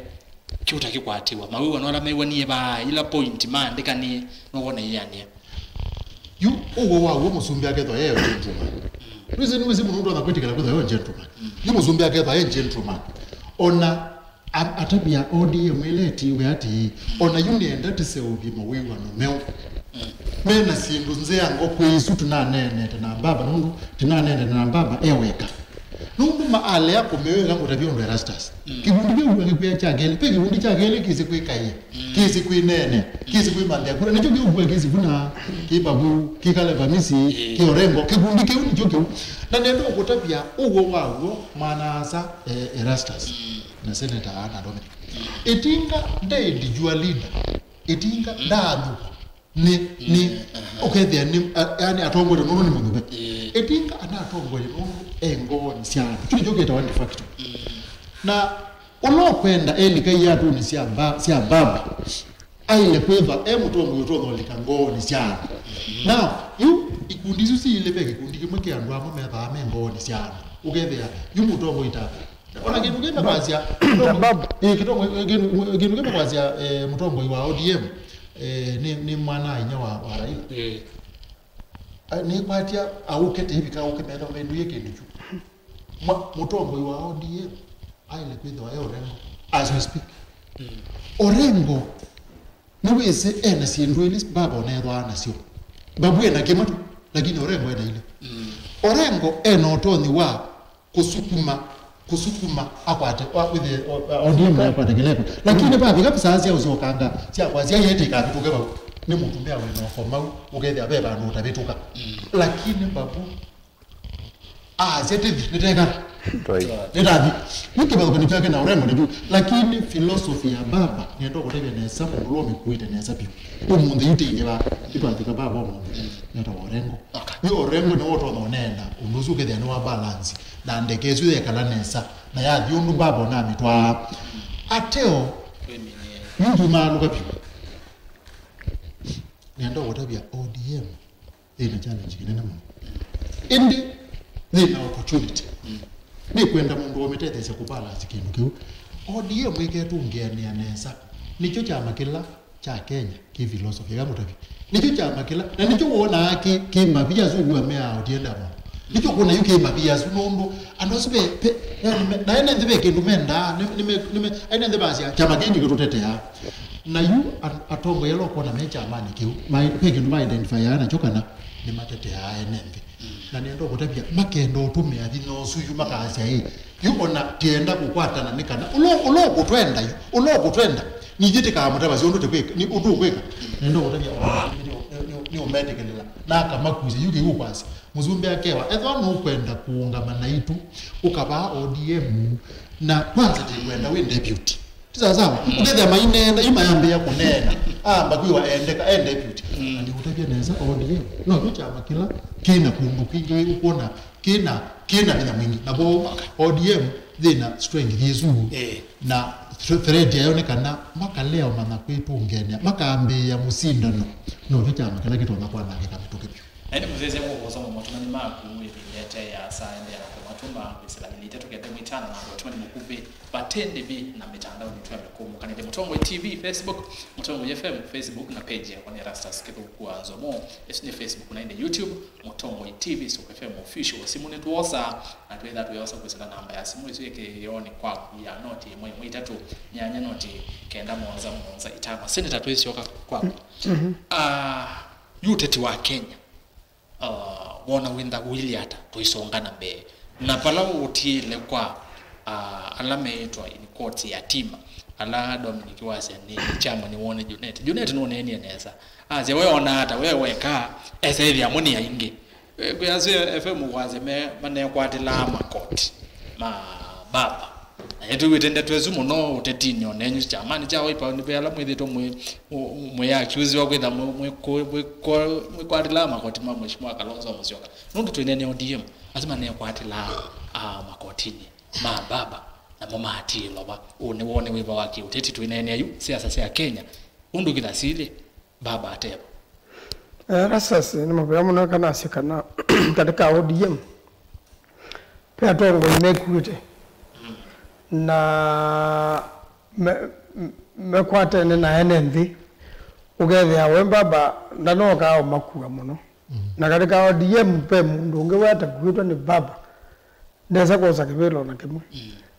kĩu ta kĩkwatĩwa. Mawĩw'ano ala mew'anie vaa, ila point maandĩkanie, nũkwona ianĩa. Yu ũw'o wa w'o mũsumbĩ akethwa e gentleman. Nĩwĩsĩ, nĩwĩsĩ mũndũ ũtonya kwĩtĩkĩla kwĩthwa e gentleman. Yu mũsumbĩ akethwa e gentleman. Ona a-, atavya O D M ĩla ĩtiwe atĩĩ, ona yu nĩenda tũseũvye mawĩw'ano meũ. Mena syĩndũ nzea ngo kwĩ isu tũnaneenete na mbaba, nũndũ tũnaneenete na mbaba e weka. Nũndũ ma alea kũmĩwĩka ngũtavya ũndũ Erastus. Mm. Kĩkundi kĩu kĩkwĩa kya kelĩ, pe kĩkundi kya kelĩ kĩsĩ kwĩkaĩa, mm, kĩsĩ kwĩneene, mm, kĩsĩ kwĩmanthĩa kura. Nĩkyo kĩũkua kĩsĩ kuna kĩbabu, kĩkale vamisi, ĩĩ, kĩ Orengo, kĩkundi kĩu nĩkyo kĩu. Na nenda ũkũtavya ũw'o wa w'o mwana-a-asa, eh, Erastus, mm, na Senator Anna Dominic. Mm. Ĩtinga ndendi jua leader. Ĩtinga, mm, ndaathukwa. Nĩ, nĩ, mm, aha, ũkethĩa nĩ, a-, yani atongoetwe nũndũ nĩ mũnyuve. Ĩĩ. Ĩtinga anatongoetwe nũndũ e ngoonĩ sya andũ. Kĩu nĩkyo kĩtawa de facto. Mm. Na ũla ũkwenda elika iatũnĩ sya mba-, sya mbamba, aile kwĩthwa e mũtongoi ũtonya ũlika ngoonĩ sya andũ. Mm. Now, yu ikundi isu siilĩ, ve kĩkundi kĩmwe kĩ andũ amwe methaa me ngoonĩ sya andũ. Ũkethĩa, yu mũtongoi ta Ona kĩndũ kĩmwe kwasya, Sababu. Eh, kĩtongo-, eh, kĩndũ, kĩndũ kĩmwe kwasya, eh, mũtongoi wa O D M, eh, nĩ, nĩ mwana-a-inyia wa, wa Raila. Eh. Ah, nĩkwatya aũke tĩvika aũke metha menduie kĩndũ kyu. Mwa-, mũtongoi wa O D M aile kwĩthĩwa e Orengo as we speak. Mm. Orengo nĩwĩsĩ ena syĩndũ ilĩ baba onethwaa nasyo. Babu ena kĩmwe tu, lakini Orengo ena ilĩ. Mm. Orengo ena ũtonyi wa kũsukuma, kũsukuma akwate, wa, wĩthĩe, o, o, O D M akwate kĩleko. Lakini vavika saa sya ũsyokanga, sya kwasya yeti ikavĩtũke vau. Nĩ mũtumĩa wĩna ũkomau, ũkethĩa ve vandũ ũtavĩtũka. Mm. Lakini Babu, aasya tĩthi, nĩtekala. Twai. Nĩtathi. Nĩ kĩvathũkany'o kyake na Orengo nĩkyu. Lakini philosophy ya baba, nĩenda kũtavya nesa, mũndũ ũla ũmĩkuĩte nesa vyũ. Ũmũnthĩ yu tĩinĩ va, itwathika baba ũmũnthĩ. Nĩtawa Orengo. Okay. Yu Orengo nĩwe ũtonya ũneena ũndũ ũsu ũkethĩa nĩ wa balance, na ndeke ĩsu yekala nesa, na yathi ũndũ baba ũnamĩtwaa. Ateo, yu ndumaalũka vyũ. Nĩenda kũtavya O D M yĩna challenge kĩnene mũno. Ĩndĩ yĩna opportunity. Nĩkwenda mũndũ ũmĩtetheesya kũ balance kĩndũ kĩu. O D M ĩketũngĩanĩa nesa. Nĩkyo kyama kĩla kya Kenya kĩ philosophy, eka mũtavi. Nĩkyo kyama kĩla, na nĩkyo wonaa kĩ, kĩ mavia asu ũw'a meaa ũtienda mũno. Nĩkyo kwona yu kĩ mavia asu nũndũ andũ asu ve, ve, yani me, na ene nthĩ ve kĩndũ mendaa, nĩ, nĩ me, nĩ me, ene nthĩ vasya, kyama kĩĩ nĩkĩtũteteaa. Na yu a-, atongoi ala ũkwona me kyamanĩ kĩu, ma, ve kĩndũ ma identifyaa nakyo kana nĩmateteaa ene nthĩ. Na nĩenda ũkũtavya, makenda ũtũmĩa vinya ũsu yu makasya, ĩ, yu ona tienda kũkwatana nĩ kana, ũla, ũla ũkũtwenda yu, ũla ũkũtwenda, nithyĩ tĩkamũtavasya ũndũ tĩkwĩka, nĩ ũndũ ũkwĩka. Nĩenda ũkũtavya, nĩ, nĩ, nĩ, nĩũmetĩkĩlĩla, na akamakusya, yu kĩu ũkwasya. Mũsumbĩ akewa, ethwa nũkwenda kũũngama naitũ, ũkavaa O D M, na kwanza tĩkwenda wĩ deputy. Ti sawa sawa? Mm. Ũkethĩa maineena, yu mayambĩĩa kũneena. Amba kwĩwa endeka, e deputy. Mm. Na nĩũtavya nesa O D M. No, kyo kyama kĩla kĩna kũndũ kwingĩ wĩ ũkwona kĩna, kĩna vinya mwingĩ. Na vo O D M yĩna strength yĩsu. Eh. Na thre-, threat yayo nĩ kana makalea ũmanya kwĩtũngenea, makambĩĩa mũsindano. No, kyo kyama kĩla kĩtonya kwanangĩka mĩtũkĩ vyũ. Na ĩndĩ mũsyaĩĩsya kwa kũsoma matumani maku ĩvinda ĩte ya saa ĩndĩ ya kũmatuma kwĩsĩla mĩli itatũ kenda ĩmwe itano na andũ atumani mũkuvĩ vate ndĩvi na mĩtandaonĩ twambe kũmũkanĩlya Mũtongoi T V Facebook, Mũtongoi F M Facebook na page yakwa nĩ Erastus Kĩthũku wa Nzomo. Ĩsu nĩ Facebook na ĩndĩ YouTube, Mũtongoi T V Soko F M Official. Simũ nĩtwosa na twĩtha twĩosa kwĩsĩla namba ya simũ ĩsu ĩkĩonĩ kwaku ya noti ĩmwe ĩmwe itatũ nyanya noti kenda mũonza mũonza itano. Senator, twĩsyoka kwaku. Mhm. Ah, Yu ũteti wa Kenya, uh, wona wĩntha ũilyĩ ata tũisonga na mbee? Na vala ũtiĩle kwa, uh, ala meĩtwa in quotes yatima, ala Dominic wasya nĩ chairman wone Junet. Junet nũneenie nesa. Asya, "We ona ata, we weka, esa ĩthĩa mo nĩ aingĩ." Eh, kwĩ asu F M kwasya me, manekwatĩlaa makoti ma baba. Na nĩtwĩw'ĩte ndeto ĩsu mũno ũtetinĩ, o nenyu kyamanĩ kya Wiper, nĩ ve ala mwĩthĩtwe mwĩ, mwĩ, mwĩ accuse wa kwĩtha mwĩ, mwĩ, mwĩ, mwĩkwatĩlaa makoti ma Mheshimiwa Kalonzo Musyoka. Nũndũ twĩneenea O D M, asu manekwatĩlaa, ah, makotinĩ ma baba, namo maatiĩlwa va. Ũũ nĩ wone wĩva wa kĩũteti twĩneenea yu, siasa sya Kenya, ũndũ kĩla silĩ. Baba atevo. Eh, Rasasi, nĩ mavea mũno kana asye kana katika O D M ve atongoi mekuĩte na me- me- mekwatene na ene nthĩ, ũkethĩa we baba ndanokaa ũmakua mũno. Na katika O D M ve mũndũ ũngĩ we atakuĩtwe nĩ baba ndesa kwosa kĩvĩla ona kĩmwe.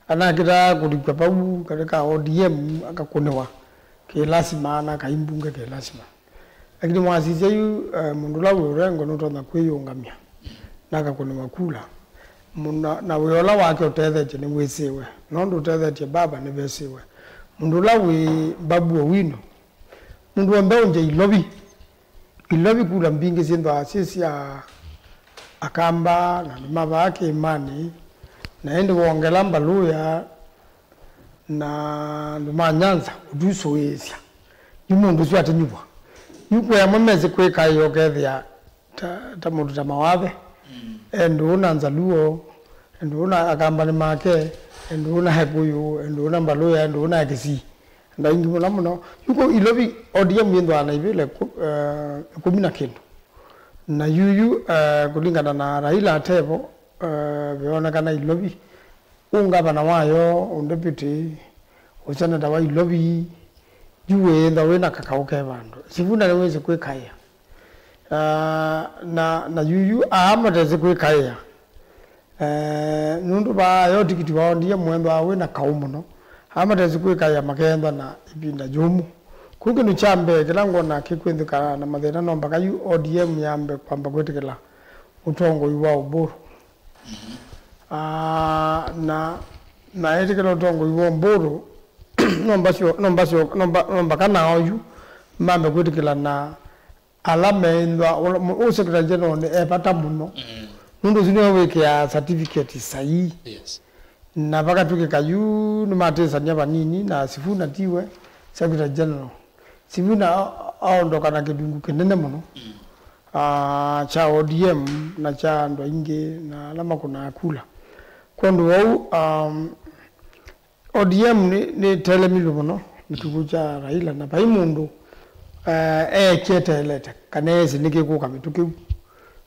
Anakĩtaa kũlikw'a vau katika O D M akakũnĩwa kĩlasima na akaimbunge kĩlasima. Lakini mwasisya yu, eh, mũndũ ũla wĩ ũrengo nũtonya kwĩyũngamya na akakũnĩwa kula. Mũna- na wĩa ũla wake ũtethetye nĩwĩsĩwe, nũndũ ũtethetye baba nĩvesĩwe. Mũndũ ũla wĩ Babu Owino, mũndũ wa mbeũ nja Ilovi. Ilovi kula mbingĩ syĩthwaa syĩ sya Akamba na andũ ma vaa kĩĩmanĩ, na ĩndĩ wongela Mbaluya na andũ ma Nyanza ũtusũĩĩsya. Yu mũndũ ũsu atinyuvwa. Yu kwĩ amwe mesĩ kwĩkaĩa ũkethĩa ta, ta mũndũ ta Mawathe, endũũ na Nzaluo, endũũ na Akamba nĩ make, endũũ na Ekũyũ, endũũ na Mbaluya, endũũ na Akisii. Andũ aingĩ mũno mũno. Yu kũ Ilovi O D M yĩthwaa na ivĩla ĩkũ- eh, ĩkũmi na kĩndũ. Na yuyu, eh, kũlingana na Raila atevo, eh, veonekana Ilovi, ũngavana wayo, ũndeputĩ, ũseneta wa Ilovi, yu wĩĩthwa wĩ na kakaũ ke vandũ. Sifuna nĩwĩsĩ kwĩkaĩa. Ah, na, na yuyu aa matesĩ kwĩkaĩa. Eh, nũndũ vaa yo tikiti wa O D M wĩthwaa wĩ na kaũ mũno. Aa matesĩ kwĩkaĩa makeethwa na ĩvinda yũmũ. Kũu kĩndũ kya mbee kĩla ngwona kĩkwĩthĩka na mathĩna no mbaka yu O D M yambe kwamba kwĩtĩkĩla ũtongoi wa Oburu. Ah, na, na ĩtĩkĩla ũtongoi wa Oburu, no mbasyo, no mbasyo, no mba- no mbaka nao yu mambe kwĩtĩkĩla na ala meĩthwa, ũla- mũ- ũ Secretary General nĩ e vata mũno. Nũndũ ũsu nĩwe wĩkĩaa certificate saii. Yes. Na vakatw'ĩkĩka yu nĩmatĩsany'a vanini na Sifuna tiwe Secretary General. Sifuna a- aondoka na kĩlungu kĩnene mũno, ah, kya O D M na kya andũ aingĩ na ala makũnaa kula. Kwondũ wau, um, O D M nĩ- nĩtelemilwe mũno mĩtuku kya Raila, na vai mũndũ, eh, eekie eteelete kana eesĩ nĩkĩkũka mĩtũkĩu.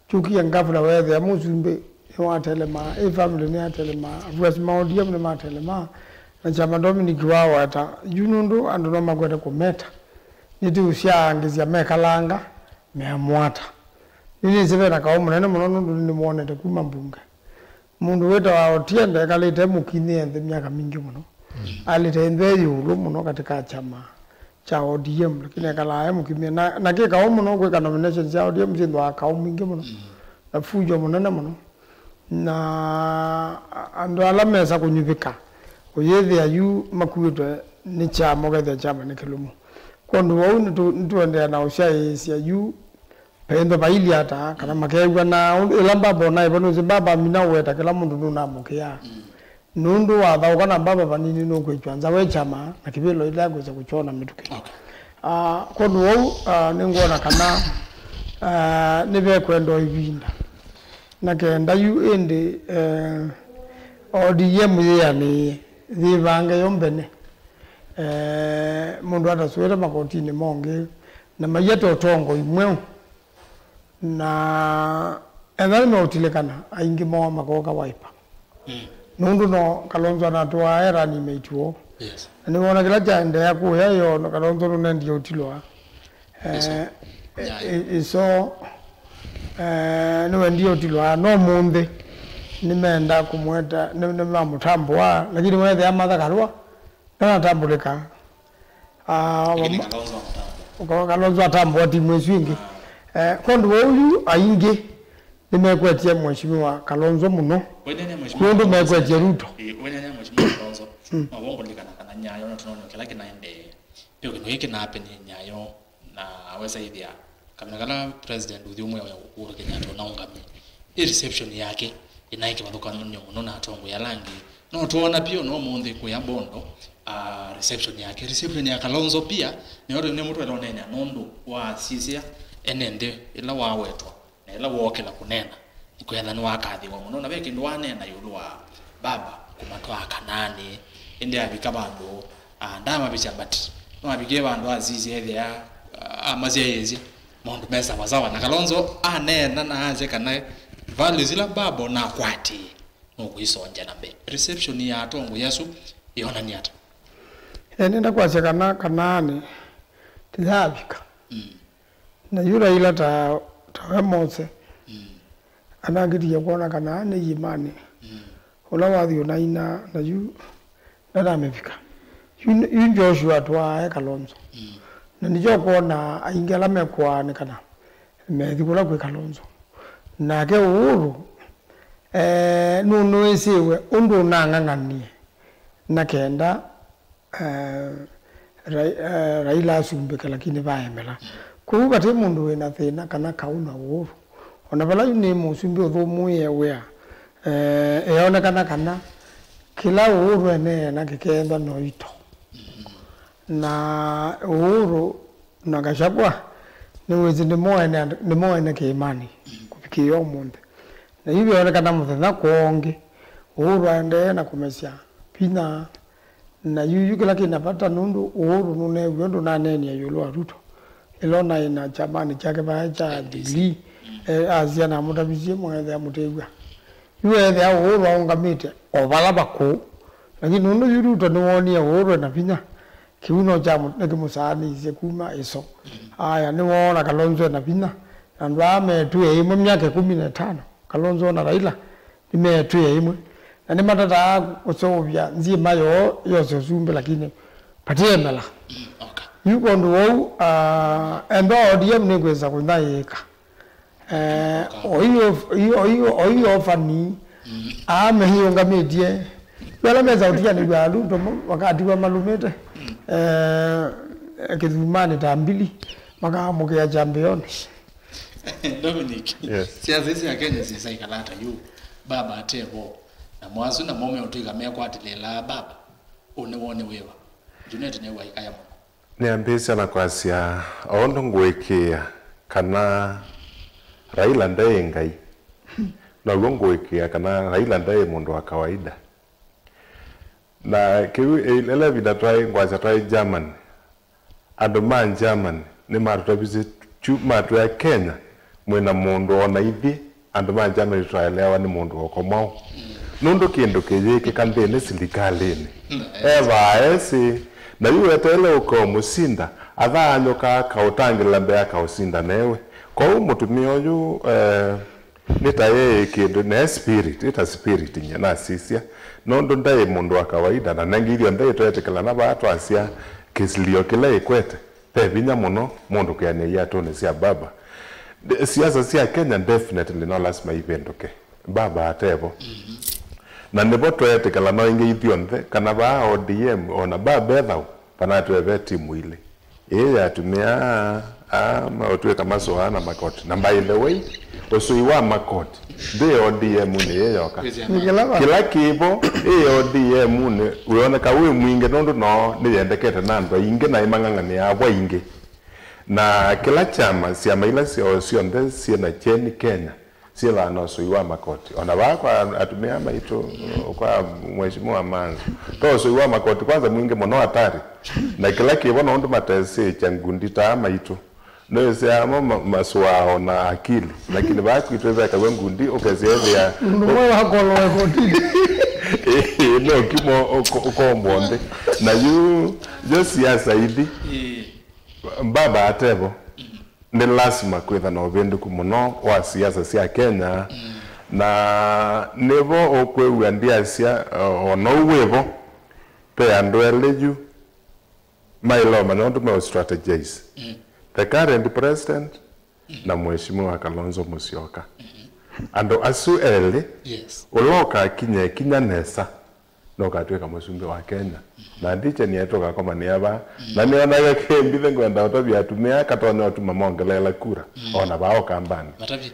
Kyũkie ngavula weethĩa mũsumbĩ nĩwatelemaa, ĩ family nĩyatelemaa, avuasi ma O D M nĩmatelemaa, na kyama Dominic waweta yu nũndũ andũ no makwete kũmeta. Nĩtĩũsyaangĩsya mekalanga meamũata. Nĩnĩsĩ ve na kaũ mũnene mũno nũndũ nĩnĩmwonete kuma mbunge. Mũndũ wĩtawa Otiende ekalĩte e mũkinyĩe nthĩ myaka mingĩ mũno. Alĩte nthĩ e ĩũlũ mũno katika kyama kya O D M, lakini ekalaa e mũkinyĩe. Na, na kĩ kaũ mũno kwĩka nominations sya O D M syĩthwaa kaũ mwingĩ mũno. Na fujo mũnene mũno. Na a- andũ ala mesa kũnyuvĩka, ũyĩthĩa yu makuĩtwe nĩ kyama, ũkethĩa kyama nĩ kĩlũmu. Kwondũ wau nĩtũ- nĩtũendeea na ũsyaĩĩsya yu Pendo vailye ata, kana makew'a na ũndũ ĩla mbaba onaĩvo, nũsĩ mbaba amina ũweta kĩla mũndũ nũnamũkĩaa. Nũndũ wathaũka na mbaba vanini nũkwĩkw'a nza we kyama na kĩvĩlo ĩla kwĩsa kũkyona mĩtũkĩ. Okay. Ah, kwondũ wau, ah, nĩngwona kana, ah, nĩvekwenda ĩvinda. Na kenda yu ĩndĩ, eh, O D M yĩanĩĩe, yĩvange yo mbene. Eh, mũndũ atasũĩte makotinĩ mongĩ, na maiete ũtongoi mweũ. Na ethĩwa nĩmeũtilĩkana, aingĩ moo makooka Wiper. Mm. Nũndũ no Kalonzo anatũaa e running mate woo. Yes. Na nĩwona kĩla kyaendeea kũya yo, no Kalonzo nũnendie ũtilwa. Yes, sir. Eh, nyayo. I- iso, eh, nĩwendie ũtilwa. No mũnthĩ nĩmenda kũmweta, nĩ- nĩmamũtambũa, lakini weethĩa Martha Karua, ndanatambũlĩka. Ah, Lakini wama- Kalonzo amũtambũa. Ka- Kalonzo atambũa timu ĩsu ĩngĩ. Eh, kwondũ wa ũyu aingĩ nĩmekwetye Mheshimiwa Kalonzo mũno. Wenene Mheshimiwa Kwondũ Kalonzo. Mekwetye Ruto. Eh, wenene Mheshimiwa Kalonzo. Mm. No wongo likana kana nyayo na tunaona kila kinaendelea. Pio kino hiki na happen nyayo na aweza idhia. Kamina kala President ũthiũ ũmwe wa Uhuru Kenyatta ũnaũngamie, ĩ reception yake ĩnaĩ kĩvathũkany'o mũno na atongoi ala angĩ. No twoona pio no mũnthĩ kũya Bondo, ah, reception yake. Reception ya Kalonzo pia nĩyo nĩ mũtwele ũneenea nũndũ wa sisya ene nthĩ ĩla wawetwa na ĩla wookĩla kũneena. Nĩkwĩthwa nĩwakathĩwa mũno, na ve kĩndũ waneena ĩũlũ wa baba kũmatwaa Kanaanĩ, ĩndĩ avika vandũ, ah, ndamavĩsya, but no avikie vandũ asisya ethĩa, ah, amasyaĩĩsya maũndũ me sawasawa, na Kalonzo aneena na asya kana values ila baba ũnakwatĩĩe nũkũisongya na mbee. Reception ya atongoi asu yonanie ata? Ĩĩ, nĩenda kwasya kana Kanaanĩ tĩyavika. Mm. Na yu Raila ta, ta we mose, mm, anangĩtie kwona kana nĩ iĩmanĩ. Mm. Ũla wathi ũnaina, na yu ndanamĩvika. Yu, yu Joshua atwaa e Kalonzo. Mm. Na nĩkyo kwona aingĩ ala mekwaa nĩ kana methi kũla kwĩ Kalonzo. Nake Uhuru, eh, nũnũĩsĩwe ũndũ ũnang'ang'anie na kenda eh, Rai-, eh, Raila asumbĩke, lakini vaemela. Kwoou vate mũndũ wĩna thĩna kana kaũ na Uhuru. Ona vala yu nĩ mũsumbĩ ũthũmũĩe wĩa, eh, eonekana kana kĩla Uhuru eneena kĩkeethwa no ito. Na Uhuru na Gachagua nĩwĩsĩ nĩmo ene, nĩmo ene kĩĩmanĩ kũvikĩĩa ũmũnthĩ. Na yu veonekana mũthenya kwongĩ Uhuru aendee na kũmesya vinya. Na yu, yu kĩla kĩna vata, nũndũ Uhuru nũneew'e ũndũ naneenie ĩũlũ wa Ruto. Ĩla ũnaĩ na kyamanĩ kyake vaa kya Jubilee, eh, asya namũtavisye mũkethĩa mũtĩw'a. Yu ethĩa Uhuru aũngamĩte o vala vakũũ. Lakini nũndũ yu Ruto nĩwoonie Uhuru ena vinya, kĩu no kyamu-, nĩkĩmũsaanĩisye kuma ĩso. Aya, nĩwoona Kalonzo ena vinya. Na andũ aa metwĩe ĩmwe myaka ĩkũmi na ĩtano, Kalonzo na Raila. Nĩmeetwĩe ĩmwe, na nĩmatataa kũseũvya nzima yoo yose ũsumbĩ, lakini vatiemela. Mm, okay. Yu kwondũ wou, ah, enda O D M nĩkwĩsa kũnyaĩĩka. Eh, okay. Oyu, oyu, oyu, oyu ofani, mm, aa meyĩũngamĩtye. Yu ala mesa ũtianĩw'a alu ndomo, makatiwa malũmĩte, mm, eh, kĩthumanĩ ta mbili, makaamũkĩa champion. Dominic, yes, siasa ici sya Kenya syĩsa ikala ata yu? Baba ate vo, na mwasu namo meũtw'ĩka mekwatĩlĩĩlaa baba, ũnĩ woo nĩ wĩva? Junet nĩw'a ikaya mũno. Nĩambĩĩsya na kwasya, o ũndũ ngũĩkĩĩa kana Raila ndaĩ Ngai, now'o ngũĩkĩĩa kana Raila ndaĩ mũndũ wa kawaida. Na kĩu, ĩ-, ĩla ĩvinda twaĩ, ngwasya twaĩ Germany, andũ ma Germany nĩmatũtavisye kyu, matwĩa, Kenya mwĩ na mũndũ o na ithyĩ andũ ma Germany twaeleawa nĩ mũndũ o komwaũ. Nũndũ kĩndũ kĩyĩkĩka nthĩnĩ silikalĩnĩ, mm, evaa esĩ, na yu weteele ũka ũmũsinda, athaanyũkaa akaũtangĩlĩla mbee akaũsinda newe. Kwoou mũtumĩa ũyũ, eh, nĩ ta yĩ kĩndũ ne spirit, ĩ ta spirit nye nasisya. Nũndũ ndaĩ mũndũ wa kawaida, na nengĩ ithyonthe ĩtwetĩkĩlana vaa twasya kĩsilio kĩla ĩkwete, ve vinya mũno mũndũ kwĩanĩa iatũnĩ sya baba. De-, siasa sya Kenya definitely no lasima ivĩndũke. Baba atevo. Na nĩvo tweetĩkĩlana ĩngĩ ithyonthe, kana vaa O D M, ona baba ethau, vanatwĩe ve timu ilĩ. Ĩĩ ya atumĩa aa, aa maũtw'ĩka masũaa na makoti. Na by the way, ũsũi wa makoti ndĩ O D M-nĩ ĩĩ yoka. Nĩ kĩla va. Kĩla kĩvo ĩ O D M-nĩ wĩoneka wĩ mwingĩ nũndũ no nĩyendekete na andũ aingĩ na ĩmang'ang'anĩaa vo ingĩ. Na kĩla kyama, syama ila syoo syonthe syĩ na kyeni Kenya, syĩthĩawa na ũsũi wa makoti. O na vaa kwa atumĩa maitũ, kwa Mheshimiwa Manzo, to ũsũi wa makoti kwanza mwingĩ mũno hatari. Na kĩla kĩvo nũndũ matesĩĩkya ngundi ta aa maitũ. Nĩwĩsĩ amo ma-, masũaa o na akili. Lakini vaa kwitũ ĩvekaw'a ngundi, ũkesya ĩthĩa. Mũndũ mwe wakolwa kotini. Ĩĩ, no kimo ũko-, ũkombwa nthĩ. Na yu, yo siasa ithi. Ĩĩ. Baba atevo, nĩ lasima kwĩtha na ũvĩndũku mũno wa siasa sya Kenya, na nĩvo ũkwĩw'a ndiasya, o na ũu wĩvo, ve andũ elĩ yu maĩle ũmanya ũndũ meũ strategize. The current president na Mheshimiwa Kalonzo Musyoka. Andũ asu elĩ, yes, ũla ũkakinya ĩkinya nesa, nũkatw'ĩka mũsumbĩ wa Kenya. Na ndiche nĩe tũkakomanĩa vaa. Na nĩonaga kĩmbithe ngwenda ũtavya atumĩa katonya ũtuma mongeleela kura. O na vaa Ũkambanĩ. Matavye.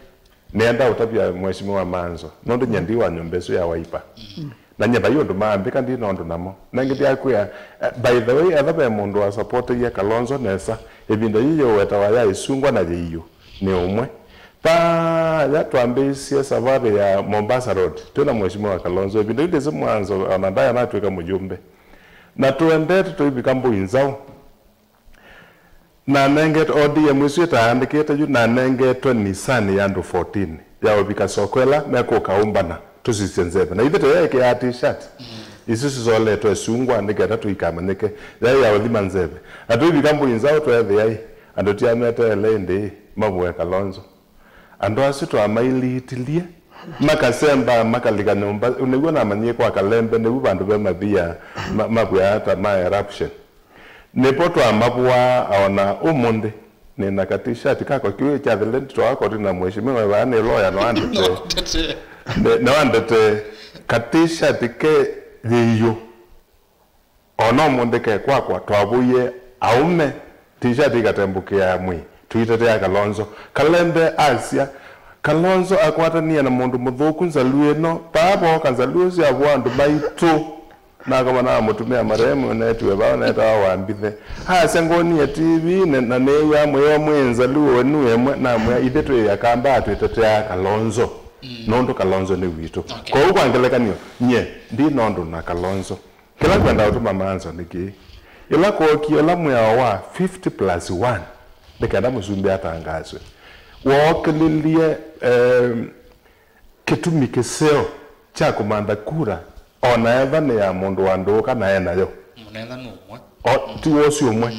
Nĩenda ũtavya Mheshimiwa Manzo. Nũndũ nyie ndi wa nyũmba ĩsu ya Wiper. Na nyie vai ũndũ maambĩka ndi na ũndũ namo. Nengĩ ndyakwĩa, eh, by the way, etha ve mũndũ wa supporteie Kalonzo nesa, ĩvinda yĩĩ yĩũwetawa ya ĩsungwa na yĩiũ nĩ ũmwe. Vaya twambĩĩsye savarĩ ya Mombasa Road, twĩ na Mheshimiwa Kalonzo. Ĩvinda yĩu ndĩsĩ Manzo ona ndaĩ anatw'ĩka mũyũmbe. Na tũendete tũivika Mbũi Nzaũ. Nanengetwe, O D M ĩsu ĩtaandĩkĩte yu, nanengetwe Nissan ya andũ fourteen ya ũvika soko ĩla mekũka ũmbana tũsisye nzeve. Na ithe tũyeekĩaa t-shirt. Isu sisoletwe sungwa nĩ kenda tũikamanyĩke. Yaĩ ya ũthima nzeve. Na tũivika mbũi nzaũ tweethĩa ĩ, andũ ti ameteele ĩndĩ ĩ, mavũe Kalonzo. Andũ asu twamailiitilie, makasemba, makalika nyũmba. Nĩw'o namanyie kwa Kalembe, nĩw'o vandũ ve mavia ma- mavw'aa ta ma eruption. Nĩvo twamavũaa, ona ũmũnthĩ nĩ na ka t-shirt kakwa kĩu kyathele ndito wakwa tũi na mheshimiwa vaa nĩ lawyer no andete. Nĩ- no andete ka t-shirt ke yĩio. Ona ũmũnthĩ ke kwakwa, twavũie aũme, t-shirt ikatembũkĩa mwĩĩ, tũitetea Kalonzo. Kalembe asya, Kalonzo akwatanie na mũndũ mũthũku nzalu ĩno, vaa vooka nzalu ũsu avũa andũ maitũ. Nakomana na mũtumĩa marehemu netiwe vaa netawa Wambithe. Asya ngonie T V ne- na nĩw'a mwĩo mwĩ nzalu wenu ĩmwe, namwĩa ithe twĩ Akamba twĩteteaa Kalonzo. Nũndũ Kalonzo nĩ witũ. Okay. Kwoou kwa ngelekany'o, nyie ndi nondũ na Kalonzo. Kĩla ngwenda ũtũma manzo nĩ kĩĩ. Ĩla kwookie ũla mwĩao wa fifty plus one, nĩ kenda mũsumbĩ atangaaswe, wookĩlilye em, kĩtumi kĩseo kya kũmantha kura, o na etha nĩ ya mũndũ wa ndũũka na e nayo. Mũnetha nĩ ũmwe. O, ti wosi ũmwe,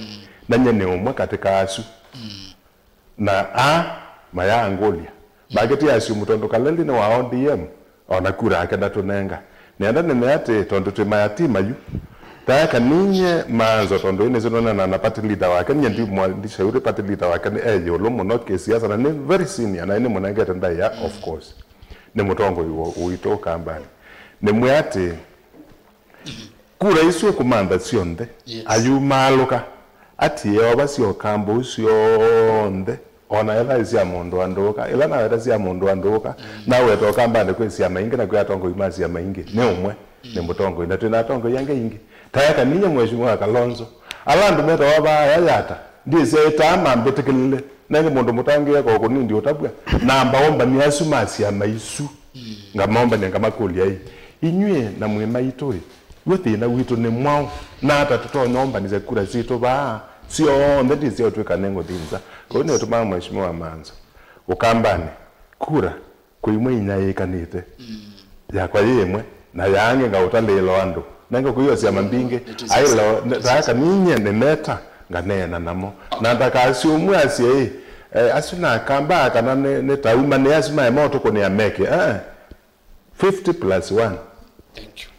na nye nĩ ũmwe katĩ ka asu. Na a mayangũlya. Maketi ya siumu tondũ Kaleli nĩ wa O D M, ona kura yake ndatũnenga. Nĩenda nĩme atĩ tondũ twĩ mayatima yu, taya kaninye manzo tondũ ĩnĩ sinonena na party leader wake, nye ndi mwa- ndi shauri party leader wake nĩ e yũlũ mũno kĩsiasa na nĩ very senior na nĩ mũnengete ndaĩa, of course. Nĩ mũtongoi wa- witũ Ũkambanĩ. Nĩmwĩa atĩ kura isu ĩkũmantha syonthe, yes, ayumaalũka, atie ova sya Ũkambũ syonthe, o na etha ĩ sya mũndũ wa ndũũka, ĩla naweta sya mũndũ wa ndũũka, mm, naweta Ũkambanĩ kwĩ syama ingĩ na kwĩ atongoi ma syama ingĩ, nĩ ũmwe, nĩ mũtongoi, na twĩ na atongoi angĩ aingĩ. Taya kaninye Mheshimiwa Kalonzo, ala andũ metawa vaa aya yata, ndyĩsĩ aitaa mambĩtĩkĩlile. Nenge mũndũ mũtangĩĩa kwa kũnindi ũtavw'a, namba ũmbani asu ma syama isu. Ngamaũmbany'a ngamakũlya-ĩ, inyw'ĩ na mwĩ maitũ-ĩ, w'o thĩna witũ nĩ mwaũ? Na ata tũtonya ũmbanĩsya kura sitũ vaa? Syonthe ndĩsyaũtw'ĩka nĩ ngũthi nza. Kwoou nĩtũmaa Mheshimiwa Manzo, Ũkambanĩ, kura kwĩ imwe inya yĩkanĩte. Yakwa yĩ ĩmwe, na ya angĩ ngaũtalĩĩla andũ. Nenge kwĩo syama mbingĩ, aĩla, taa kaninye nĩneta, nganeena namo. Na ndakasĩ ũmwe asye, ĩ, eh, asu na Akamba kana nĩ, nĩ tauma, nĩ asu maema ũtũkũnĩa meke. Eh, fifty plus one. Thank you.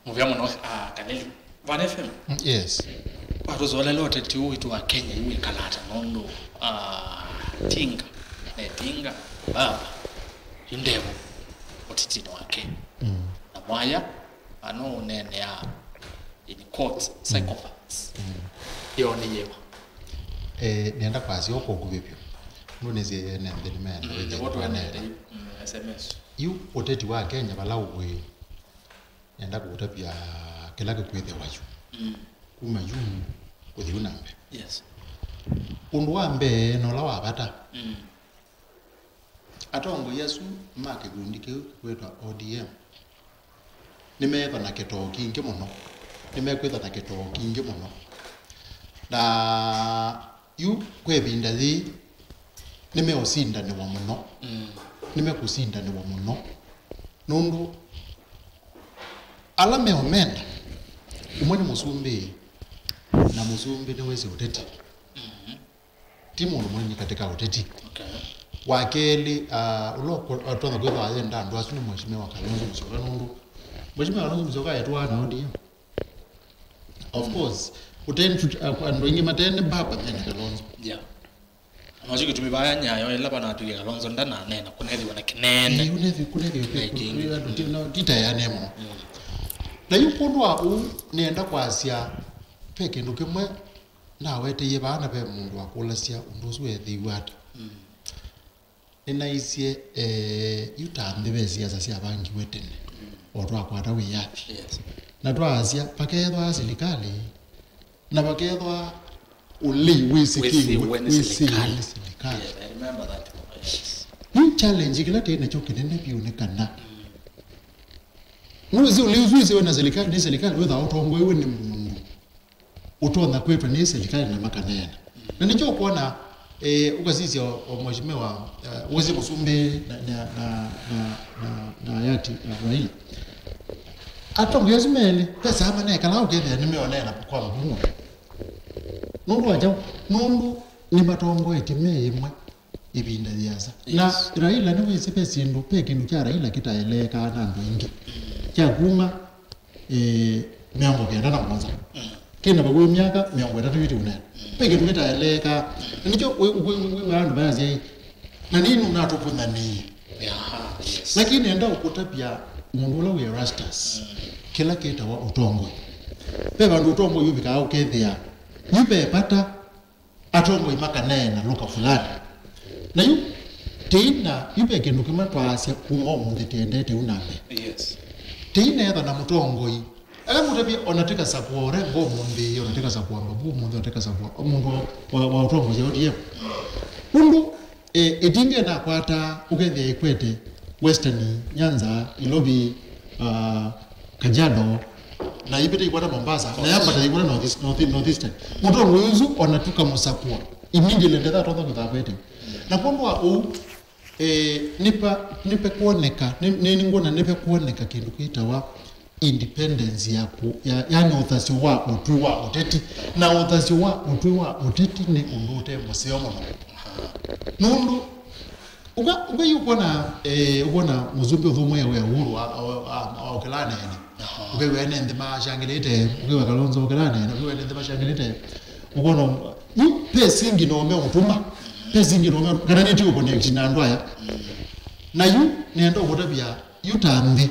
Mũvea mũno, ah, Kaleli. Van F M. Mm, yes. Watũzolela ũteti ũũ witũ wa Kenya yu wĩkalata nũndũ, ah, Tinga, ne Tinga, baba, yu ndevo ũtetinĩ wa Kenya. Mm. Na mwaya, ano ũneenea in quotes, psychopaths. Mm. Yo nĩ yĩva? Eh, nĩenda kwasya ũkũkuvĩ vyũ. Nũnĩsĩ ene nthĩ nĩmeenda. Mm, wĩthĩe nĩvo twanete, mm, S M S. Yu ũteti wa Kenya vala ũĩ, nĩenda kũũtavya kĩla kĩkwĩthĩwa yu. Mm. Kuma yu kũthi yu na mbee. Yes. Ũndũ wa mbee na ũla wa vata, mm, atongoi asu ma kĩkundi kĩu kĩkwĩtwa O D M nĩmeethwa na kĩtoo kingĩ mũno, nĩmekwĩthwa na kĩtoo kingĩ mũno. Na yu kwa ĩvinda yĩĩ nĩmeũsindanĩwa mũno, mm, nĩmekũsindanĩwa mũno nũndũ ala meũmenda, ũmwe nĩ mũsumbĩ, na mũsumbĩ nĩwĩsĩ ũteti. Mm-hmm. Ti mũndũ mũnini katika ũteti. Okay. Wa kelĩ, ah, ũla ũko- ũtonya kwĩthwa ayenda andũ asu nĩ Mheshimiwa Kalonzo Musyoka nũndũ Mheshimiwa Kalonzo Musyoka etwaa na O D M. Of course, ũteni andũ aingĩ matene baba mena Kalonzo. Yeah. Nocho kĩtumi vaya nyayo ĩla vanatwĩke Kalonzo ndananena kũnethĩwa na kĩnene. Ĩĩ, ũnethi- kũnethi- na kĩngĩ. Kũ- andũ ti- no, titaeane mũno. Mm. Na yu kũndũ wa ũu nĩenda kwasya ve kĩndũ kĩmwe naweteie vaa na ve mũndũ wakũlasya ũndũ ũsu weethĩiwe ata. Mm. Nĩnaisye, eh, yu ta nthĩ ve siasa syavangiwe tene, o twakwata wĩyathi. Yes. Na twaasya, vakeethwa silikalĩ, na vakeethwa ũlei wĩsĩkĩiwe, wĩsĩwe nĩ silikalĩ. Yes, I remember that. Yes. Yu challenge kĩla tĩ nakyo kĩnene vyũ nĩ kana, mm, nũsĩ ũlei ũsu wĩsĩwe na silikalĩ, nĩ silikalĩ wĩthaa ũtongoew'e nĩ mũndũ ũtonya kwĩtwa nĩ silikalĩ na makaneena. Mm. Na nĩkyo ũkwona, eh, ũkasisya o, o mheshimiwa, eh, ũkasisya mũsumbĩ na, na, na, na, na, na hayati, na Raila. Atongoi asu melĩ, ve saa manekalaa ũkethĩa nĩmeonena kwa mavung'o. Nũndũ wa kyaũ? Nũndũ nĩmatongoetye me ĩmwe ĩvinda yĩasa. Na Yes. Raila nĩwĩsĩ ve syĩndũ, ve kĩndũ kya Raila kĩtaeleekaa na andũ aingĩ. Kya kuma, eh, mĩongo kenda na mũonza. Mm. Kĩna vakuvĩ myaka mĩongo ĩtatũ yu tũũneena. Mm. Ve kĩndũ kĩtaeleekaa. Na nĩkyo wĩ, wĩ, wĩ, wĩ, wĩ andũ mayasya ĩ, na nĩnĩ ũnatũvũthanĩie. Aha, yes. Lakini nenda ũkũtavya mũndũ ũla wĩ Erastus, Mm. kĩla kĩtawa ũtongoi. Ve vandũ ũtongoi ũvikaa ũkethĩa yu ve vata atongoi makaneena lũka fulani. Na yu, tĩina, yu ve kĩndũ kĩmwe twaasya kuma ũmũnthĩ tĩendete u na mbee. Yes. Tĩina etha na mũtongoi. Ala mũtavye, ona tĩkasakũa ũrenga ũmũnthĩ, ona tĩkasakũa mbavu ũmũnthĩ, ona tĩkasakũa mũndũ wa, wa, wa ũtongoi ya O D M. Ũndũ, e, ĩtinge nakwata, ũkethĩa ĩkwete Western, Nyanza, Ilovi, ah, Kajiado, na ivĩta ikwata Mombasa, na yambata ikwata North East, North, North Eastern. Mũtongoi ũsu ona tũkamũsakũa, immediately ndetha atonya kũthakwete. Na kwondũ wa ũu, eh, nĩpa, nĩpe kwoneka, nĩ, nĩ, nĩngwona nĩpe kwoneka kĩndũ kĩtawa independence ya kũ, ya, yani ũthasyo wa ũtwi wa ũteti. Na ũthasyo wa ũtwi wa ũteti nĩ ũndũ ũte mũseo mũno. Nũndũ Ũka, ũka yu ũkwona, eh, ũkwona mũsumbĩ ũthũmũe wĩa Uhuru wa, wa, wa, wa ũkĩla aneene. Aha. Ũkew'a ene nthĩ mashangĩlĩte, ũkew'a Kalonzo ũkĩla aneene, ũkew'a ene nthĩ mashangĩlĩte. Ũkwona, yu, pesa ingi no meũtũma, pesa ingi no meũtũma, kana nĩtĩ ũconnect na andũ aya. Na yu, nenda ũkũtavya, yu ta nthĩ,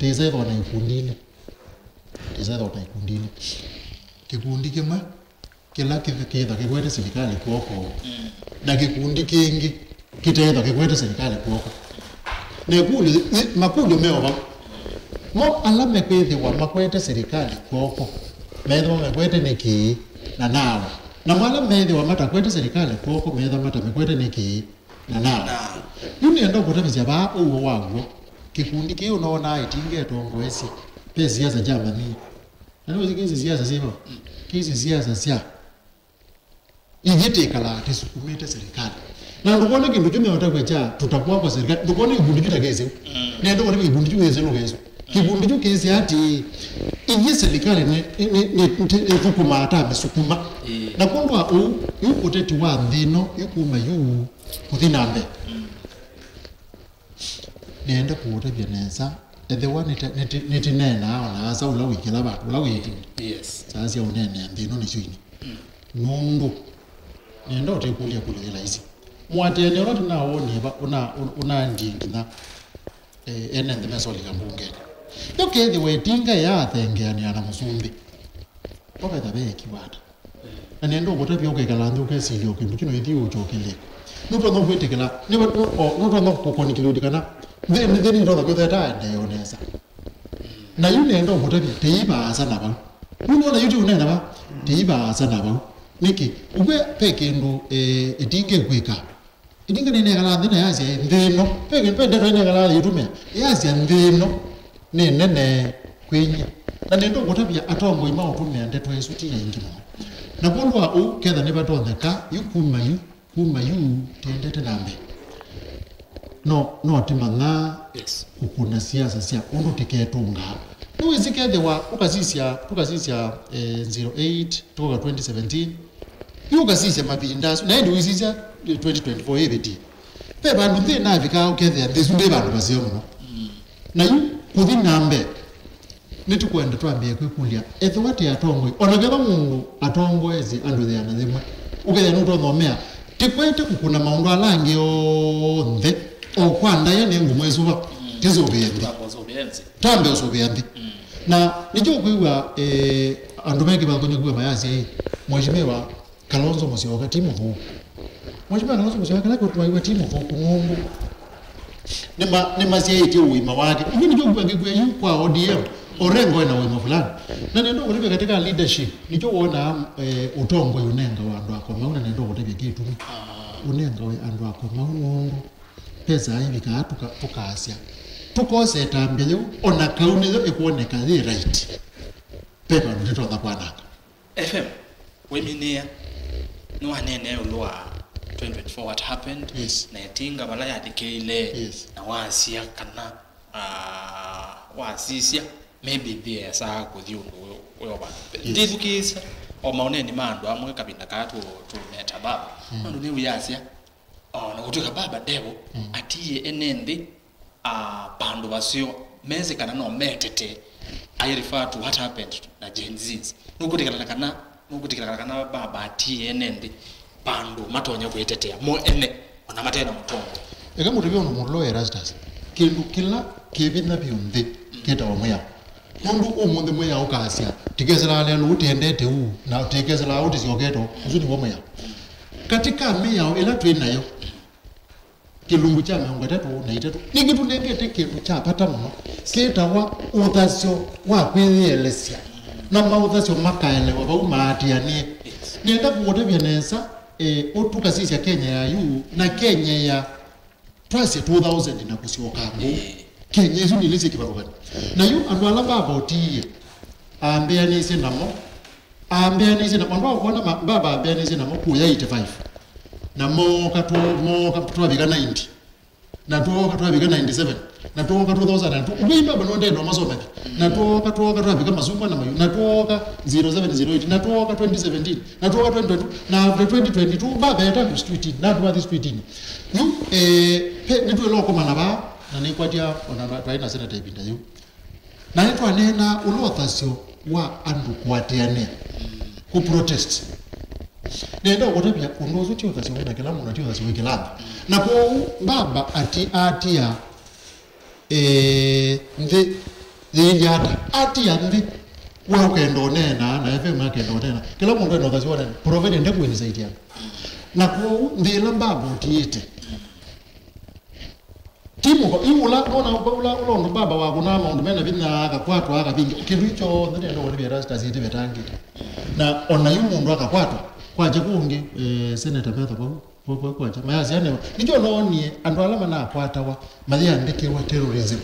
tĩsethwa na ikundi ilĩ. Tĩsethwa na ikundi ilĩ. Kĩkundi kĩmwe, kĩla kĩth-, kĩtha kĩkwete silikalĩ kw'oko, Mm. na kĩkundi kĩngĩ kĩtethwa kĩkwete silikalĩ kw'oko. Na ĩkũlyo, ĩ, makũlyo me o vau. Mo ala mekwĩthĩwa makwete silikalĩ kw'oko, methĩwa mekwete nĩkĩ na nao? Namo ala methĩwa matakwete silikalĩ kw'oko, methĩwa matamĩkwete nĩkĩ na nao? Nao. Yu nĩenda kũtavĩsya vaa ũw'o wa w'o. Kĩkundi kĩu nonaa ĩtingetongoesye ve siasa kya manyie. Na nĩwĩsĩ kĩsĩ siasa syĩvo? Kĩsĩ siasa sya ithyĩ tĩkalaa tĩsukumĩte serikali. Na ndũkone kĩndũ kyu meũtavya kya tũtakw'a kwa serikali. Ndũkone kĩkundi kyu ta kĩsĩ. Mm. Nenda ũkone kĩkundi kyu kĩsĩ nũkĩsĩ. Kĩkundi kyu kĩsĩ ati ithyĩ serikali nĩ, nĩ, nĩ, nĩ, nĩ, nĩthukumaa ta mĩsukuma. Ĩĩ. Na kwondũ wa ũu, yu ũteti wa nthĩ ĩno, yu kuma yu kũthi na mbee. Mm. Nĩenda kũũtavya nesa, ethĩwa nĩte-, nĩtĩ-, nĩtĩneenaa o na asa ũla wĩ kĩla vandũ, ũla wĩ ĩtunĩ. Yes. Saa sya ũneenea nthĩ ĩno nĩsyo ini. Mm. Nũndũ, nĩenda ũtĩkũlya kũlya yĩ laisi. Mũatĩanĩa ũla tũnawonie va, ũna-, ũna-, ũnandie nginya, eh, ene nthĩ mesolika mbungenĩ. Yo kethĩwa ĩtinga yathengeanĩa na mũsumbĩ, vaketha veekiwa ata? Na nĩenda ũkũtavya ũkekala nthĩ ũkesilya o kĩndũ kĩno ĩthi ũkyokeleka. Nũtonya kwĩtĩkĩla, nĩ va-, nũ-, o, nũtonya kũkonikilũti kana nthĩ, nthĩ nĩtonya kwĩthĩa ĩtaendeea o nesa. Na yu nĩenda ũkũtavya, tĩi vaasa na vau. Yu nĩona yu ti ũneena va, tĩi vaasa na vau. Nĩkĩ? Ũkwĩa ve kĩndũ, eh, ĩtinge kwĩka. Ĩtinga nĩnekalaa nthĩ na yasya, "Ĩ, nthĩ ĩno." Ve, ve ndeto ĩnekalaa yĩtũmĩa, yasya, "Nthĩ ĩno nĩ nene kwĩ nyie." Na nĩndũkũtavya atongoi maũtũmĩa ndeto ĩsu ti aingĩ mũno. Na kwondũ wa ũu, ketha nĩvatonyeka, yu kuma yu, kuma yu, tĩendete na mbee. No, no tĩmang'aa Yes. kũkũna siasa sya ũndũ tĩketũngaa. Nĩwĩsĩ kethĩwa, ũkasisya, tũkasisya, eh, zero eight, tũkoka twenty seventeen, Yu ũkasisya mavinda asu, na ĩndĩ ũisisya twenty twenty-four ĩvĩtie. Ve vandũ nthĩ navikaa ũkethĩa nthĩ ĩsu ndĩ vandũ vaseo mũno. Mm. Na yu kũthi na mbee, nĩtũkwenda twambĩe kwĩkũlya, ethĩwa tĩ atongoi, o na kethwa mũndũ atongoesye andũ yĩana yĩmwe, ũkethĩa nũtonya ũmea, tĩkwete kũkũna maũndũ ala angĩ onthe, o kwa ndaĩa nĩ ngũmwĩsũva, Mm. tĩsũvĩe nthĩ. Twambe ũsũvĩa nthĩ. Twambe ũsũvĩa nthĩ. Mm. Na nĩkyo ũkwĩw'a, eh, andũ me kĩvathũkany'o kwĩw'a mayasya, ĩ, Mheshimiwa, Kalonzo Musyoka ti mũthũku. Mheshimiwa Kalonzo Musyoka kĩla kĩtũmaiwe ti mũthũku nũndũ nĩma-, nĩmasyaĩtye ũima wake. Ingĩ nĩkyo ngw'a ngĩkwĩa yu kwa O D M, Orengo ena ũima fulani. Na nenda ũkũtavya katika leadership, nĩkyo wonaa, eh, ũtongoi ũnengawa andũ akomau, na nenda ũkũtavya kĩtumi. Ũnengawe andũ akomau nũndũ pesa aivikaa tũka-, tũkasya. Tũkose ĩtambya yĩu, ona kau nĩyo ĩkwoneka yĩ right. Ve vandũ tĩtonya kwananga. F M, wĩminĩĩa. nĩwaneenea ĩũlũ wa twenty twenty-four what happened, yes, na ĩtinga vala yalikĩile, yes, na wasya kana, ah, wasisya maybe nthĩ yesaa kũthi ũndũ wĩ, wĩ o vandũ mbee. Yes. Ndithukĩĩsya o maũneeni ma andũ amwe kavinda kaa tũ-, tũmeta baba. Mm. Andũ nĩwĩasya, o na kũtw'ĩka baba ndevo, mm, atiie ene nthĩ, ah, vandũ vaseo, mesĩ kana no metete. I refer to what happened na Gen Zs. Nũkwĩtĩkĩlana kana, nũkwĩtĩkĩlana kana baba atiie ene nthĩ vandũ matonya kwĩtetea mo ene, o na mate na mũtongoi? Eka mũtũvye ũndũ mũlũ, Erastus. Kĩndũ kĩla kĩ vinya vyũ nthĩ kĩtawa mwĩao. Nũndũ ũmũnthĩ mwĩao ũkasya, tĩkesĩlaa lelũ ũtĩendete ũu, na tĩkesĩlaa ũtĩsyokete ũu. Ũsu nĩw'o mwĩao. Katĩ ka mĩao ĩla twĩ nayo, kĩlungu kya mĩongo ĩtatũ na itatũ nĩkĩtũnengete kĩndũ kya vata mũno kĩtawa ũthasyo wa kwĩyĩelesya, na maũthasyo makaelewa vau maatĩanĩe. Nĩenda kũũtavya nesa, eh, ũtukasisya Kenya ya yu na Kenya ya twasye two thousand na kũsyoka ngũ. Ĩĩ. Kenya ĩsu nĩlĩ syĩ kĩvathũkany'o. Na yu andũ ala baba ũtiie, ambĩanĩsye namo, ambĩanĩsye namo, andũ akwona ma-, baba ambĩanĩsye namo kũya eighty-five. Na mooka tũ-, mooka twavika ninety. Na twooka twavika ninety-seven. Na twooka two thousand and two. Ngwĩ baba no ndenda ũmasomethya. Na twooka, twooka twavika masungwa na mayu. Na twooka zero seven, zero eight. Na twooka twenty seventeen. Na twooka twenty twenty-two. Na after twenty twenty-two, baba eta streetini. Na twathi streetini. Yu, eh, pe, nĩtwĩla ũkomana vaa, na nĩkwatya, ona twa-, twaĩ na senata ĩvinda yĩu. Na nĩtwaneenaa ũla ũthasyo wa andũ kũatĩanĩa, kũ protest. Nĩenda ũkũtavya ũndũ ũsu ti ũthasyo wĩ na kĩla mũndũ, ti ũthasyo wĩ kĩla nthĩ. Na kwoou, baba ati-, atia, eh, nthĩ yĩilye ata? Atia nthĩ, we ũkenda ũneena, na F M akenda ũneena. Kĩla mũndũ ena ũthasyo wa ũneena, provided ndekũinisaitia. Na kwoou, nthĩ ĩla baba ũtiĩte, ti mũko, ĩ ũla, nona ũla, ũla ũndũ baba wakũnaa maũndũ mena vinya, akakwatwa, akavinga, kĩndũ kyonthe nenda ũkũtavya Erastus ĩtĩ vetangĩte. Na ona yu mũndũ akakwatwa, kwakya kũngĩ, eh, Senator Martha vau, vau, vau kwakya, mayasya neo. Nĩkyo noonie andũ ala manakwatawa, mayĩandĩkĩwa terrorism.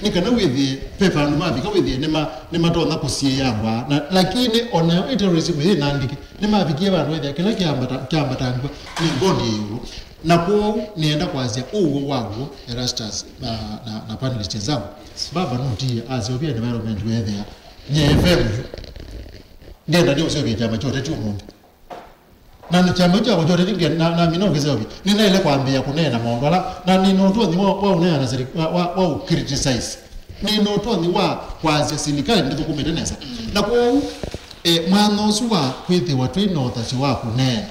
Nĩ kana wĩthĩe, ve vandũ mavika wĩthĩe, nĩma-, nĩmatonya kũsiĩĩa ngwaa. Na, lakini onayo ĩ terrorism yĩ na andĩke, nĩmavikie vandũ wĩthĩa kĩla kĩambata-, kĩambatangw'a nĩ bondi ya ĩũlũ. Na kwoou nĩenda kwasya ũw'o wa w'o, Erastus na, na, na panelist wenzangu. Baba nũtie aseũvya environment weethĩa nye F M yu. Ngenda nĩ ũseũvye kyama kya ũteti ũmũnthĩ. Na nĩ kyama kya ũteti nge-, na, na mina ũkĩseũvya. Nĩnaĩle kwambĩĩa kũneena maũndũ ala, na nĩna ũtonyi wa, wa ũneena sili-, wa, wa, wa ũ criticize. Nĩna ũtonyi wa kwasya silikalĩ ndĩthũkũmĩte nesa. Na kwoou, eh, mwanya ũsu wa kwĩthĩwa twĩ na ũthasyo wa kũneena,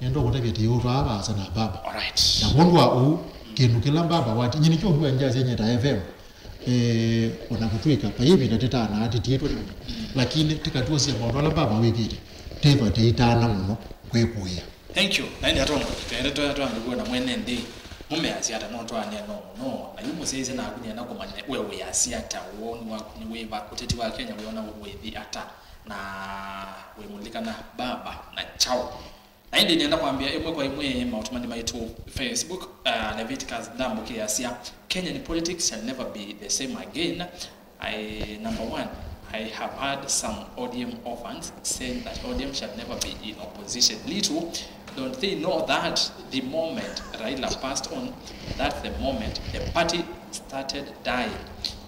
nĩenda ũkũtavya tĩũtwaa vaasa na baba. Alright. Na kwondũ wa ũu, kĩndũ kĩla baba wati, nyie nĩkyo ũvua ngyasya nyie ta F M, eh, ona kũtw'ĩka, vai ĩvinda tĩtanaa tĩtiĩtwe nĩ mũndũ, lakini tĩkatwosya maũndũ ala baba wĩkĩte, tĩthwa tĩitana mũno kwĩkũĩa. Thank you. Na ĩndĩ atongoi, twaendete twa-, twandĩkua na mwene nthĩ, mũmeasya ata no twaanĩa no mũno, na yu mũsyaĩĩsya naku nĩenda kũmanya we wĩasya ata, woni waku nĩ wĩva, ũteti wa Kenya wĩona wĩthi ata, na wĩmũlikana baba na chao. Na ĩndĩ nĩenda kwambĩa ĩmwe kwa ĩmwe maũtũmani maitũ Facebook, uh, Leviticus Ndambũkĩ asya, Kenyan politics shall never be the same again. I, number one, I have heard some O D M orphans saying that O D M shall never be in opposition. Little don't they know that the moment Raila passed on, that the moment the party started dying,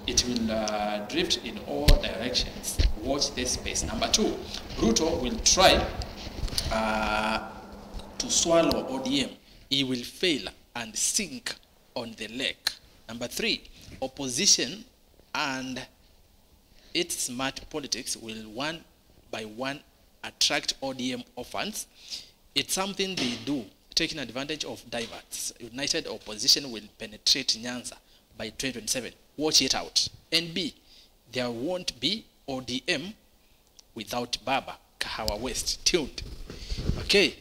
it will, uh, drift in all directions. Watch this space. Number two, Ruto will try, uh, to swallow O D M. He will fail and sink on the lake. Number three, opposition and its smart politics will one by one attract O D M orphans. It's something they do, taking advantage of diverts. United opposition will penetrate Nyanza by twenty twenty-seven. Watch it out. N B, there won't be O D M without Baba. Kahawa West. Tuned. Okay.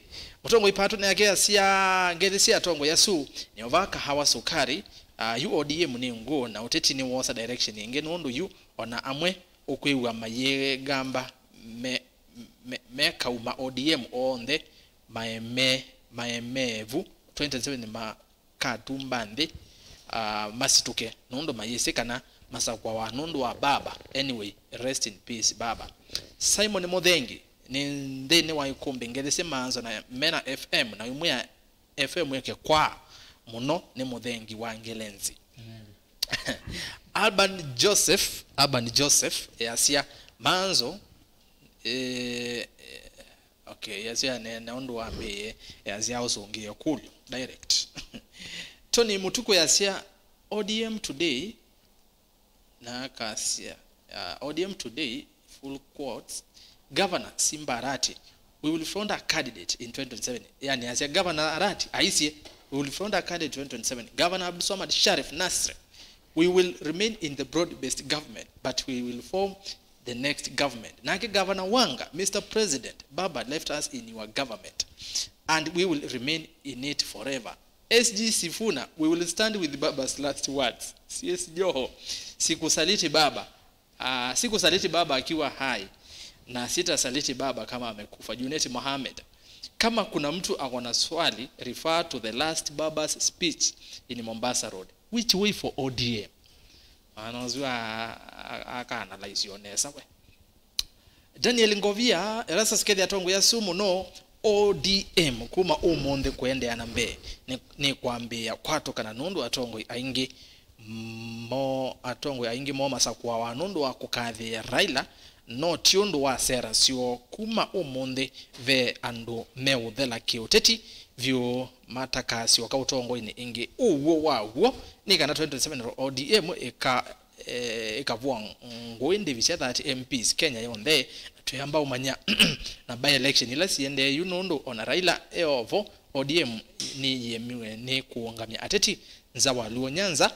Mũtongoi Pato nake asya, ngethi sya atongoi asu nĩova Kahawa Sukari, uh, yu O D M nĩ ngũũ na ũteti nĩwosa direction ĩngĩ, nũndũ yu ona amwe ũkwĩw'a mayĩgamba me, me, mekauma O D M onthe maeme-, maemeevu twenty twenty-seven ma katumba nthĩ, ah, masitũke, nũndũ mayĩsĩ kana masakũawa nũndũ wa baba. Anyway, rest in peace, baba. Simon Mũthengi, Nĩ nthĩnĩ wa ikũmbĩ ngethi syĩ Maanzo na mena F M, na imwe ya F M ĩke kwa mũno nĩ mũthengi wa Ngelenzi. Urban Joseph, Urban Joseph, easya, Maanzo, eh, eh, okay, easya neena ũndũ wambĩĩe, easya ũsũngĩe kũlyo direct. Tony Mũtuku easya, O D M today, na akasya, uh, O D M today, full quotes, Governor Simba Arati, "We will front a candidate in twenty twenty-seven." Yani, asya Governor Arati aisye, "We will front a candidate in twenty twenty-seven." Governor Abdulswamad Sharif Nasri, "We will remain in the broad-based government, but we will form the next government." Nake Governor Wanga, "Mister President, Baba left us in your government, and we will remain in it forever." S G Sifuna, "We will stand with Baba's last words." C S Joho, "Sikusaliti baba." Ah, sikusaliti baba akiwa hai, na sitasaliti baba kama amekufa. Junet Mohamed, "Kama kuna mtu ako na swali, refer to the last baba's speech in Mombasa Road." Which way for O D M? Maana ũsu a- a- akaanalyze o nesa we. Daniel Ngovia, Erastus Kethi, atongoi asu mũno, O D M kuma ũmũnthĩ kũendeea na mbee, nĩ, nĩ kwambĩĩa kwatũkana nũndũ atongoi aingĩ mo, atongoi aingĩ moo masakũawa nũndũ wa kũkathĩĩa Raila, no ti ũndũ wa sera syoo. Kuma ũmũnthĩ ve andũ meũthela kĩũteti vyũ matakaasyoka ũtongoinĩ ĩngĩ. Ũw'o wa w'o nĩ kana twenty twenty-seven O D M ĩka eh, ĩkavũa ngũĩ ndivision thirty M Ps Kenya yonthe, na twĩamba ũmanya na by-election ila siendee yu, nũndũ ona Raila e o vo, O D M nĩyĩemiwe nĩ kũũngamya ateti nza wa Luo Nyanza,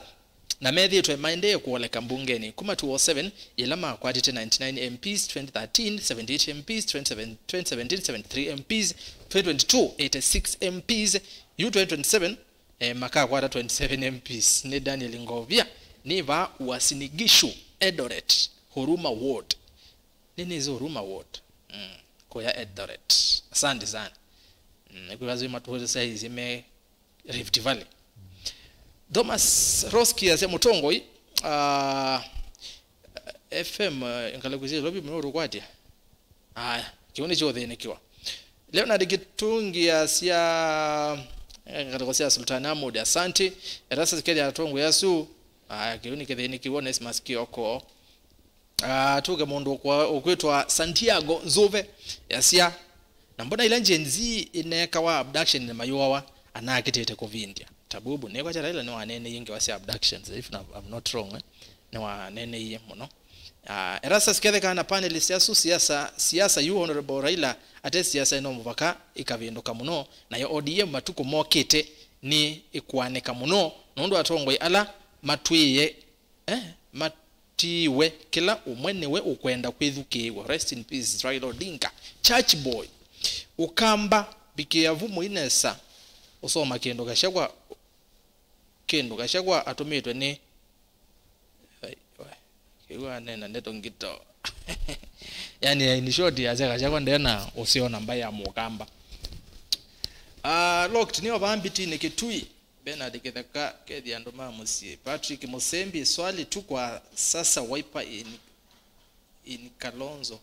na methĩĩtwe maendee kũoleka mbungenĩ kuma two oh seven, yĩla makwatĩte ninety-nine M Ps, twenty thirteen, seventy-eight M Ps, twenty seven, twenty seventeen, seventy-three M Ps, twenty twenty-two, eighty-six M Ps, yu twenty twenty-seven, eh, makakwata twenty-seven M Ps. Nĩ Daniel Ngovia, nĩ vaa Uasin Gishu, Eldoret, Huruma Ward. Nĩ nĩsĩ Huruma Ward. Mm, kũya Eldoret. Asante sana. Mm, nĩkwĩva zĩ matũsaizi me Rift Valley. Thomas Roski asya mũtongoi, ah, F M, eh, ngalĩko sya Nairobi mũno ũtũkwatya. Aya, kĩu nĩkyo ũthĩnĩkĩwa. Leonard Kitungi asya, eh, ngalĩko sya Sultan Ahmud, asante. Erastus Kethi atongoi asu. Aya, kĩu nĩ kĩthĩnĩkĩwa. Onesmus Kioko. Ah, tuke mũndũ ũkwa- ũkwĩtwa Santiago Nzuve, yasya, "Na mbona ila Gen Z inekawa abduction na mayũawa, anakĩtĩte kũvindya?" Tabubu, nĩkwakya Raila nĩwaneeneie ngewa sya abductions, if na- I'm not wrong, eh? Nĩwaneeneie mũno. Ah, Erastus Ketheka na panelist asu siasa, siasa yu Honorable Raila ate siasa ĩno mũvaka ĩkavĩndũka mũno, nayo O D M matukũ mokĩte nĩ ĩkũanĩka mũno, nũndũ atongoi ala matwĩe eh, matiwe, kĩla ũmwe nĩwe ũkwenda kwĩthukĩĩw'a. Rest in peace, Raila Odinga. Church boy. Ũkamba, mbikĩa vu mũi nesa. Ũsoma kĩndũ Gachagua, kĩndũ Gachagua atũmĩtwe nĩ, ai, we, kĩu anena ndeto ngito. Yani, in short, asya Gachagua ndena ũseo na mbaĩ ya Mũkamba. Ah, locked, nĩo vaa Mbitinĩ Kitui. Bernard Kĩtheka, Kethi andũ ma mũsyĩ. Patrick Mũsembi, swali tu kwa sasa, Wiper in, in Kalonzo.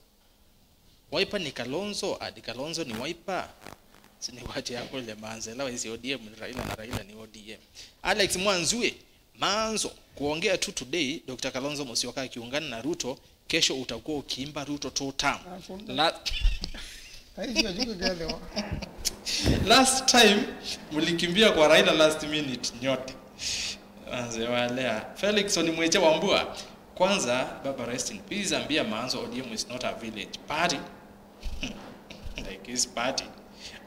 Wiper ni Kalonzo, and Kalonzo ni Wiper? Sinikwati ya kule manze, ĩla waisye O D M ni Raila na Raila ni O D M. Alex Mwanzue, Manzo, kuongea tu today, Doctor Kalonzo Musyoka akiungana na Ruto, kesho utakuwa ukiimba Ruto two term. Hakuna. La- Haisi ya juku gelewa. Last time mlikimbia kwa Raila last minute nyote. Wazee walea. Felixson Mweche Wambua, kwanza, baba, rest in peace, ambia Manzo O D M is not a village party. Like his party.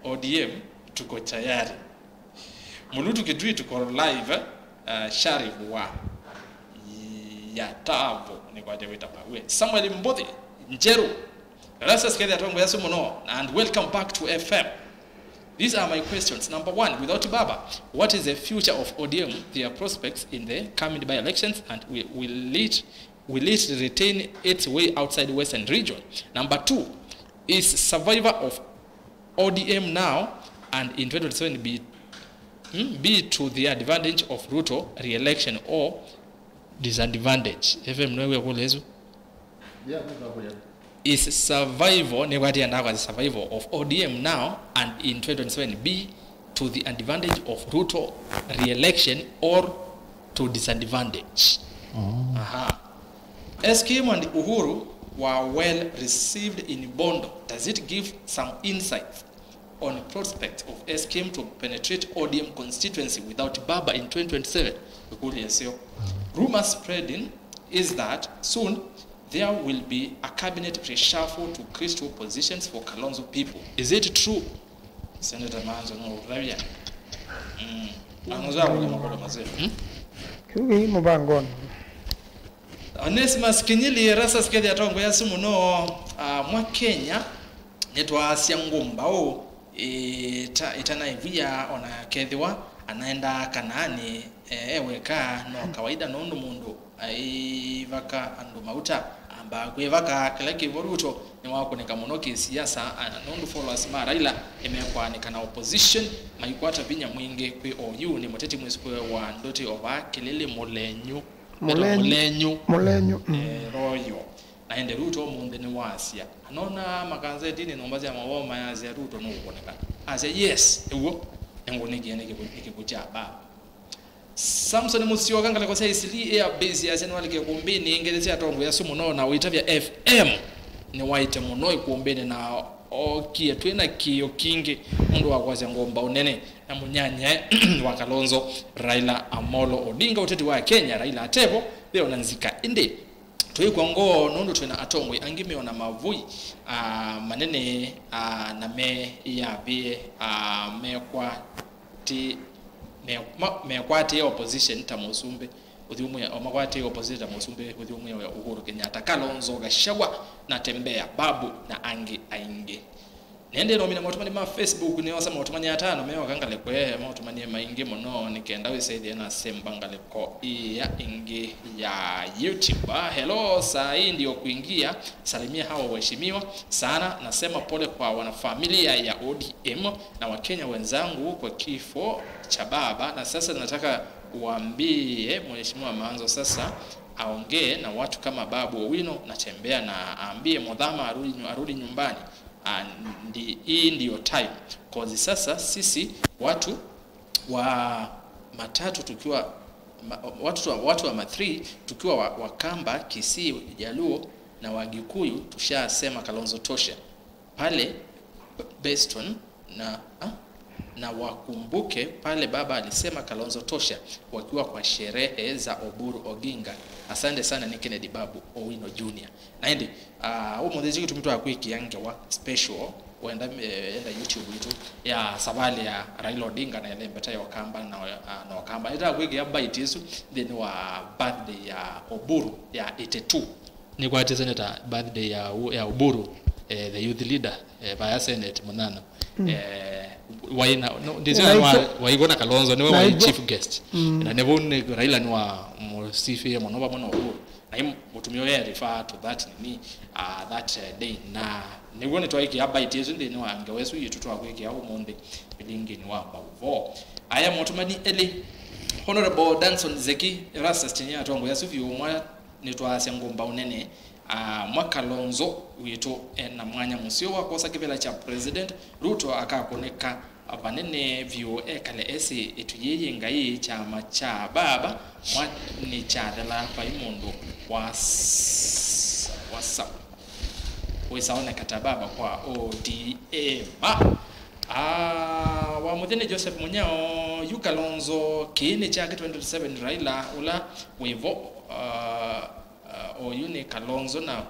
O D M tuko tayari. Mulutu Kitui tuko live, eh? Uh, Sharif wa Yatavo, nĩkwatya wĩta mawe. Samuel Mbothi, Njeru. Erastus Kethi atongoi asu mũno, and welcome back to F M. These are my questions. Number one, without Baba, what is the future of O D M, their prospects in the coming by-elections, and will, will it, will it retain its way outside Western region? Number two, is survivor of O D M now and in twenty twenty-seven be, hmm, be to the advantage of Ruto re-election or disadvantage? F M, nĩwĩkũlya ĩsu? Yeah, nĩkakũlya. is survival, nĩkwatĩandaa kwa survival of O D M now and in twenty twenty-seven be to the advantage of Ruto re-election or to disadvantage? Aha. S K M and Uhuru were well received in Bondo. Does it give some insights on prospects of S K M to penetrate O D M constituency without Baba in twenty twenty-seven? Ĩkũlyo ĩseo. Rumor spreading is that soon there will be a cabinet reshuffle to create two positions for Kalonzo people. Is it true? Senator Manzo no utavya. Mm. Anazwa kule makolo mazee. Hmm? Kiugi mubangoni. Onesimus Kinyili, Erastus Kethi, atongoesya mũno, ah, mwa Kenya, nĩtwaasya ngũmbaũ ĩta-, ĩtanaĩvw'a, ona kethĩwa anaendaa Kanaani, eh, e weka, no kawaida, nũndũ mũndũ aivaka andũ mauta, ambaa kwĩvaka kĩla kĩvo. Ruto nĩwakũnĩka mũno kĩsiasa, a, nũndũ followers ma Raila nĩmekwaanĩka na opposition maikwata vinya mwingĩ kwĩ O U. Nĩ mũteti mwĩsukũe wa Ndũti o vaa Kĩlĩlĩ, Mũlenyu. Etwa Mũlenyu. Mũlenyu. Mũlenyu, mm. Eh, Royal. Na ĩndĩ Ruto ũmũnthĩ nĩwasya. Anona makanzetinĩ, nyũmba sya maũvoo mayasya Ruto nũkũnĩka. Asya, "Yes, nĩw'o. Nĩngũnĩkie nĩ kĩvũ, nĩ kĩvũ kya baba." Samson Musyoka, ngalĩko sya Eastleigh Air Base yasya nĩwalike kũmbĩnĩ ĩngĩ sya atongoesya mũno na ũitavya F M. Nĩwaĩte mũno ĩkũmbĩnĩ na ookie twĩ na kĩĩo kingĩ nũndũ wa kwasya ngũmbaũ nene na mũnyanyae wa Kalonzo, Raila Amolo Odinga, ũteti wa Kenya. Raila atevo, ve ona nzika, ĩndĩ twĩkw'a ngoo nũndũ twĩ na atongoi angĩ me ona mavũi, ah, manene, ah, na meyavĩe, ah, mekwatĩ-, me-, ma-, mekwatĩe opposition ta mũsumbĩ ũthyũmũĩa, o makwatĩe opposition ta mũsumbĩ ũthyũmũĩa Uhuru Kenyatta, Kalonzo, Gachagua, Natembeya, Babu na angĩ aingĩ. Nĩendee nomina maũtũmani ma Facebook, nĩosa maũtũmani atano meoka ngalĩko ĩĩ, maũtũmani maingĩ mũno, nĩ kenda wĩsethie na semba ngalĩko ĩya ĩngĩ ya YouTube. Ah, hello, saa hii ndio kuingia, salimia hawa waheshimiwa sana, nasema pole kwa wanafamilia ya O D M na Wakenya wenzangu kwa kifo cha baba, na sasa nataka uambie Mheshimiwa Manzo sasa aongee na watu kama Babu Owino, Natembeya, na aambie Muthama arudi nyu-, arudi nyumbani. Ah, ndi-, hii ndiyo time. Cause sasa sisi watu wa matatu tukiwa ma-, watu wa, watu wa ma three tukiwa wa, Wakamba, Kisii, Jaluo na Wagikuyu tushasema Kalonzo tosha. Pale Beston na, ah, na wakumbuke pale baba alisema Kalonzo tosha wakiwa kwa sherehe za Oburu Oginga. Asante sana, ni Kennedy Babu Owino Junior. Na ĩndĩ, ah, ũmũnthĩ ĩsu kĩtumi twakwĩkĩa ngewa special, wenda, eh, enda YouTube itũ ya savalĩ ya Raila Odinga na ĩlembeta ya Okamba na, ah, na Okamba. Nĩtakwĩkĩa bite ĩsu nthĩnĩ wa birthday ya Oburu ya eighty-two. Nĩkwatĩsene ta birthday ya, ya Oburu, eh, the youth leader, eh, vaya Senate mũnyanyae. Mm. Eh, waĩ na, no, ndĩsĩ na wa-, waĩkwo na Kalonzo, nĩwe waĩ chief guest. Mm. Na nĩvo nĩ Raila nĩwamũsifie mũno vamwe na Oburu. Na him, mũtumĩa ũyũ refer to that nini, uh, that, uh, day. Na nĩw'o nĩtwaĩkĩa bite ĩsu nthĩnĩ wa ngewa ĩsu yitũ twakwĩkĩa ũmũnthĩ vilingini wa maũvoo. Aya maũtũmani elĩ, Honorable Danson Zeki, Erastus Kinyia, atongoesya vyũ mwa nĩtwaasya ngũmbaũ nene, ah, mwa Kalonzo witũ e na mwanya mũseo wa kwosa kĩvĩla kya President. Ruto akakũnĩka vanene vyũ ekale esĩ ĩtu yĩĩ Ngai kyama kya baba mwa nĩkyathela vai mũndũ was-, wasa-, wĩsaoneka ta baba kwa O D M. Ah, wa mũthya nĩ Joseph Mũnyao, yu Kalonzo, kĩĩ nĩ kyake twenty twenty-seven Raila ũla wĩvo, ah, ah, oyu nĩ Kalonzo na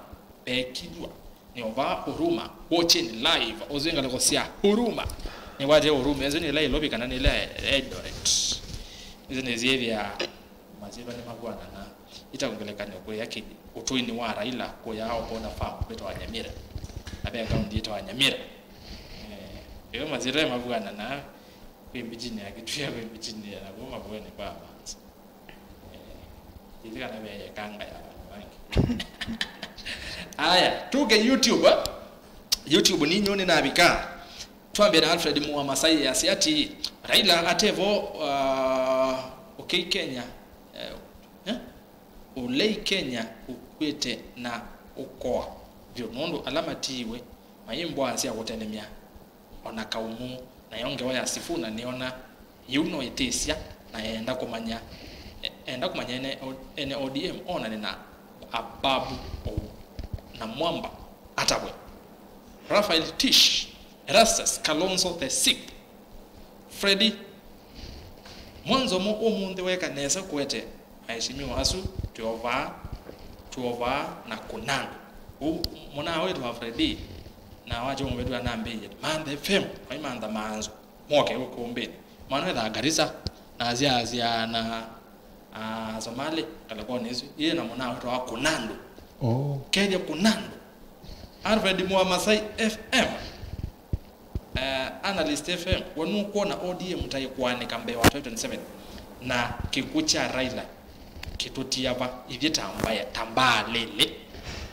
vekilwa nĩ ova Huruma, watching live, ũzwĩ ngalĩko sya Huruma. Nĩkwatĩe Huruma, ĩsu nĩ ĩla Nairobi kana nĩ ĩla Eldoret. Ĩsu nĩsyĩthĩa masyĩtwa nĩmavw'anana. Ĩta ngelekany'o kũya kĩ-, ũtũinĩ wa Raila, kũya Opona Farm, kwĩtawa Nyamira. Na ve kaunti ĩtawa Nyamira. Eh, ĩyo masyĩtwa ĩmavw'anana, kwĩ mbichinĩ ya Kĩtuya, kwĩ mbichinĩ ya nakuo Mavueni kwa Amanzi. Eh, ĩthi kana ve kanga ya vandũ vangĩ. Aya, tuke YouTube, eh? YouTube ninyu nĩnavika. Twambie na Alfred Mua Masai yasya ati, Raila atevo, uh, ũkei Kenya, eh, eh? Ũlei Kenya ũkwĩte na ũkoa. vyũ, nũndũ ala matiiwe mayĩ mbwaa sya kũtelemya o na kaumu, nayo ngewa ya Sifuna nĩona yĩu no ĩtĩsya, na eenda kũmanya, e-, eenda kũmanya ene, ene O D M onane na Ababu Ou na Mwamba atavwe. Raphael Tish, Erastus Kalonzo the sixth, Freddy Mwanzomo ũmũnthĩ weka nesa kũete aheshimiwa asu twĩ o vaa, twĩ o vaa na kũna andũ. Ũu mũnaa wĩtwa Freddy, na wakya ũmũvĩtw'a nambĩĩie Mantha F M, vai Mantha Maanzo, moke ũkũmbĩnĩ. Mwana wĩthaa Garissa, na asyaasya na Asomalĩ, ngalĩkonĩ ĩsu, yĩ na mũnaa wĩtwa Kũna Andũ. Oh. Kethya Kũna Andũ. Alfred Mwamasai F M, eh, Analyst F M, we nũkwona O D M ta ĩkũanĩka mbee wa twenty twenty-seven, na kĩkw'ũ kya Raila kĩtũtia va ithyĩ ta mbaya, ta mbaa lĩlĩ,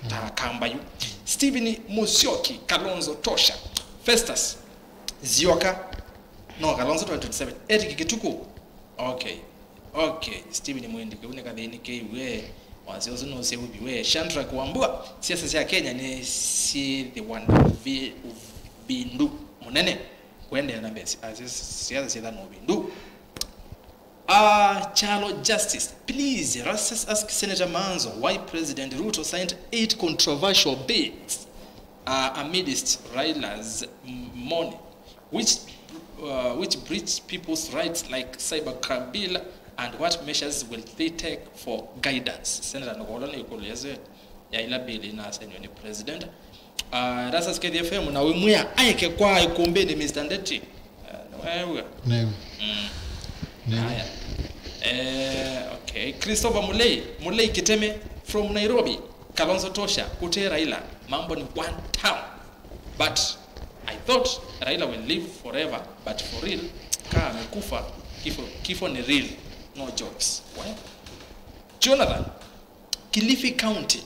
ta kambayu? Stephen Musyoki, Kalonzo tosha. Festus Zioka, no, Kalonzo twenty twenty-seven. Eric Kituku, okay. Okay, Stephen Mwindi, kĩu nĩ kathĩni kĩu, we. Wasya ũsu nũsĩ ũvi, we. Shadrack Wambua, siasa sya Kenya nĩ syĩthĩwa na ũvi-, ũvindu mũnene. Kũendeea na mbee, si-, a, si-, siasa syĩtha na ũvindu. Ah, Kyalo Justice, please, Erastus, ask Senator Maanzo why President Ruto signed eight controversial bills, uh, amidst Raila's m-, mourning, which, uh, which breach people's rights like cyber crime bill, and what measures will they take for guidance? Senator Nogolo nĩ ĩkũlyo yĩsu ya ila bill inasainiwe nĩ president. Ah, Erastus Kethi F M, na wĩmwĩa aeke kwa ikumbĩnĩ, Mister Ndeti. Ah, nĩweew'a? Nĩw'o. Mm. Nĩw'o. Haya. Eh, okay. Christopher Mulei, Mulei Kiteme from Nairobi. Kalonzo tosha, kũte Raila, mambo ni one town. But I thought Raila will live forever, but for real, kaa amekufa, kifo, kifo ni real. No jokes. Well, Jonathan, Kilifi County,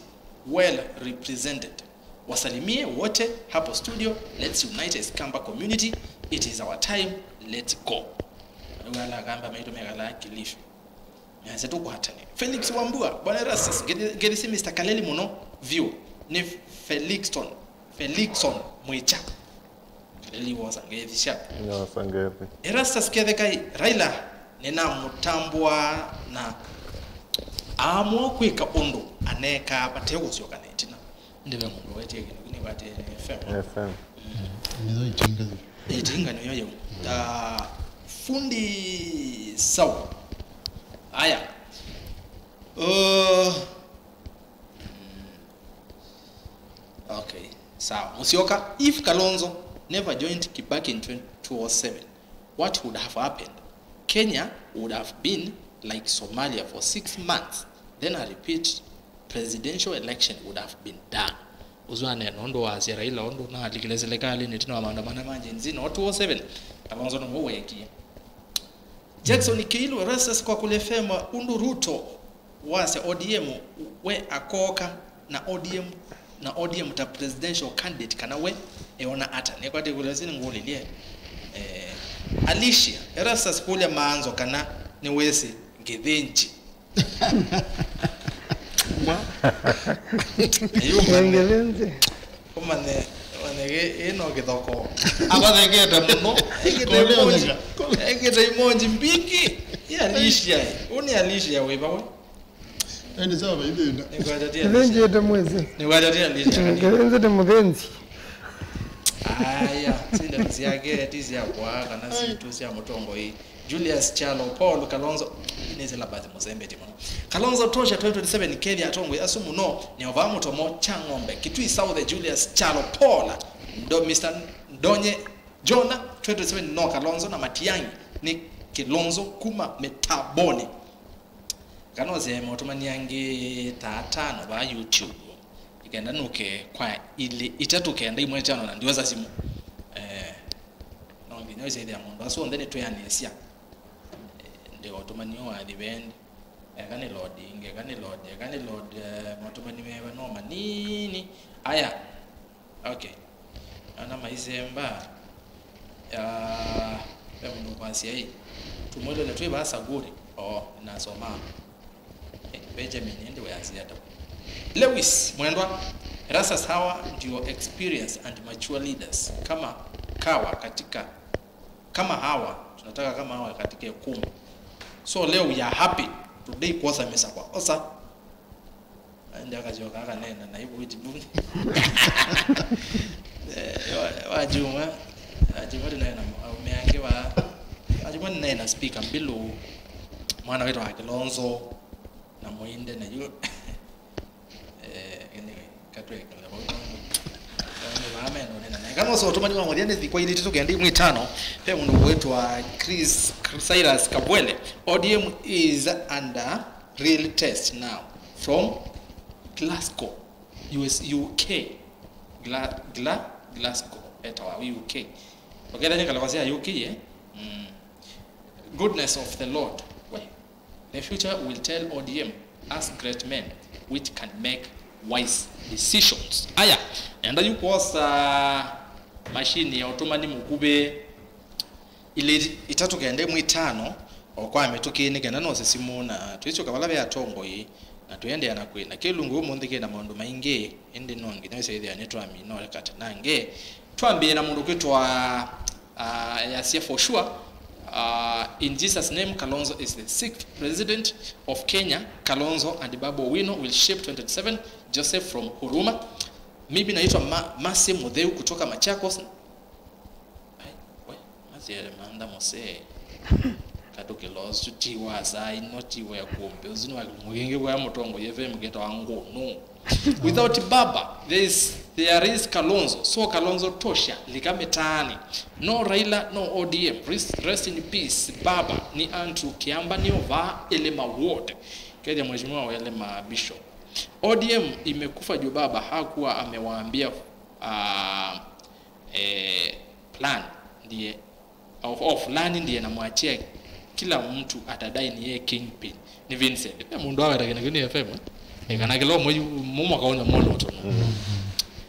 well represented. Wasalimie wote hapo studio. Let's unite as Kamba community. It is our time. Let's go. Wala Kamba maitũ mekala Kilifi. Nĩasya tũkwatane. Felix Wambua, Bwana Erastus, ngethi-, ngethisi Mister Kaleli mũno vyũ. Nĩ Felixton, Felixon Mwĩkya. Kaleli wosa ngethi sya. Nyosa ngethi. Erastus Kethekai, Raila, nĩnamũtambũaa na aamũa kwĩka ũndũ aneekaa vate kũsyoka na ĩtina. Ĩndĩ ve mũndũ wetie kĩndũ kĩu nĩkwatĩe F M. F M. Nĩyo ĩtinga yu. Ĩtinga nĩyo yau. Ah, fundi sawa. Aya. Uh, okay. Sawa. Musyoka, if Kalonzo never joined Kibaki in twenty, two oh seven, what would have happened? Kenya would have been like Somalia for six months. Then a repeat presidential election would have been done. Ũsu aneena ũndũ wasya Raila ũndũ nalikile silikalĩnĩ ĩtina wa maandamano ma Gen Z no two oh seven, Kalonzo nĩw'o weekie. Jackson Kĩilu, Erastus kwa kũlya F M, ũndũ Ruto wasya O D M we akooka na O D M, na O D M ta presidential candidate, kana we eona ata? Nĩkwatĩ kũlya sini ngũlilye. Eh, Alicia, Erastus kũlya Maanzo kana nĩwĩsĩ Ngĩthĩnji. Yu mane. Ngĩthĩnji. Ũmanye, ũmanye kĩ, ĩ no kĩthoko. Abathekete mũno. Ekĩte emoji. Ekĩte emoji mbingĩ. Ĩ Alicia, ĩ. Ũũ nĩ Alicia wĩva we? Ĩndĩ sawa, ithĩna. Nĩkwatatia Alicia. Ngĩthĩnjĩte mwĩsĩ. Nĩkwatatia Alicia. Ngĩthĩnjĩte mũthĩnji. Aya, si ndeto syake, ti syakwa, kana sitũ sya mũtongoi. Julius Kyalo, Paul Kalonzo, nĩ syllabus mũsembetye mũno. Kalonzo tosha twenty twenty-seven, kethya atongoi asu mũno, nĩ o vaa mũtomo kya ng'ombe. Kitui South, Julius Kyalo, Paul, Ndo-, Mister Ndonye, Jonah, twenty twenty-seven no Kalonzo na Matiang'i nĩ Kilonzo kuma mĩtambonĩ. Kana ũsyae maũtũmani angĩ ta atano vaa YouTube. Nĩkenda nũke kwa ilĩ, itatũ, kenda, ĩmwe, ĩtano na ndiosa simũ. Eh, no nginya ũsyaĩthĩa maũndũ asu onthe nĩtwĩanĩsya. Eh, ndi ũtũmani ũũ wathi vendi. Eka nĩ load ĩngĩ, eka nĩ load, eka nĩ load, eh, maũtũmani meva no manini. Aya. Okay. Ana maisemba. Ah, ve mũndũ kwasya ĩ. Tumwĩlele twĩ vaa Saguri. Oh, nasoma. Eh, Benjamin, ĩndĩ weanzia ata? Lewis, mwendwa. Erastus Hawa ndio experience and mature leaders kama kawa katika, kama hawa, tunataka kama hawa katika ukumbi. So leo we are happy. Today kwosa mesa kwa osa. Aende akasyoka akanena na hivyo iti bunge. Eh, wa- wajumwa, wajumwa ndinaye na aume ake wa, wajumwa ndinaye na speaker Mbilu, mwana wetu wa Kilonzo, na Muinde na yu. Eh, anyway, katwekele vau. Vameno nena naye. Kana ũso ũtũmani wa mũthya nĩ thikũ ilĩ tũkenda imwe itano. Pe mũndũ wĩtwa Chris, Cyrus Kabwele. O D M is under real test now. From Glasgow, U S, U K. Gla, Gla, Glasgow. Etawa U K. Ũkethĩa nĩ kalakwa sya U K, eh? Mm. Goodness of the Lord. We. The future will tell O D M as great men which can make wise decisions. Aya, enda yu kwosa mashini ya ũtũmani mũkuvĩ ilĩ itatũ kenda ĩmwe itano o kwa mĩtũkĩ nĩ kenda nose simũ na twĩsyoka vala ve atongoi na tũendeea na kwĩna kĩlungu ũmũnthĩ kĩna maũndũ maingĩ, ĩndĩ no nginya wĩsĩthĩa nĩtwamina katĩ nange. Twambĩe na mũndũ kwĩtwa, uh, yasya for sure, uh, in Jesus name, Kalonzo is the sixth president of Kenya. Kalonzo and Babu Owino will shape twenty twenty-seven. Joseph from Huruma. Mimi naitwa Ma-, Mercy Mutheu kutoka Machakos. Ai, we, Mercy ere mantha mose. Katukĩla ũsu ti wa saa ino, ti wa kumbe. Ũsu nĩ wa kĩlungu kĩngĩ kwa Mũtongoi F M kĩtawa ngũnũ. Without Baba, there is, there is Kalonzo. So Kalonzo tosha, lika mitaani. No Raila, no O D M. Rest, rest in peace, Baba. Ni Andrew Kiamba, ni ova Elima Ward. Kethia Mheshimiwa wa Elima Bishop. O D M imekufa juu Baba hakuwa amewaambia, ah, eh, plan ndiye of, of fulani ndiye namwachia, kila mtu atadai ni yeye kingpin. Ni Vincent. Pe mũndũ aweta kĩna kĩu nĩ F M, eh? Nĩ kana kĩla ũmwe yu, mu mwaka ũnya mwana ũtono.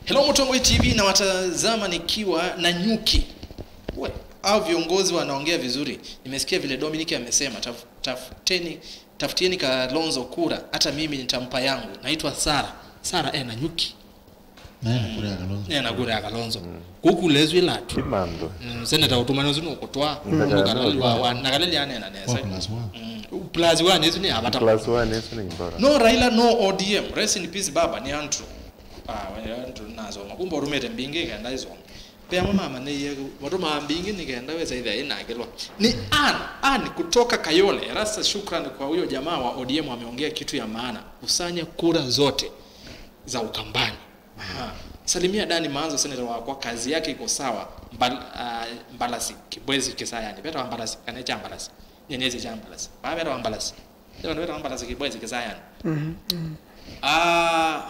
Hello Mũtongoi T V, na watazama nikiwa Nanyuki. We, hao viongozi wanaongea vizuri. Nimesikia vile Dominic amesema, taf-, tafuteni, tafutieni Kalonzo kura, hata mimi nitampa yangu. Naitwa Sara. Sara, eh, Nanyuki. Naye na kura ya Kalonzo. Naye na kura ya Kalonzo. Kũu kula ĩsu ĩlatũ. Imantho. Mm, seneta ũtũmani ũsu nũkũtwaa. Ndakana mũndũ kana nũtwaa. Wa, wa, na kana nĩanena nesa. Wa plus one. Mm, plus one ĩsu nĩ ya vata. Plus one ĩsu nĩ mbora. No Raila, no O D M. Rest in peace, Baba, ni Andrew. Ah, we Andrew nasoma. Kumbe ũtũmĩte mbingĩ kenda isoma. Pe amwe mamanyĩie, matũmaa mbingĩ nĩ kenda wesa ĩthĩa ĩnakĩlwa. Ni Ann, Ann kutoka Kayole. Rasta, shukrani kwa huyo jamaa wa O D M ameongea kitu ya maana. Kusanya kura zote za Ukambani. Aha. Salimia Dani Maanzo, seneta wakwa, kazi yake iko sawa. Mbal-, ah, Mbalasi, Kibwezi, Kisayani. Vetawa Mbalasi, kana kya Mbalasi. Nyenezi kya Mbalasi. Vaa vetawa Mbalasi. Vetawa, vetawa Mbalasi, Kibwezi, Kisayani. Mhm, mhm. Ah,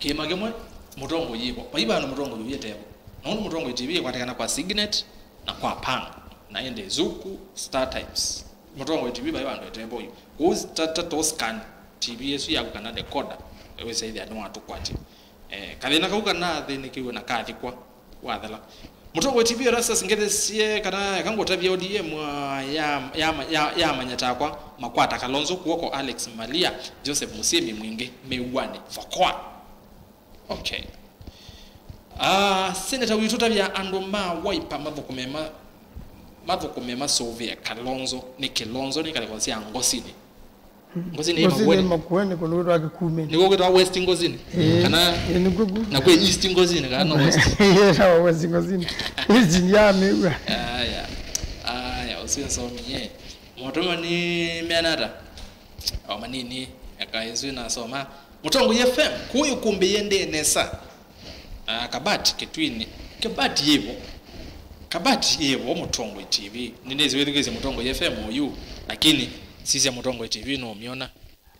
kĩma kĩmwe, Mũtongoi yĩvo. Vai vandũ Mũtongoi ũyĩtevo. Na ũndũ Mũtongoi T V ĩkwatikana kwa Signet na kwa Pang. Na ĩndĩ Zuku, Star Times. Mũtongoi T V vai vandũ ĩtevo yu. Kũu ta, ta, to scan T V ĩsu yaku kana decoder. Wĩsa ĩthĩa nĩwatũkwatya. Eh, kathĩna kau kana athĩnĩkiwe na kathikwa wathela. Mũtongoi T V Erastus ngethesie kana eka ngũtavya O D M, ah, ya, ya, ya, yamanya takwa makwata Kalonzo kuoko, Alex Malia, Joseph Musimi, Mwingĩ, Mĩuanĩ, Thokoa. Okay. Ah, seneta witũ tavya andũ ma Wiper mathũkũme ma-, mathũkũme masũvĩe Kalonzo, nĩ Kĩlonzo nĩ ngalĩko sya Ngosinĩ. Ngosinĩ ĩ Ngosinĩ Makueni. Makueni, kũndũ kwĩtwa Kĩkumĩnĩ. Nĩkuo kwĩtwa West Ngosinĩ? Ĩĩ. Kana ĩĩ, nĩkuo ku. Na kwĩ East Ngosinĩ, kana no West? Ĩĩ, ĩtawa West Ngosinĩ. West ndyamĩw'a. Aya. Aya, ũsio nsomie. Motoma nĩ meana ata? O manini, eka ĩsu nasoma. Mũtongoi F M, kũũ ĩkũmbĩ yĩendee nesa. Ah, Kabati, Kĩtwinĩ. Kabati yĩvo. Kabati yĩvo, Mũtongoi T V. Nĩnĩsĩ wĩthukĩĩsye Mũtongoi F M ũyu, lakini sisya Mũtongoi T V nũmyona.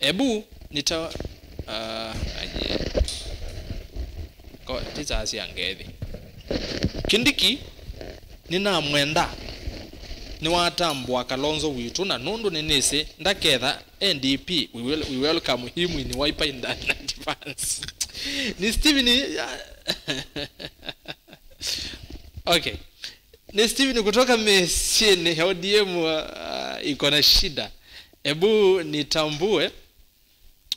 Ebu, nĩta, ah, aye. Ko, tĩsasya ngethi. Kindiki, nĩnamwenda. Nĩwatambũa Kalonzo witũ, na nũndũ nĩnĩsĩ ndaketha N D P, we wel-, we welcome him in Wiper in the, in advance. Ni Steven, ya-, okay. Ni Steven kutoka Mesiene, O D M, uh, iko na shida. Ebu nitambue.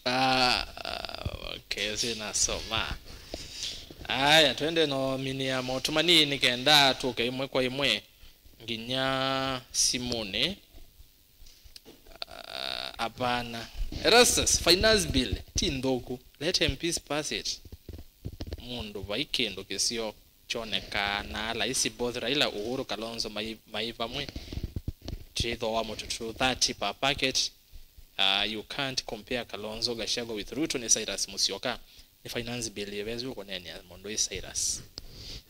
Ah, okay, si nasoma. Aya, twende no mini ya motumani nĩ kenda tũke ĩmwe kwa ĩmwe nginya simũnĩ. Ah, apana. Erastus, finance bill ti nthũku. Let M Ps pass it. Mũndũ vai kĩndũ kĩseo kyonekaa na laisi both Raila Uhuru Kalonzo mai, mai vamwe. Twĩthooa mũtutu thirty per packet. Uh, you can't compare Kalonzo Gachagua with Ruto nĩ Cyrus Musyoka. Nĩ finance bill ĩvezu ũkũneenea mũndũ ĩ Cyrus.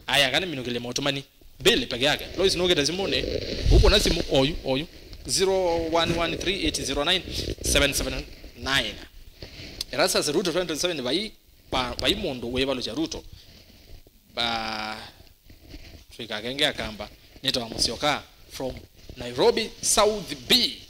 Aya, kana minũkĩlye motumani. Bill peke yake. Lois nũkĩte simũnĩ. Ũkũna simũ oyu, oyu. Zero one one three eight zero nine seven seven nine. Erastus, Ruto twenty twenty-seven vai, pa, vai mũndũ wĩvalũkya Ruto. Ba, twĩkakenge akamba. Nĩtawa Musyoka from Nairobi South B.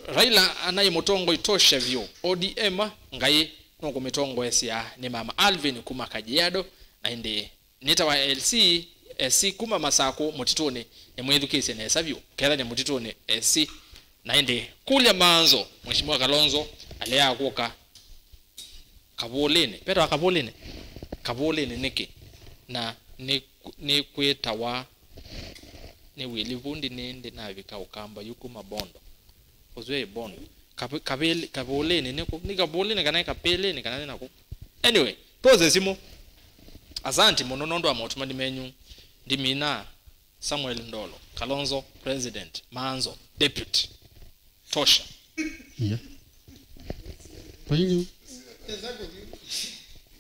Raila anaĩ mũtongoi tosha vyũ. O D M Ngai nũkũmĩtongoesya nĩ Mama Alvin kuma Kajiado, na ĩndĩ nĩtawa L C, S C kuma Masakũ mũtitũnĩ, nĩmwĩthukĩĩsye nesa vyũ, kethany'a mũtitũnĩ S C. Na ĩndĩ kũlya Manzo, Mheshimiwa Kalonzo aleaa kũka Kavũlĩnĩ. Vetawa Kavũlĩnĩ? Kavũlĩnĩ nĩkĩ? Na nĩ, nĩkwĩtawa, nĩw'ĩlĩ vu ndi nĩ ĩndĩ navika Ũkamba yu kuma Bondo. Ũsu e Bondo. Kavi-, kavĩlĩ-, Kavũlĩnĩ nĩ kũ? Nĩ Kavũlĩnĩ kana nĩ Kapĩlĩnĩ kana nĩ nakũ? Anyway, twose simũ. Asanti mũno nũndũ wa motumani menyu. Ndimina. Samuel Ndolo, Kalonzo, President, Manzo, Deputy. Tosha. Yeah. Kwa hiyo,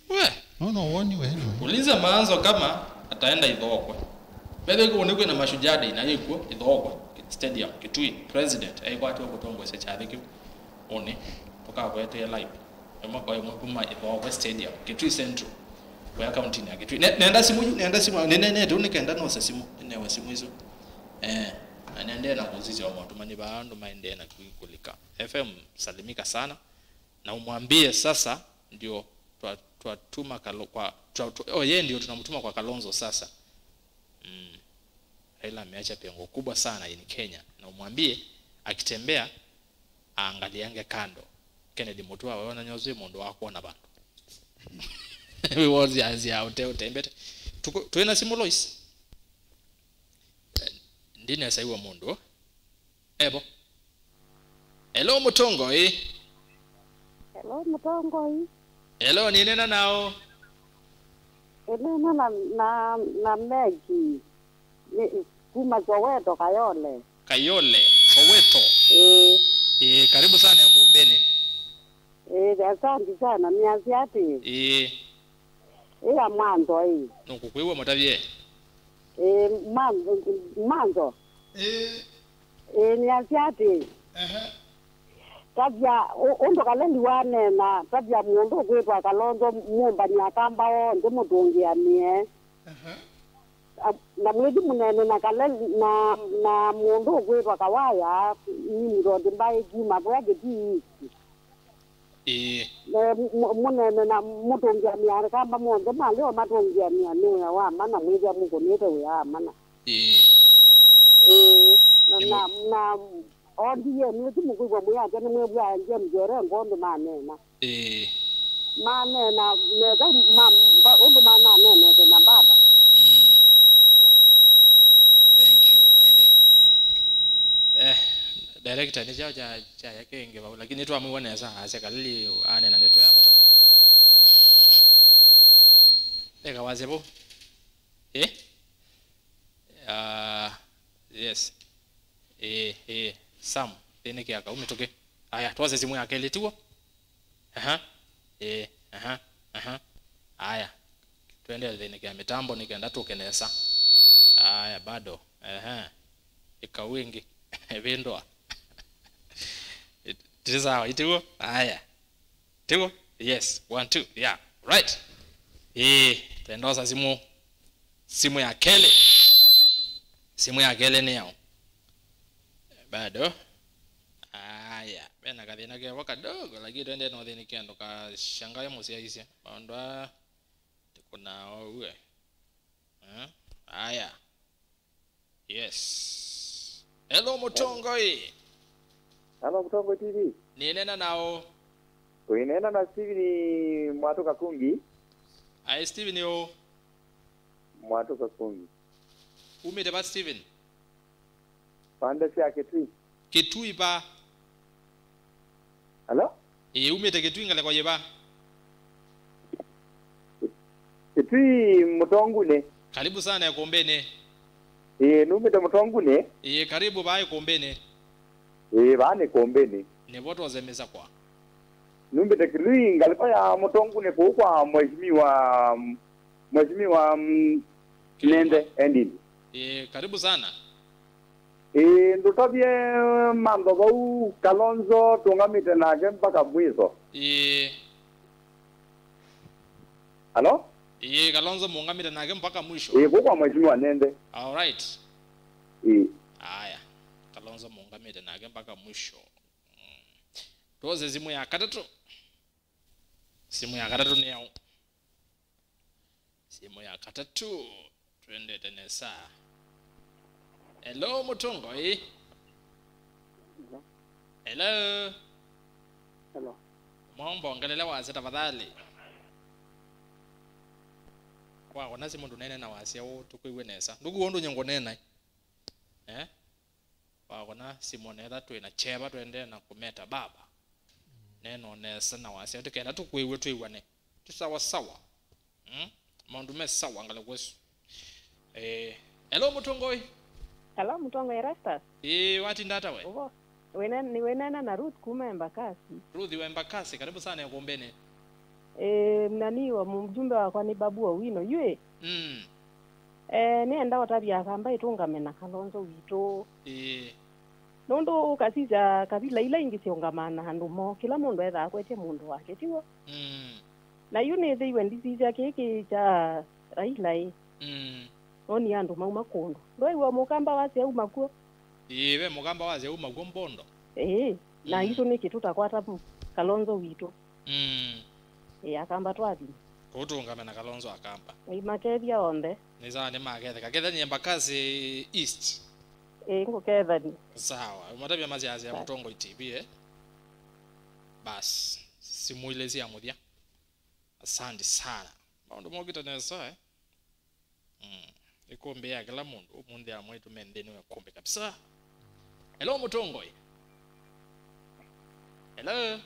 We, no, no, woni we, no. Uliza Manzo kama ataenda Ithokwe. By the way, kũu nĩ kwĩna Mashujaa Day na yĩkw'o Ithokwe Stadium, Kitui, President aikwatĩwa kũtongoesya kyathĩ kĩu. Ũnĩ, tũkakwetee live. Ĩmwe kwa ĩmwe kuma Ithokwe Stadium, Kitui Central, kũya kauntinĩ ya Kitui. Ne-, nenda simũ yu, nenda simũ, nĩnenete ũu nĩkenda nose simũ, nĩnewe simũ isu. Eh, na nendee na kũsisya o motumani vaa andũ maendee na kũi-, kũlika. F M salimika sana, na umwambie sasa ndio twa-, twatuma Kalo-, kwa, twa-, twa-, oh, yeye ndio tunamtuma kwa Kalonzo sasa. Mm. Raila ameacha pengo kubwa sana in Kenya, na umwambie akitembea aangaliange kando. Kennedy Mutua, wewe unanyozi mũndũ wa kuona vandu. We was ya, ya ute-, utembete. Tuko, twina simu Lois. Eh, ndinesa iwa mũndũ. Evo. Hello, Mũtongoi. Hello, Mũtongoi. Hello, ninena nao. Ĩnena na, na, na Meki. Nĩ, kuma Soweto, Kayole. Kayole, Soweto. Ĩĩ. Ĩĩ, karibu sana Ĩkũmbĩnĩ. Ĩĩ, asante sana. Nĩasya atĩ. Ĩĩ. Ĩya Manzo ĩĩ. Nũkũkwĩw'a mũtavye. Ĩĩ, Man-, Manzo. Ĩĩ. Ĩĩ, nĩasya atĩ. Ehe. Tavya, ũ-, ũndũ Kaleli waneena, tavya mũndũ ũkwĩtwa Kalonzo mũmbany'a Akamba onthe mũtũngĩanĩe. Aha. A-, na mwĩthi mũnene na Kaleli na, na mũndũ ũkwĩtwa Kawaya, nini tondũ mbaĩ kuma kũya Kitui East. Ĩĩ. Na mũ-, mũnene na mũtũngĩanĩa Akamba monthe malĩ o matũngĩanĩa nĩ wĩa wa mana, mwĩthĩa mũkũnĩte wĩa wa mana. Ĩĩ. Ĩĩ. Na, nĩ na, mũ- na O D M ĩsu mũkwĩw'a mwĩ ake nĩmwĩw'aa James Orengo ũndũ maneena. Ĩĩ. Maneena nesa ma, mba-, ũndũ mananeenete na baba. Mm. Thank you. Na ĩndĩ, eh, director nĩ kyao kya, kyaya kĩngĩ vau, lakini nĩtwamwĩw'a nesa asya Kaleli aneena ndeto ya vata mũno. Mm. Eka wasya vau. Eh? Ah, yes. Ĩĩ, ĩĩ. Sam, thĩnĩkĩa kau mĩtũkĩ. Aya, twose simũ ya kelĩ, tiw'o? Aha. Ĩĩ, aha, aha. Aya. Twendee thĩnĩkĩa mĩtambo nĩ kenda tũke nesa. Aya, bado. Aha. Ĩkau ĩngĩ. Ĩvĩndũa. Ti sawa, itiw'o? Aya. Tiw'o? Yes. One, two. Yeah. Right. Ĩĩ, twendosa simũ. Simũ ya kelĩ. Simũ ya kelĩ nĩ yaũ? Bado. Aya, vena kathĩna kevo kadogo, lakini twende no thĩnĩ kĩndũ kashangae mũsyaisye. Maũndũ aa, tikũnaa ũue. Eh? Aya. Yes. Hello, Mũtongoi. Hello, Mũtongoi T V. Nĩnena nao. Ũinena na Steven Mwatũ Kakungi. Aĩ, Steven ũ? Mwatũka kũngĩ. Umĩte va, Steven? Pande sya Kitui. Kitui va? Hello? Ĩĩ, umĩte Kitui ngalĩko yĩva? Kitui Mũtongunĩ. Karibu sana ĩkũmbĩnĩ. Ĩĩ, numĩte Mũtongunĩ. Ĩĩ, karibu vaa ĩkũmbĩnĩ. Ĩĩ, vaa nĩ ĩkũmbĩnĩ. Nĩvo twose mĩsakwa. Numĩte Kitui ngalĩko ya Mũtongunĩ kũu kwa mheshimiwa, mheshimiwa, mm, Nende Endindi. Ĩĩ, karibu sana. Ĩĩ, ndũtavye mantho vau Kalonzo tũngamĩte nake mpaka mwiso. Ĩĩ. Halo? Ĩĩ, Kalonzo mũngamĩte nake mpaka mwisho. Ĩĩ, kũu kwa mheshimiwa Nende. All right. Ĩĩ. Aya. Kalonzo mũngamĩte nake mpaka mwisho. Mm. Twose simũ ya katatũ. Simũ ya katatũ nĩ yaũ? Simũ ya katatũ. Twendete nesa. Hello, Mũtongoi. Hello. Hello. Mwaũ mbongelele wasya tafadhali. Wakona simũ ndũneene na wasya ũũ, tũkwĩw'e nesa. Ndũkũw'a ũndũ nye ngũneena. Eh? Wakona simũ nesa twĩ na kyeva twendee na kũmeta baba. Neena nesa na wasya tũkenda tũkwĩw'e twĩw'ane. Tũ sawa sawa. Mm? Maũndũ me sawa ngalĩko ĩsu. Eh, hello, Mũtongoi. Hello, Mũtongoi Erastus. Ĩĩ, watinda ata we? Ũvo. Wĩne-, nĩwĩneena na Ruth kuma Embakasi. Ruth wa Embakasi, karibu sana ĩkũmbĩnĩ. Eh, nani wa mjumbe wakwa nĩ Babu Owino, yu ĩ? Mm. Eh, nĩenda ũtavya Akamba ĩtũngame na Kalonzo witũ. Ĩĩ. Nũndũ ũkasisya kavila ila ingĩ syĩũngamaa na andũ moo, kĩla mũndũ ethaa akwetye mũndũ wake, tiw'o? Mm. Na yu nĩthĩiwe ndisisya kĩĩ kĩ kya Raila ĩ. Mm. Noni andũ mauma kũndũ. Ndwaiw'a mũkamba wasya uma kw'o? Ĩĩ, ve mũkamba wasya uma kw'o Mbondo. Ĩĩ, na mm, itũ nĩkĩ tũtakwata Kalonzo witũ? Mm. Ĩĩ, Akamba twathi. Kũu tũũngame na Kalonzo Akamba. Ĩĩ, makethya onthe. Nĩ sawa, nĩmaketheka. Kethya nĩ Embakasi East. Ĩĩ, ngũkethani. Sawa. Ũmatavya masyaasya ya Mũtongoi T V, eh? Bas. Simũ ilĩ sya mũthya. Asante sana. Maũndũ mokĩte nesa, eh? Mm. Ĩkũmbĩ ya kĩla mũndũ, ũmũnthĩ amwe ĩtume nthĩnĩ wa ĩkũmbĩ kabisa. Hello, Mũtongoi. Hello.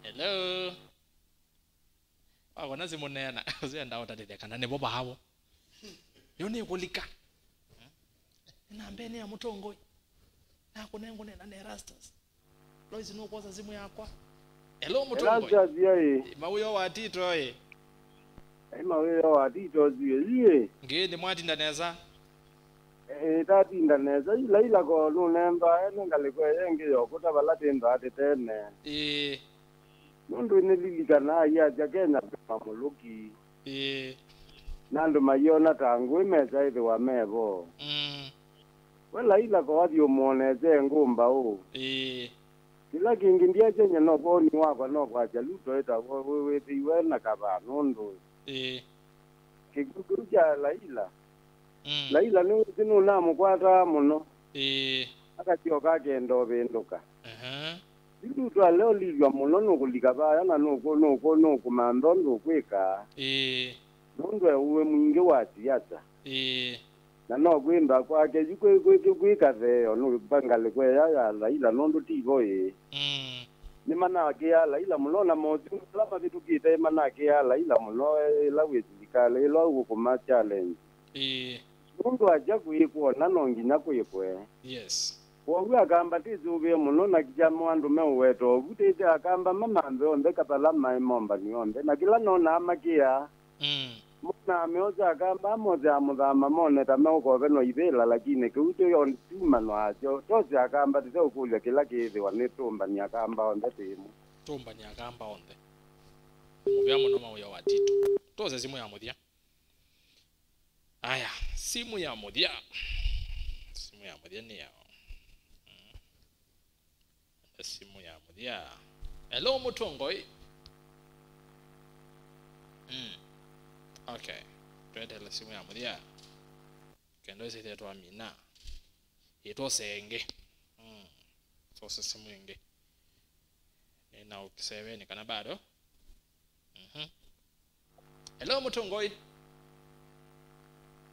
Hello. Wakona simũ neena, ũsenda ũtatĩthya kana nĩvo vaavo. Yo nĩkũlika. Nĩ namba ĩnĩ ya Mũtongoi. Nakũnengũne na nĩ Erastus. Lois, nũkwosa simũ yakwa? Hello, Mũtongoi. Erastus, ĩĩ. Mawĩo wa Tito, ĩ. Ai, mawĩo wa Tito, ĩĩ. Ĩĩ. Ngĩ, nĩ mwatinda nesa? Ĩĩ, tatinda nesa. Ila, ila ko nũnemba, ene ngalĩko ĩyo ĩngĩ yokũta vala tĩndwa atĩ tene. Ĩĩ. Nũndũ nĩlilikanaa ayasya Kenya kwĩ mamũlũki. Ĩĩ. Na andũ mayona ta ngũĩ mesa ĩthĩwa me vo. Mm. We Laila ko wathi ũmwonete ngũmba ũũ. Ĩĩ. Kĩla kĩngĩ ndyasya nye no kwoni wakwa no kwasya Ruto ĩtavwe wĩ wĩthĩiwe na kavaa nũndũ. Ĩĩ. Kĩkw'ũ kĩu kya Laila. Mm. Laila nĩwĩsĩ nũnamũkwataa mũno. Ĩĩ. Akasyoka akenda ũvĩndũka. Aha. Yu twale ũlilw'a mũno nũkũlika vaya na nũkũ-, nũkũ-, nũkũmantha ũndũ ũkwĩka. Ĩĩ. Nũndũ e ũĩ mwingĩ wa siasa. Ĩĩ. Na no kwĩmba kwake yu kwĩ, kwĩ, kwĩ, kwĩ katheo nũva ngalĩko ĩya ya Laila nũndũ ti vo ĩ. Mm. Nĩmanakĩaa Laila mũno na mosyũngũ ala mavĩtũkĩte nĩmanakĩaa Laila mũno ĩla wĩ silikalĩ ĩla ũkũma challenge. Ĩĩ. Nũndũ akya kũĩkwona no nginya kwĩkwe. Yes. Kwoou Akamba tĩsũvĩe mũno na kĩamo andũ meũweta ovu tĩsya Akamba mamanthe onthe kathala maĩ mombani onthe na kĩla nonaa makĩaa. Mm. Monaa meosya Akamba amosya amũthama mone ta meũkovenwa ivĩla lakini kĩu tĩ o kyumano asyo. Tose Akamba tĩseũkũlya kĩla kĩĩthĩwa nĩ tũmbani Akamba onthe tĩmwe. Tũmbani Akamba onthe. Mũvea mũno mawĩa wa Tito. Tose simũ ya mũthya. Aya, simũ ya mũthya. Simũ ya mũthya nĩ yaũ? Mm. Simũ ya mũthya. Hello, Mũtongoi. Mm. Okay. Twetele simũ ya mũthya. Kendo ĩsĩ twamina. Ĩtwose ĩngĩ. Mm. Twose simũ ĩngĩ. Nĩna ũkĩsevenĩ kana bado? Mhm. Hello, Mũtũngũi.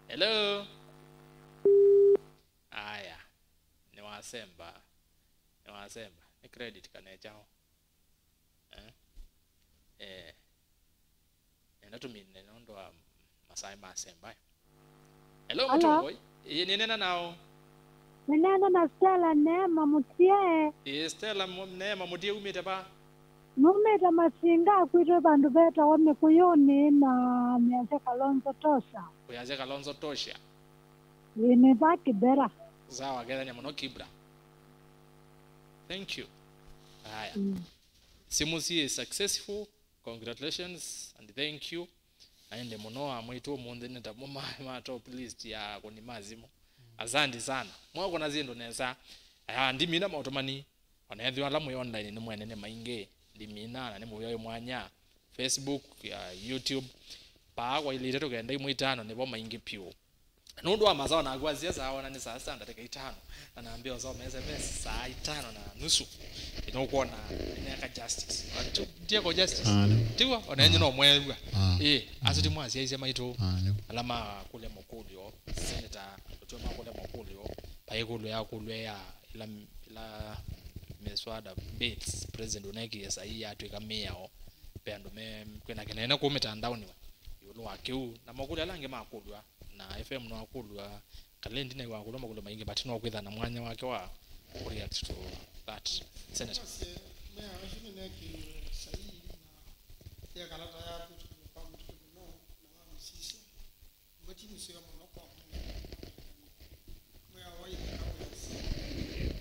Hello. Aya. Nĩwasemba. Nĩwasemba. Nĩ credit kana kyaũ? Eh? Eh. Nenda tũmine nũndũ wa masaa masemba. Hello, Hello. Mũtũngũi. Ĩĩ, nĩneena naũ? Nĩneena na Stella Neema Mũtie. Ĩĩ, Stella Mu-, Neema Mũtie, umĩte va? Numĩte Masinga kwitũ vandũ vetawa Mĩkũyũnĩ na nĩasya Kalonzo Tosha. Ũyasya Kalonzo Tosha. Ĩĩ, nĩ va Kibera. Sawa, kethania mũno Kibra. Thank you. Aya. Mm. Simũ si successful. Congratulations and thank you. Na ĩndĩ mũno amwĩtu ũmũnthĩ nĩ ta mo ma, ma top list ya akũni ma simũ. Asante sana. Mwakũna syĩndũ nesa. Aya, ndimina maũtũmani. Ona ethĩwa ala mwĩ online nĩ mwene nĩ maingĩ. Ndimina na nĩ mũvya wĩ mwanya. Facebook, ya YouTube. Paa kwa ilĩ itatũ kenda imwe itano nĩvo maingĩ piũ. Nũndũ wa masaa naku asia saa ona nĩ saa sita ndatĩka itano, na nambĩa ũsome S M S saa itano na nusu. Ĩno ũkwona nĩneka justice. Ati, ndieko justice. Ah, nĩ. Tiwa, ona enyu no mwew'a. Ah. Ĩĩ, asu ti mwasyaisya maitũ. Ah, nĩ. Ala makũlya makũlyo, Senator, ũtwe makũlya makũlyo, paĩ kũlyo ya kũlyo ya ila, ila miswada bills, President ũnekie sahi yatwĩka mĩao. Pe andũ me, kwĩna kĩnene kũ mĩtandaonĩ wa ĩũlũ wa kĩu, na makũlyo ala angĩ makũlw'a. Na F M no akũlw'a, Kalendi nĩwakũlw'a makũlyo maingĩ, but no kwĩtha na mwanya wake wa kũreact to that. Senator. Mea acio nĩnekiwe sahihi na ya kalata ya kũtũmĩa kwa mũtũmĩ no na wa mũsisya. Matimuseo mũno kwa mũndũ. Mea wa ĩtheka wĩsĩ.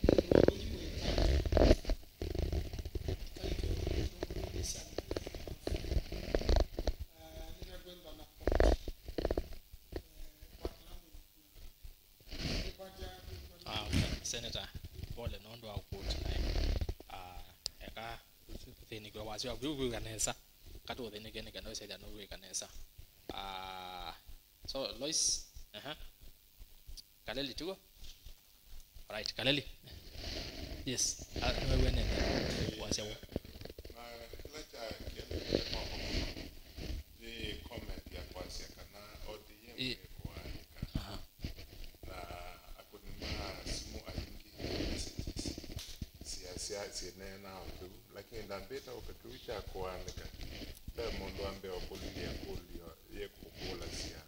Nĩ mĩwĩi wĩkai. Kaito nĩtũmũlĩsya. Ah, nĩmekwenda na koti. Ah, Senator, pole nũndũ wa kũti naĩ. Ah, eka ũthĩnĩkĩwe wasyo waku kwĩw'ĩka nesa. Katũthĩnĩke nĩ kana ũsethya nũw'ĩka nesa. Ah, so, Lois, aha. Kaleli tuo? Alright, Kaleli. Yes. Ah, nĩwew'e nene wasya w'o. Na kĩla kya kĩendekete kwakwa mũno nĩ comment ya kwasya kana O D M Ĩ- ĩkũaanĩka. Aha. Na akũni ma simũ aingĩ, messages syasya syĩneenaa o kĩu, lakini ndambĩte o kĩu kya kũaanĩka, ve mũndũ ambĩa ũkũlilye ĩkũlyo yĩkũkũlasya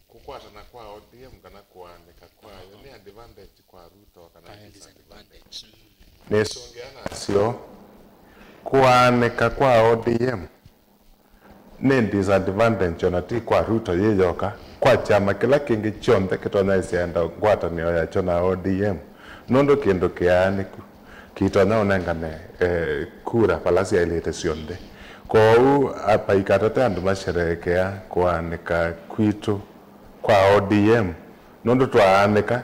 kũkwatana kwa O D M kana kũaanĩka kwayo nĩ advantage kwa Ruto kana nĩ disadvantage? Nĩsũngĩa nasyo, kũaanĩka kwa O D M nĩ disadvantage ona ti kwa Ruto yĩ yoka, kwa kyama kĩla kĩngĩ kyonthe kĩtonya ĩsyaenda ngwatanĩo yakyo na O D M, nũndũ kĩndũ kĩaanĩku kĩitonya ũnengane, eh, kura vala syaĩlĩte syonthe. Kwoou, a-, vaikatata andũ masherekea kũaanĩka kwitũ kwa O D M, nũndũ twaaanĩka,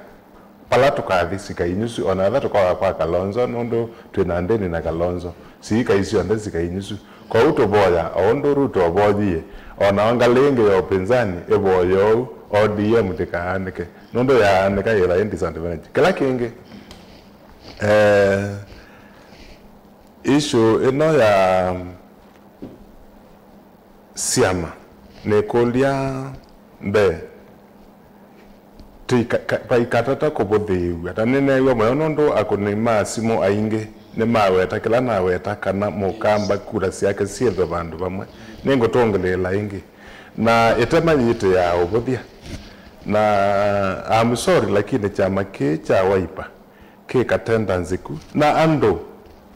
vala tũkathi sikai nyusu, ona ethĩwa tũkoka kwa Kalonzo, nũndũ twĩ na ndĩni na Kalonzo, siikai syonthe sikai nyusu. Kwoou tũvoya, o ũndũ Ruto ũvoyie, o nao ngalĩ ĩngĩ ya ũpinzani ĩvoye ũu, O D M ndĩkaanĩke, nũndũ yaaanĩka yĩtha ĩ disadvantage. Kĩla kĩngĩ, eh, issue ĩno ya syama, nĩkũlya mbee, tũika-, ka-, vaikatata kũvũthĩĩw'a. Na nĩneew'a mũyo nũndũ akũni ma simũ aingĩ nĩmaweta kĩla naweta, kana Mũkamba kura syake syĩthwe vandũ vamwe. Nĩngũtũngĩlĩĩla ĩngĩ. Na ĩtema yĩtĩaa ũvũthya. Na I'm sorry, lakini kyama kĩĩ kya Wiper kĩ ka tendency ku. Na andũ,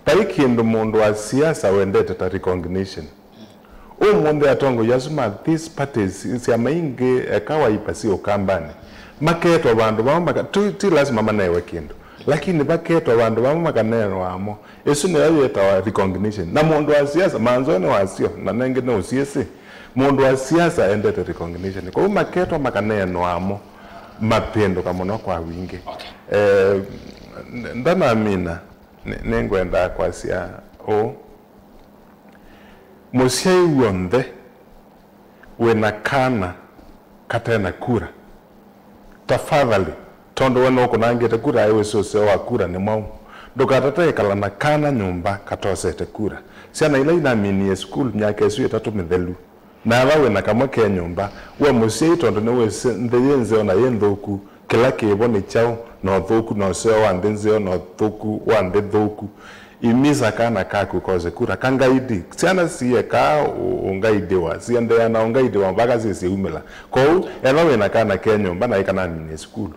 vai kĩndũ mũndũ wa siasa wendete ta recognition. Ũmũnthĩ atongoi asu ma these parties, syama ingĩ, eka Wiper syĩ Ũkambanĩ, maketwa vandũ vamwe maka-, ti, ti lasima manewe kĩndũ, lakini vaketwa vandũ vamwe makaneenwa amo. Ĩsu nĩyo yĩtawa recognition. Na mũndũ wa siasa, manzoe nĩ wasyo, na nengĩ nĩ ũsiĩsĩ. Mũndũ wa siasa endete recognition. Kwoou maketwa makaneenwa amo, mapĩndũka mũno kwa wingĩ. Okay. Eh, n-, ndanamina, nĩ, nĩngwendaa kwasya ũũ. Mũsyai w'onthe wĩ na kana kate na kura, tafadhali, tondũ we nũkũnangĩte kura, aĩ wĩsĩ ũseo wa kura nĩ mwaũ. Ndũkatate ĩkala na kana nyũmba katosete kura. Syana ila inaminie sukulu myaka ĩsu ĩtatũ mĩthelu, Na ava wĩ na kamwe ke nyũmba, we mũsyai, tondũ nĩwĩsĩ nthĩ yĩ nzeo na yĩ nthũku, kĩla kĩvo nĩ kyaũ, na ũthũku na ũseo wa nthĩ nzeo na ũthũku wa nthĩ nthũku. Imisa kana kaku kose kura, kangaidi. Syana siyekaa ũ-, ũngaidĩwa, siendeea na ũngaidĩwa mpaka syĩsyĩumĩla. Kwoou, ethwa wĩ na kana ke nyũmba, naĩ kanaminie sukulu,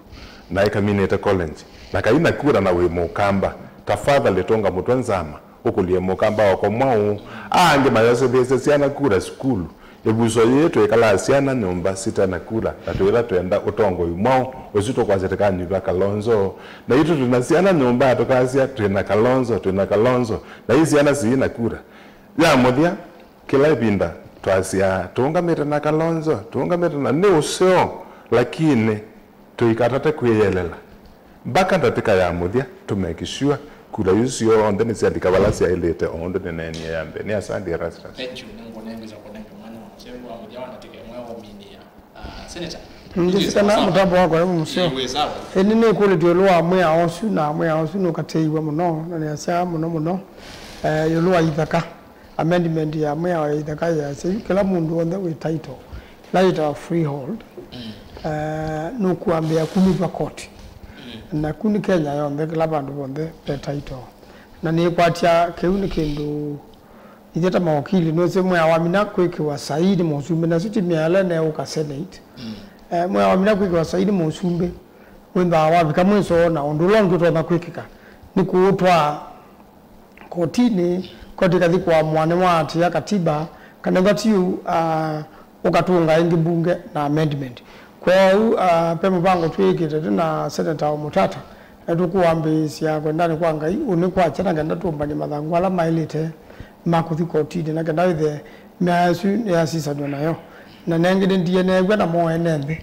naĩ kaminĩte college, na kaina kura na wĩ Mũkamba, tafadhali tũnga mũtwe nzama, ũkũlye Mũkamba wako mwaũ. Aa angĩ mayosethĩĩsye syana kura sukulu. Ĩvuso yĩĩ twĩkalaa syana nyũmba site na kura, na twĩla twenda ũtongoi mwaũ, ũsu tũkwasya tũkanyuvwa Kalonzo. Naitũ twĩ na syana nyũmba tũkasya, "Twĩ na Kalonzo, twĩ na Kalonzo." Na ii syana sii na kura. Ya mũthya, kĩla ĩvinda twasyaa, "Tũũngamĩte na Kalonzo, tũũngamĩte na," nĩ ũseo, lakini tũikatate kwĩyelela mpaka ndatĩka ya mũthya, tũ make sure kura isu syonthe nĩsyalika vala syaĩlĩte, o ũndũ nĩneenie ya mbee. Nĩ asandi Erastus. Thank you. Nĩngũnengeza kũnenga mwanya wa mũseo wa mũthya wa ndatĩka ĩmwe wa ũminĩa. Ah, Senator, ndĩsĩ kana mũtambo wakwa nĩ mũseo. Ĩĩ, wĩ sawa. Ĩĩ, nĩ nĩkũlĩtwe ĩũlũ wa mwĩao ũsu, na mwĩao ũsu nũkatĩĩiwe mũno, na nĩasya mũno mũno, eh, ĩũlũ wa ithaka. Amendment ya mwĩao ya ithaka yasya yu kĩla mũndũ w'onthe wĩ title, kĩla yĩtawa freehold, eh, nũkũambĩĩa kumĩthw'a koti. Na ku nĩ Kenya yonthe, kĩla vandũ vonthe ve title. Na nĩkwatya kĩu nĩ kĩndũ ithyĩ ta mawakili, nũsĩ mwĩao wamina kwĩkĩwa saii nĩ mũsumbĩ, na siti mĩaĩle neũka Senate. Eh, mwĩao wamina kwĩkĩwa saii nĩ mũsumbĩ, wĩthĩawa wavika mwĩso, na ũndũ ũla ũngĩ ũtonya kwĩkĩka nĩ kũũtwaa kotinĩ, koti ĩkathi kũamũa nĩwaatĩĩa katiba, kana ethwa ti ũu, ah, ũkatũnga ĩngĩ mbunge na amendment. Kwoou, ah, ve mũvango twĩkĩte tũ na Senator Omutata, na tũkũambĩĩsya kwendanĩ kwa Ngai, ũnĩ kwakya, na kenda tũmbany'e mathangũ ala maĩlĩte ma kũthi kotinĩ, na kenda wĩthĩe mĩao ĩsu nĩyasisanw'a nayo. Na nengĩ nĩndie neew'a namo ene nthĩ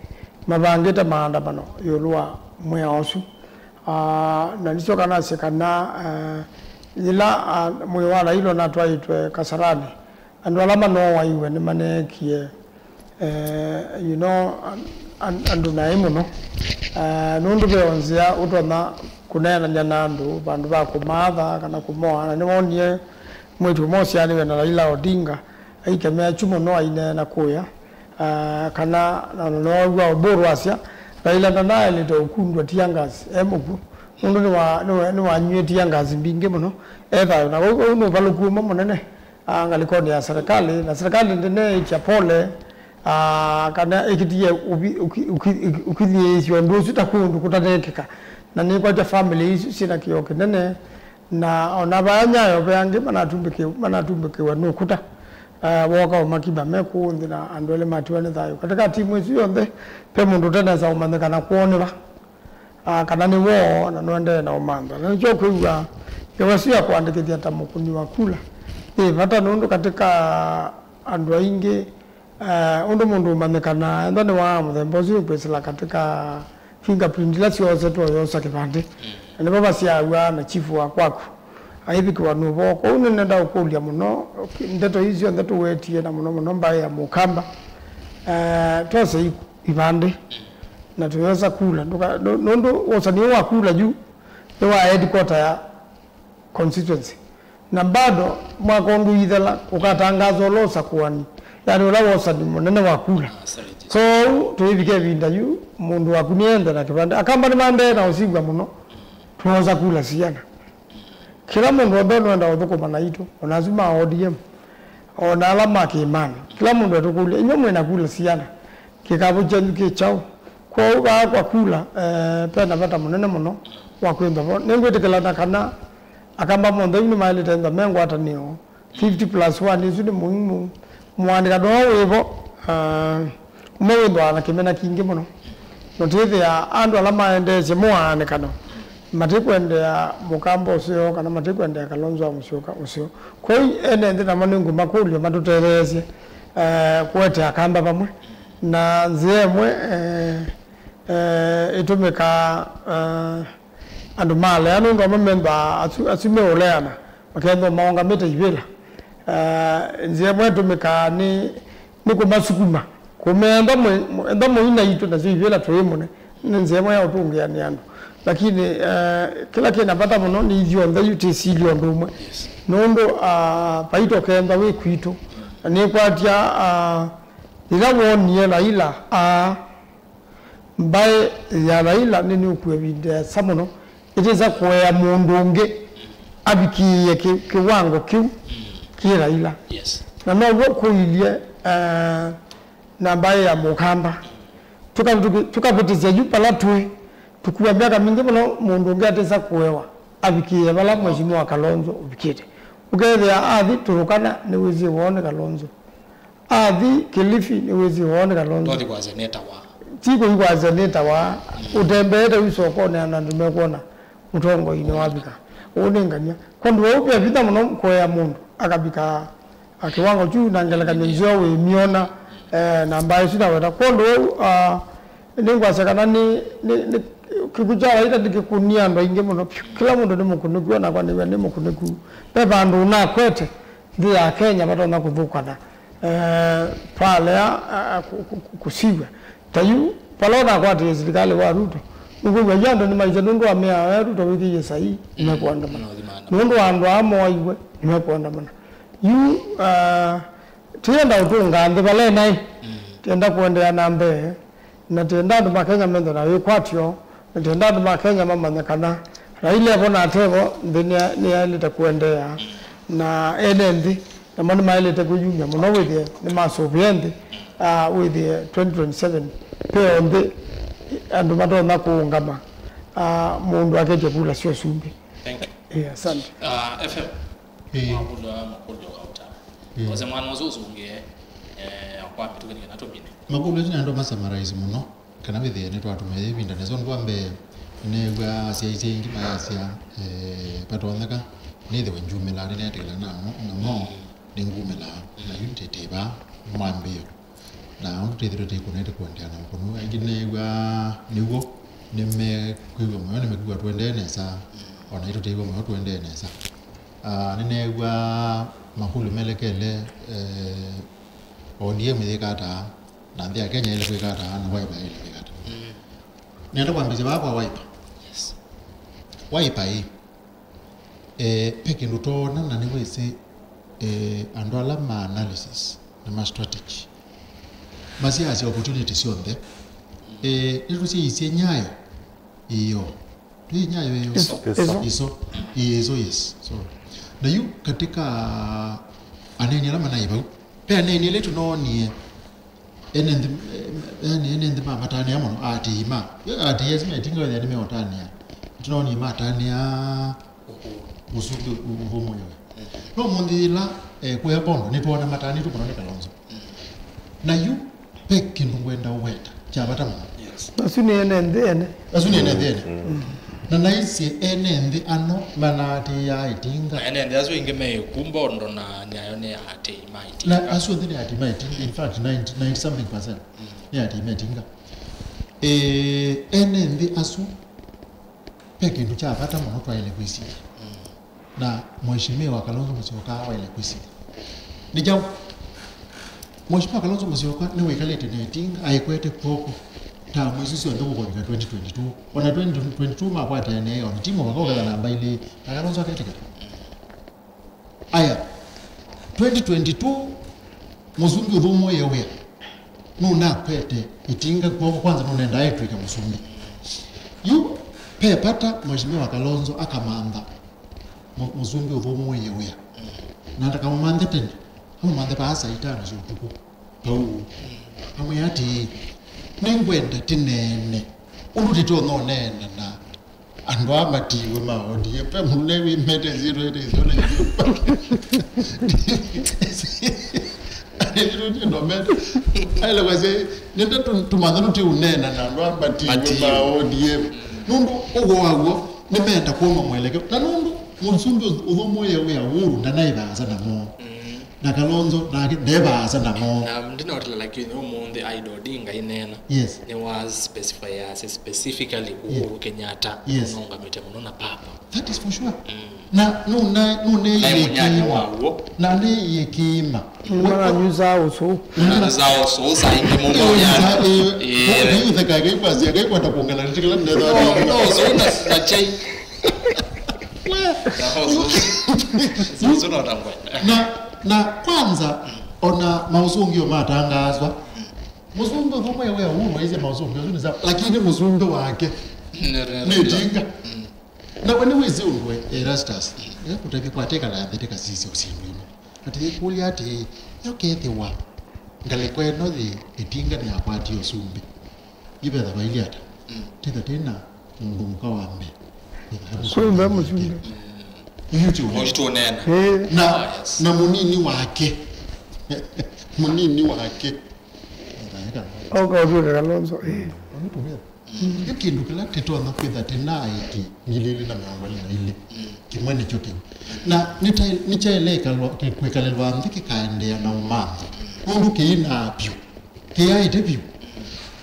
mavangĩte maandamano ĩũlũ wa mwĩao ũsu. Ah, na nĩsyoka nasye kana, ah, yĩla, ah, mwĩĩ wa Raila ũnatwaĩtwe Kasarani, andũ ala manooaiwe nĩmaneekie, eh, you know, an-, an-, andũ naĩ mũno. Ah, nũndũ ve o nzĩa ũtonya kũneenany'a na andũ vandũ va kũmatha kana kũmoa, na nĩwoonie mwĩĩtu ũmwe ũsyaanĩw'e na Raila Odinga aikemea kyu mũno aineena kũya, ah, kana na, na, nowaw'a Oburu asya, Raila ndanaĩlĩte ũkundwa tear gas e mũkw'ũ, nũndũ nĩwa-, nĩwa-, nĩwanywie tear gas mbingĩ mũno e thayũ. Na ũu, ũu nĩ ũvalũku ũmwe mũnene, ah, ngalĩkonĩ ya serikali, na serikali ndĩneĩkya pole, ah, kana ĩkĩtie ũvi-, ũki-, ũki-, ũki-, ũkithiĩĩsya ũndũ ũsu ta kũndũ kũtanekĩka. Na nĩkwatya family isu syĩna kĩoo kĩnene, na ona vaya Nyayo ve angĩ manatumbĩkĩ-, manatumbĩkĩwa nĩ ũkũta, eh, wooka ũmakima me kũũ nthĩ, na andũ elĩ matiwa nĩ thayũ. Katika timu ĩsu yonthe, ve mũndũ ũtenesa ũmanyĩka na kwoneka, ah, kana nĩ woo, na nũendee na ũmantha. Na nĩkyo kwĩw'a ngewa ĩsu ya kũandĩkĩthya ta mũkũni wa kula yĩ vata, nũndũ katika andũ aingĩ, eh, ũndũ mũndũ ũmanyĩkanaa, ethwa nĩ waa mũthemba ũsu, nĩkwĩsĩla katika fingerprint ila syoosetwe ũyosa kĩvandĩ. Na nĩvo vasyaaw'a na chifu wa kwaku aivikĩwa nĩ ũvoo. Kwoou nĩnenda ũkũlya mũno, ki-, ndeto ii syonthe tũwetie, na mũno mũno mbaĩ ya Mũkamba, eh, twose i-, ivandĩ na tũyosa kula. Ndũka-, nũ-, nũndũ wosani ũũ wa kula yu nĩ wa headquarter ya constituency. Na bado mwaka ũngĩ ũithela, ũkatangaza ũla ũsakũani, yani ũla wosani mũnene wa kula. Ah, sorry, Jesus. Kwoou tũivike ĩvinda yu, mũndũ waku nĩende na kĩvandĩ. Akamba nĩmaendee na ũsivwa mũno, twosa kula siana. Kĩla mũndũ onthe nũenda ũthũkũma naitũ, ona asu ma O D M, ona ala ma kĩĩmanĩ. Kĩla mũndũ etũkũlya, "Inyw'ĩ mwĩ na kula siana, kĩkavũ kyenyu kĩ kyaũ?" Kwoou vaa kwa kula, eh, ve na vata mũnene mũno wa kwĩthwa vo. Nĩngwĩtĩkĩlana kana Akamba monthe yu nĩmaĩlĩte ĩthwa me ngwatanĩo. Fifty plus one ĩsu nĩ mũimu. Mũandĩkano ũũ wĩ vo, ah, ũmwe wĩthwaa na kĩmena kingĩ mũno. Na twĩthĩa andũ ala maendeesye mũaanĩkano matikwendea Mũkamba ũseo kana matikwendea Kalonzo wa Mũsyoka ũseo. Kwoou ene nthĩ namo nĩngũmakũlya matũtetheesye, eh, kũete Akamba vamwe. Na nzĩa ĩmwe, eh, eh, ĩtũmĩkaa, eh, andũ malea, nũndũ amwe methwaa asu, asu meũleana, makethwa maũngamĩte ivĩla. Ah, nzĩa ĩmwe ĩtũmĩkaa nĩ, nĩ kũmasukuma, kũmea, "Enda mũi-, enda mũi naitũ, nasyo ivĩla tũimũne." Nĩ nzĩa ĩmwe ya ũtũngĩanĩa andũ. Lakini, eh, kĩla kĩna vata mũno nĩ ithyonthe yu tĩsilye ũndũ ũmwe. Yes. Nũndũ, ah, vai tũkethwa wĩ kwitũ, Na nĩkwatya, ah, yĩla woonie Raila, ah, mbaĩ ya Raila nĩnĩũkua ĩvinda ĩasa mũno, ĩtĩsa kũea mũndũ ũngĩ avikĩĩe kĩ-, kĩwango kĩu kĩ Raila. Yes. Na now'o kũilye, eh, na mbaĩ ya Mũkamba. Tũka-, tũki-, tũkavĩtĩsya yu pala twĩ, tũkua myaka mingĩ mũno mũndũ ũngĩ atĩsa kũewa avikĩĩe vala Mheshimiwa Kalonzo ũvikĩte. Ũkethĩa athi Turkana nĩwĩsĩ woo nĩ Kalonzo. Athi Kilifi nĩwĩsĩ woo nĩ Kalonzo. Ndothi kwa seneta wa. Ti kũi kwa seneta wa. Mm. Ũtembeete yu sokonĩ na andũ mekwona mũtongoi nĩwavika. Ũũ nĩ ngany'a. Kwondũ ũu ve vinya mũno kũea mũndũ akavika, ah, kĩwango kyu na ngelekany'o nzeo wĩmyona, eh, na mbaĩ isu naweta. Kwondũ ũu, ah, nĩngwasya kana nĩ, nĩ, nĩ, kĩkw'ũ kya Raila nĩkĩkũnie andũ aingĩ mũno vyũ. Kĩla mũndũ nĩ mũkunĩku, onakwa nĩw'a nĩ mũkunĩku. Ve vandũ ũnakwete nthĩ ya Kenya vatonya kũthũkana, eh, palea, ah, kũ-, kũ-, kũ-, kũsiw'a. Ta yu, vala ũnakwatĩe silikalĩ wa Ruto, nũkwĩw'a yu andũ nĩmaisye nũndũ wa mĩao ya Ruto wĩkĩie saii, nĩmekũandamana. Nũndũ wa andũ aa moaiwe, nĩmekũandamana. Yu, ah, tĩenda ũtũnga nthĩ vala ĩnaĩ, tĩenda kũendeea na mbee, na tĩenda andũ ma Kenya methwe na wĩkwatyo, na tĩenda andũ ma Kenya mamanye kana Raila evo na atevo, nthĩ nĩa-, nĩyaĩlĩte kũendeea, na ene nthĩ namo nĩmaĩlĩte kwĩyumya mũno wĩthĩe nĩmasũvĩe nthĩ, ah, wĩthĩe twenty twenty-seven veo nthĩ andũ matonya kũũngama, ah, mũndũ aketye kula sya ũsumbĩ. Thank you. Eh, asante. Ah, F M, ĩĩ, mwakũlwa makũlyo kauta. Ĩĩ. Ose mwana ũsu ũsũngĩe, eh, kwa mĩtũkĩ nĩ kana tũmine. Makũlyo asu nĩ andũ ma summarize mũno. Kana wĩthĩe nĩtwatũmĩa ĩvinda nesa. Ũndũ wa mbee, nĩneew'aa asyaĩĩsya aingĩ mayasya, eh, vatonyeka nĩthĩwe ngyumĩlaa, nĩneetĩkĩlana namo, namo nĩngumĩlaa, na yu ndĩtĩvaa mwambĩĩo. Na ũndũ twĩthĩtwe twĩkũna tũkũendeea na ũkũnũ. Aingĩ nĩneew'aa nĩw'o, nĩmekwĩw'a mũyo, nĩmekwĩw'a tũendee nesa, o na itũtĩĩw'a mũyo tũendee nesa. Ah, nĩneew'aa makũlyo melekele, eh, O D M yĩka ata, na nthĩ ya Kenya ĩlĩ kwĩka ata, na Wiper ĩlĩ kwĩka ata. Mm. Nenda kwambĩsya vaa kwa Wiper. Yes. Wiper ĩ, eh, ve kĩndũ toona na nĩwĩsĩ, eh, andũ ala ma analysis na ma strategy masyaasya opportunity syonthe. Eh, nĩtũsyaisye Nyayo ĩyo. Twĩ Nyayo ĩyo. Ĩso. Ĩso. Ĩso. Ĩĩ, ĩso, yes. Sorry. Na yu katika aneeni ala manaĩ vau, ve aneeni elĩ tũnoonie ene nthĩ, yani ene nthĩ mamatanĩa mũno, aatĩĩi ma. Aatĩĩi asu metinga wethĩa nĩmeũtanĩa. Tũnoonie matanĩa mũsumbĩ ũthũmũĩwe. No mũnthĩ yĩla, eh, kũya Bondo, nĩtwoona matanĩtwe mũno nĩ Kalonzo. Na yu, ve kĩndũ ngwenda ũweta kya vata mũno. Yes. Asu nĩ ene nthĩ ene. Asu nĩ ene nthĩ ene. Mm. Na naisye ene nthĩ ano manaatĩĩaa ĩtinga. Na ene nthĩ asu aingĩ me kũu Bondo na Nyayo nĩ aatĩĩi ma ĩtinga. Na asu onthe nĩ aatĩĩi ma ĩtinga. In fact, ninety, ninety something percent nĩ aatĩĩi ma ĩtinga. Eh, ene nthĩ asu, ve kĩndũ kya vata mũno twaĩle kwĩsilya. Mm. Na Mheshimiwa Kalonzo Musyoka waĩle kwĩsilya. Nĩ kyaũ? Mheshimiwa Kalonzo Musyoka nĩwĩkalĩte na ĩtinga, aikwete kw'oko tamu isu syonthe kũkovika twenty twenty-two. O na twenty twenty-two makwatene, o na timu vakoketha namba ilĩ, na Kalonzo aketĩkĩla. Aya, twenty twenty-two, mũsumbĩ ũthũmũĩe wĩa. Nũnakwete ĩtinga kw'oko, kwanza nũnendaa ĩtw'ĩke mũsumbĩ. Yu, ve vata Mheshimiwa Kalonzo akamantha mũ-, mũsumbĩ ũthũmũĩe wĩa. Na ndakamũmanthe tene, amũmanthe vaa saa itano sya ũtukũ. Vau. Amwĩa atĩĩ, nĩngwenda tĩneene ũndũ tĩtonya ũneena na andũ aa matiwe ma O D M. Ve mũnene wĩmete syĩtwa ĩtĩ ĩsyo na ithyĩ. Aĩle kwasya, nĩnda tũ-, tũmantha tũtiũneena na andũ aa matiwe ma O D M. Nũndũ ũw'o waw'o nĩmeenda kũma mwelekeo. Na nũndũ mũsumbĩ ũthũmũĩe wĩa Uhuru ndanaĩ vaasa namo. Na Kalonzo nake nde vaasa namo. Na ndinotila, lakini ũmũnthĩ Aida Odinga aineena. Yes. Nĩwa specify ase specifically Uhuru Kenyatta. Yes. Nũnũngamĩte mũno na papa. That is for sure. Mm. Na nũna, nũna naĩ mũnyanya waw'o. Na nĩ yĩkĩma. Nĩmananyusaa ũsũu. Nĩmananyusaa ũsũu saa ingĩ mũmũnyanya. Ĩĩ. Ũtheka kaikwasya kaikwata kuongana nĩtĩkĩla nĩtha. No, no, ũsũu na, na chai. Na, na kwanza, Ona maũsũngĩo matangaaswa. Mũsumbĩ ũmwe wĩa ũũ waisye maũsũngĩo asu nĩ sawa, lakini mũsumbĩ wake nĩ ĩtinga. Na we nĩwĩsĩ ũndũ we, Erastus, ekũtavya kwatĩkala nthĩ tĩkasisye ũsindũ ĩmwe. Atĩ ĩkũlya atĩ, yo kethĩwa ngalĩko ĩno yĩ ĩtinga nĩyakwatie ũsumbĩ, ivethava ilĩ ata? Tĩtha tĩna mũndũ mũka wa mbee. Kwĩ mbee mũsumbĩ. Yu ti ũnene. Ũitu ũneena. Ĩĩ. Na, ah, yes, na mũnini wake. Mũnini wake. Oka ũtw'ĩka Kalonzo. Ĩĩ. Ũitu wĩa. Nĩ kĩndũ kĩla tĩtonya kwĩtha tĩnaĩkĩ ngili ilĩ na mĩongo ĩlĩ na ilĩ, kĩmwe nĩkyo kĩu. Na nĩtaĩ-, nĩkyaĩle ĩkalwa-, kĩ-, kwĩkalĩlwa nthĩ kĩkaendeea na ũmantho. Nũndũ kĩinaa vyũ, kĩyaĩte vyũ.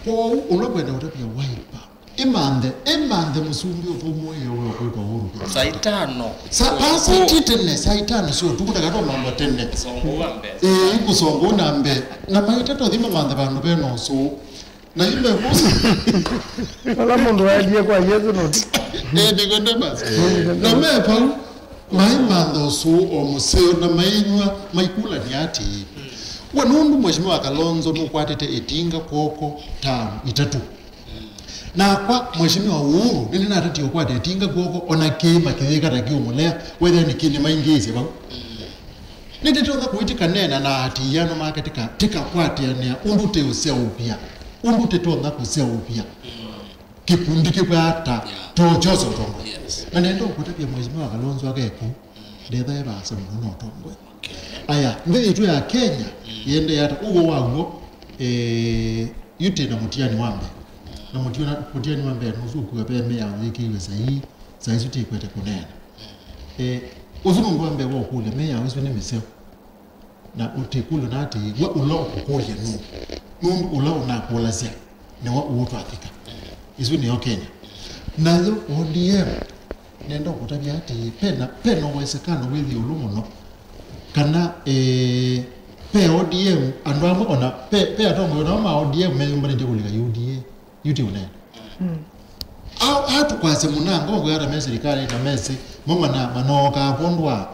Kwoou ũla kwenda ũtavya Wiper, ĩmanthe, ĩmanthe mũsumbĩ ũthũmũĩe ũwe ũkwĩtwa Uhuru Kenyatta. Saa itano. Sa-, vaa saa iti tene, saa itano sya ũtukũ, ndakatwa mambo tene. Songo wa mbesa. Ĩĩ, kũsongo na mbee. Na maitata ũthi mamanthe vandũ vena ũsũũ. Na yu me vau. Vala mũndũ waendie kwa Yesũ nũti. Eh, Nicodemus. Na me vau, maimantha ũsũũ o mũseo na mainyw'a, maikũlany'a atĩĩ, we nũndũ Mheshimiwa Kalonzo nũkwatĩte ĩtinga kw'oko term itatũ, nakwa Mheshimiwa Uhuru nĩnĩnatatie ũkwata ĩtinga kw'oko, ona kĩĩma kĩyĩka ta kĩũmũlea, wethĩa nĩ kĩnĩ maingĩĩsye vau. Nĩndĩtonya kũĩtĩka neena na atiiano make tĩka-, tĩkakwatĩanĩa ũndũ tĩũseũvya, ũndũ tĩtonya kũseũvya kĩkundi kĩkwata, yeah, tũkyosa ũtongoi. Yes. Na nenda ũkũtavya Mheshimiwa Kalonzo akeku, ndetha e vaasa mũno na ũtongoi. Okay. Aya, nthĩ yitũ ya Kenya yĩendee ata? Ũw'o wa w'o, eh, yu twĩ na mũtiani wa mbee. Na mũtiana-, mũtiani wa mbee nũsu ũkua ve mĩao yĩkĩiwe saii, saa isu tĩkwete kũneena. Eh, ũsu nũndũ wa mbee wa ũkũlya, mĩao ĩsu nĩ mĩseo. Na ũtikũlyo na atĩĩ, we ũla ũkũkũlya nũũ? Nũndũ ũla ũnakũlasya nĩwe ũũtwathĩka. Ĩsu nĩyo Kenya. Nayo O D M, nenda ũkũtavya atĩĩ, pena, pena uwezekano wĩ ĩũlũ mũno kana, eh, ve O D M, andũ amwe ona ve, ve atongoi ona ma O D M meyũmbanĩtye kũlika U D A. Yu ti ũnene. Mm. A, a tũkwasya mũnango ngwĩa ata me silikalĩ na mesĩ, mo mana-, manookaa kwondũ wa,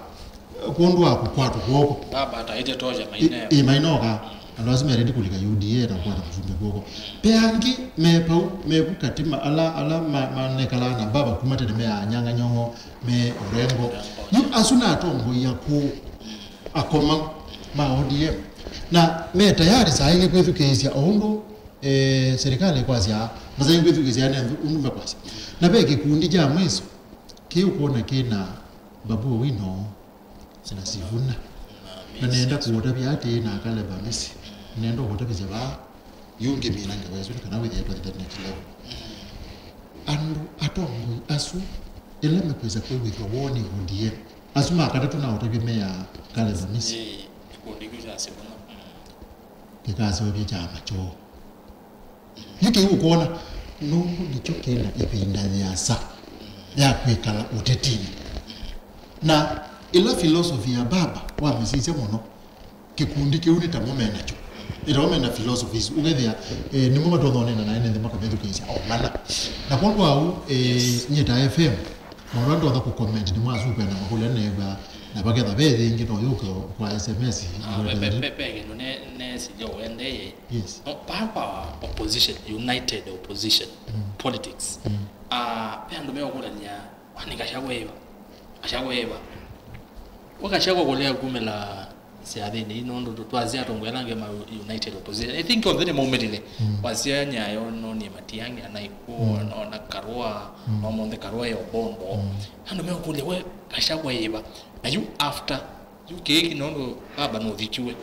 kwondũ wa kũkwatwa kw'oko. Baba ataĩte toja mainewa. Ĩ, ĩ, mainookaa. Andũ asu me ready kũlika U D A na kũkwata mũsumbĩ kw'oko. Ve angĩ me vau, me vu katĩ ma-, ala, ala ma-, manekalaa na baba kuma tene me anyang'anyong'o, me Orengo. Yu asu na atongoi akũũ, akomau ma O D M. Na me tayari saa ingĩ kwĩthukĩĩsya o ũndũ Eh, serikali ĩkwasya, masai ngwĩthukĩsya nĩ ũndũ mekwasya. Na ve kĩkundi kya mwiso kĩu kwona kĩna Babu Owino na Sifuna. Na nenda kũũtavya atĩĩ na Caleb Amisi. Nenda ũkũtavĩsya vaa, yu ngĩmina ngewa ĩsu nĩ kana wĩthĩe twathi the next level. Andũ atongoi asu, ĩla mekwĩsa kwĩw'ĩthw'a woo nĩ O D M, asu ma katatũ na ũtavya me ya Caleb Amisi. Ĩĩ, kĩkundi kĩu kya Sifuna. Mm. Kĩkaseũvya kyama kyoo. Yu kĩu ũkwona, nũndũ nĩkyo kĩna ĩvinda yĩasa ya kwĩkala ũtetinĩ. Na ĩla philosophy ya baba wamĩsisya mũno, kĩkundi kĩu nĩ tamo me nakyo. Nĩ tamo me na philosophies. Ũkethĩa, eh, nĩmo matonya ũneena naĩ nĩnthĩ makamĩthukĩĩsya o mana. Na kwondũ wa ũu, eh, nyie ta F M, Maũndũ ala ndonya kũcomment nĩ mwasukĩa na makũlya neew'a, na vaketha ve yĩngĩ no yũke kwa S M S. Ah, pe, pe, pe, pe kĩndũ ne, nesilya ũendee. Yes. No, papa opposition, united opposition, mm, politics. Mm. Ah, pe andũ meũkũlany'a, kwani Gachagua ĩva? Gachagua ĩva? Wa Gachagua kũlea kumĩla syathĩnĩ ii, nũndũ tũ-, twasya atongoi ala angĩ ma united opposition. I think onthe nĩmaumĩlile. Mm. Wasya Nyayo nonie Matiang'i, Anaiku, mm, ona Karua, mm, no monthe Karua e Obondo. Mm. Andũ meũkũlya, we, Gachagua ĩva? Na yu after, yu kĩĩ nũndũ baba nũthikiwe.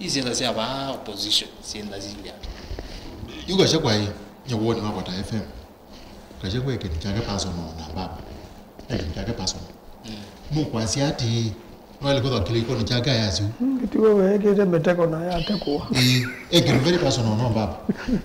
Ii syĩtha sya vaa opposition, syĩtha silya. Yu Gachagua ĩ, nĩ woni wakwa ta F M. Gachagua e kĩndũ kyake personal na baba. E kĩndũ kyake personal. Mm. Nũkwasya atĩĩ, no aĩle kwĩthwa kĩlĩkonĩ kyake ayasya ũu. Mm, tiwe weekĩte mĩtego na yatekũa. Ĩĩ, e kĩndũ very personal no baba.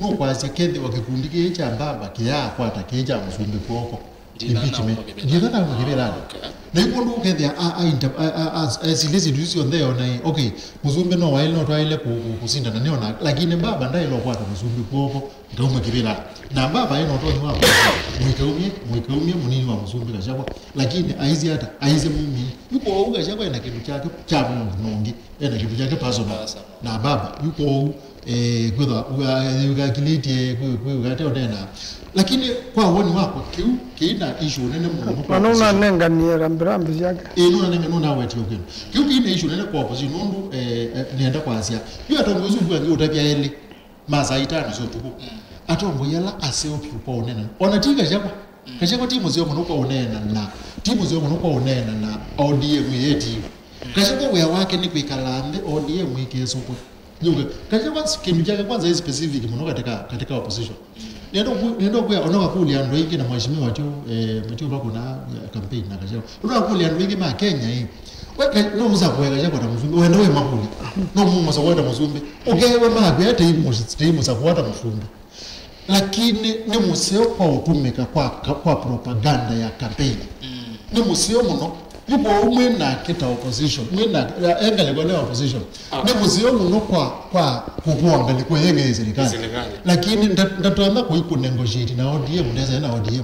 Nũkwasya kethĩwa kĩkundi kĩĩ kya baba kĩyaakwata kĩĩ kya mũsumbĩ kw'oko. Impeachment. Nditha nauma kĩvĩlanĩ. Okay. Na yu kwondũ ũkethĩa a, a, inter-, a, a, a, a, silisi ndusi syonthe yona ĩ, okay, mũsumbĩ no waĩle, no twaĩle kũ-, kũ-, kũsindana nĩona, lakini baba ndaĩle ũkwata mũsumbĩ kw'oko. Ngauma kĩvĩla. Na mbaba ena ũtonyi wa kũsya, mũikaumye, mũikaumye mũnini wa mũsumbĩ Gachagua. Lakini aisye ata? Aisye mumie. Yu kwoou Gachagua ena kĩndũ kyake kya mũndũ nũngĩ. Ena kĩndũ kyake personal. Personal. Na mbaba, yu kwoou, eh, kwĩthwa, ũga-, ũgakilĩtye, kwĩ, kwĩ, ũgate ũnena. Lakini kwa woni wakwa, kĩu kĩina issue nene mũno kwa opposition. Nũnanenganie rambirambi syake. Ĩĩ, nũnanenge-, nũnawetie ũkĩno. Kĩu kĩina issue nene kwa opposition, nũndũ, eh, eh, nĩenda kwasya. Yu atongoi ũsu ũngĩ ũtavya elĩ. Ma saa itano sya ũtukũ. Mm. Atongoi ala aseo vyũ kwa ũneena. Ona ti Gachagua. Mm. Gachagua ti mũseo mũno kwa ũneena na, ti mũseo mũno kwa ũneena na O D M yeti. Mm. Gachagua wĩa wake nĩ kwĩkala nthĩ O D M ĩkesũkwe. Yuke, Gachagua kĩndũ kyake kwanza ĩ specific mũno katika, katika opposition. Mm. Nĩenda ku-, nĩenda kwĩa ona wakũlya andũ aingĩ na mheshimiwa Matio, eh, Matio vakũna, eh, campaign na Gachagua. Ũndũ wa kũlya andũ aingĩ ma Kenya ĩ, we ka-, no mũsakũe Gachagua ta mũsumbĩ, wenda wĩ makũlya. No mũsakũe ta mũsumbĩ. Ũkewe makwĩa tei mũs-, tei mũsakũa ta mũsumbĩ. Lakini nĩ mũseo kwa ũtũmĩka kwa, kwa propaganda ya campaign. Mm. Nĩ mũseo mũno. Yu kwoou mwĩ nake ta opposition, mwĩ nake, ya, engalĩko nĩ opposition. Ah. Nĩ mũseo mũno kwa, kwa kũkũa ngalĩko yeng'e serikali. Serikali. Lakini nda-, ndatonya kũi kũnegotiate na O D M, ndese na O D M.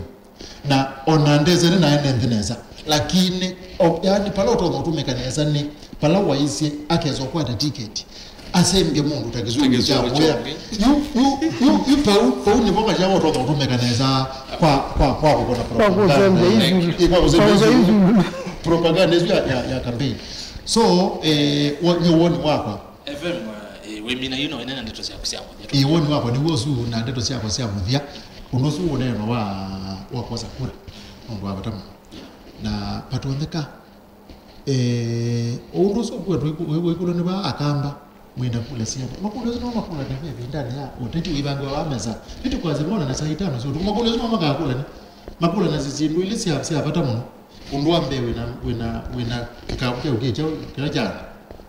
Na ona ndesene naende nthĩ nesa. Lakini, o, yani, pala ũtonya ũtũmĩka nesa nĩ pala waisye akesa ũkwata tiketi, asembye mũndũ ta kĩsũngĩ kya kũya. Yu, yu, yu, yu pau, pau nĩvo Gachagua ũtonya ũtũmĩka nesa kwa, kwa, kwa kũkona propaganda. Kwa kũsembya ithulu. Ĩ, kwa kũsembya ithulu. Propaganda ĩsu ya, ya, ya campaign. So, eh, wa-, nĩ woni wakwa. F M, eh, wĩmina yu no ĩneena ndeto syaku sya mũthya. Ĩ, woni wakwa nĩw'o ũsu na ndeto syakwa sya mũthya. Ũndũ ũsu ũneena wa, wa kwosa kura. Ũndũ wa vata mũno. Na patwoneka, eh, ũndũ ũsu kwetũ wĩkũlwa nĩ va Akamba, mwĩna kula syana. Makula asu no makula nĩ ve ĩvindanĩ ya ũteti wĩvangĩwa wa mesa. Ĩtĩ kwa zimona na saa itano syo. Makula asu no makakula nĩ. Makula na syĩndũ ilĩ sya, sya vata mũno. Ũndũ wa mbee wĩna, wĩna, wĩna kĩkavu kya ũkĩ kya kĩla kya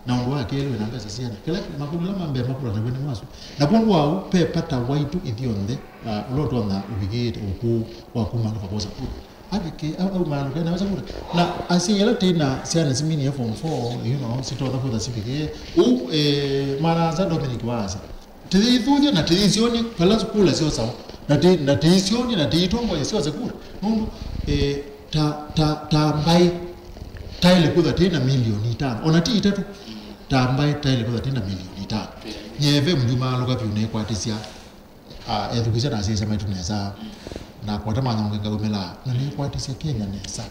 na ũndũ wa kelĩ wĩna mbesa syana. Kĩla makũlũ ala ma mbee makũlanaw'a nĩ masu. Na kwondũ wa ũu, ve vata waitũ ithyonthe, ah, ũla ũtonya ũvikĩĩte ũkũũ wa kumaalũka kwosa kura. Avike, au, au maalũka ena kwosa kura. Na asyai ala twĩ na syana siminie form four, you know, sitonya kwĩtha sivikĩe. Ũu, eh, mwana-a-asa Dominic waasya, tĩyĩthũthya na tĩyĩsyonye vala kula syosawa, na tĩ-, na tĩyĩsyonye na tĩyĩtongoe syose kula. Nũndũ, eh, ta, ta, ta mbaĩ, taĩle kwĩthwa tĩ na milioni itano, ona ti itatũ, ta mbaĩ taĩle kwĩthwa tĩ na milioni itano. Nyie F M ndiumaalũka vyũ nĩkwatĩsya, ah, ethukĩsya na asyaĩsya maitũ nesa, na kwata manyonge ngaumĩla, na nĩkwatĩsya Kenya nesa,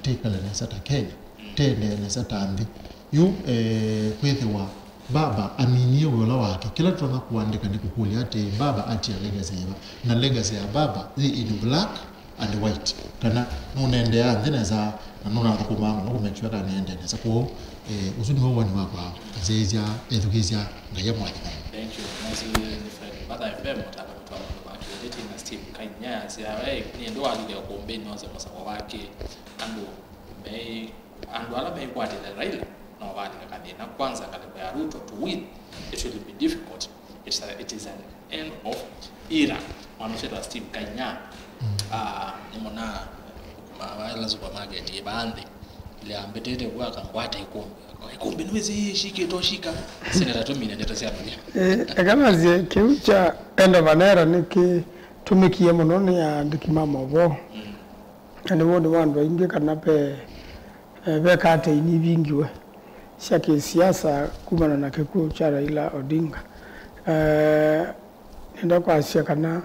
tĩkale nesa ta Kenya, tĩendee nesa ta nthĩ. Yu, eh, kwĩthĩwa Baba aminie wĩa ũla wake. Kĩla tũtonya kũandĩka nĩ kũkũlya atĩĩ, Baba atia legacy yĩva? Na legacy ya Baba yĩ in black and white. Kana nũnendeea nthĩ nesa, na nũnathũkũmaa mũno kũ make sure kana nĩendee nesa. Kwoou, eh, ũsu nĩw'o woni wakwa, asyaĩĩsya, ethukĩĩsya, Ngai amũathime. Thank you. Nasi nĩ Fred Mbatha F M, ũtala mũtwa maũndũ ma kĩũteti na Steve Kainya, asya, "Hey, nĩ ndũ walile ũkũmbĩnĩ ose mũsako wake, andũ me Andũ ala meĩkwatĩle Raila no valika kathĩna. Kwanza, ngalĩko ya Ruto to win, it will be difficult. It's a, it is an end of era." Mwana ũsu wĩtawa Steve Kainya. Mm. Ah, nĩmona ma-, ĩla supermarket ĩ vaa nthĩ. Ĩla ambĩtĩte vu akangwata ĩkũmbĩ. Ĩkũmbĩ nĩwĩsĩ yĩshikĩtwe shika. Seneta tũmine ndeto sya mũthya. Eh, eka nasye kĩu kya end of an era nĩkĩtũmĩkie mũno nĩ aandĩki ma maũvoo. Mm. Na nĩ woni wa andũ aingĩ kana ve, eh, ve curtain ivingiwe sya kĩsiasa kumana na kĩkw'ũ kya Raila Odinga. Eh, nenda kwasya kana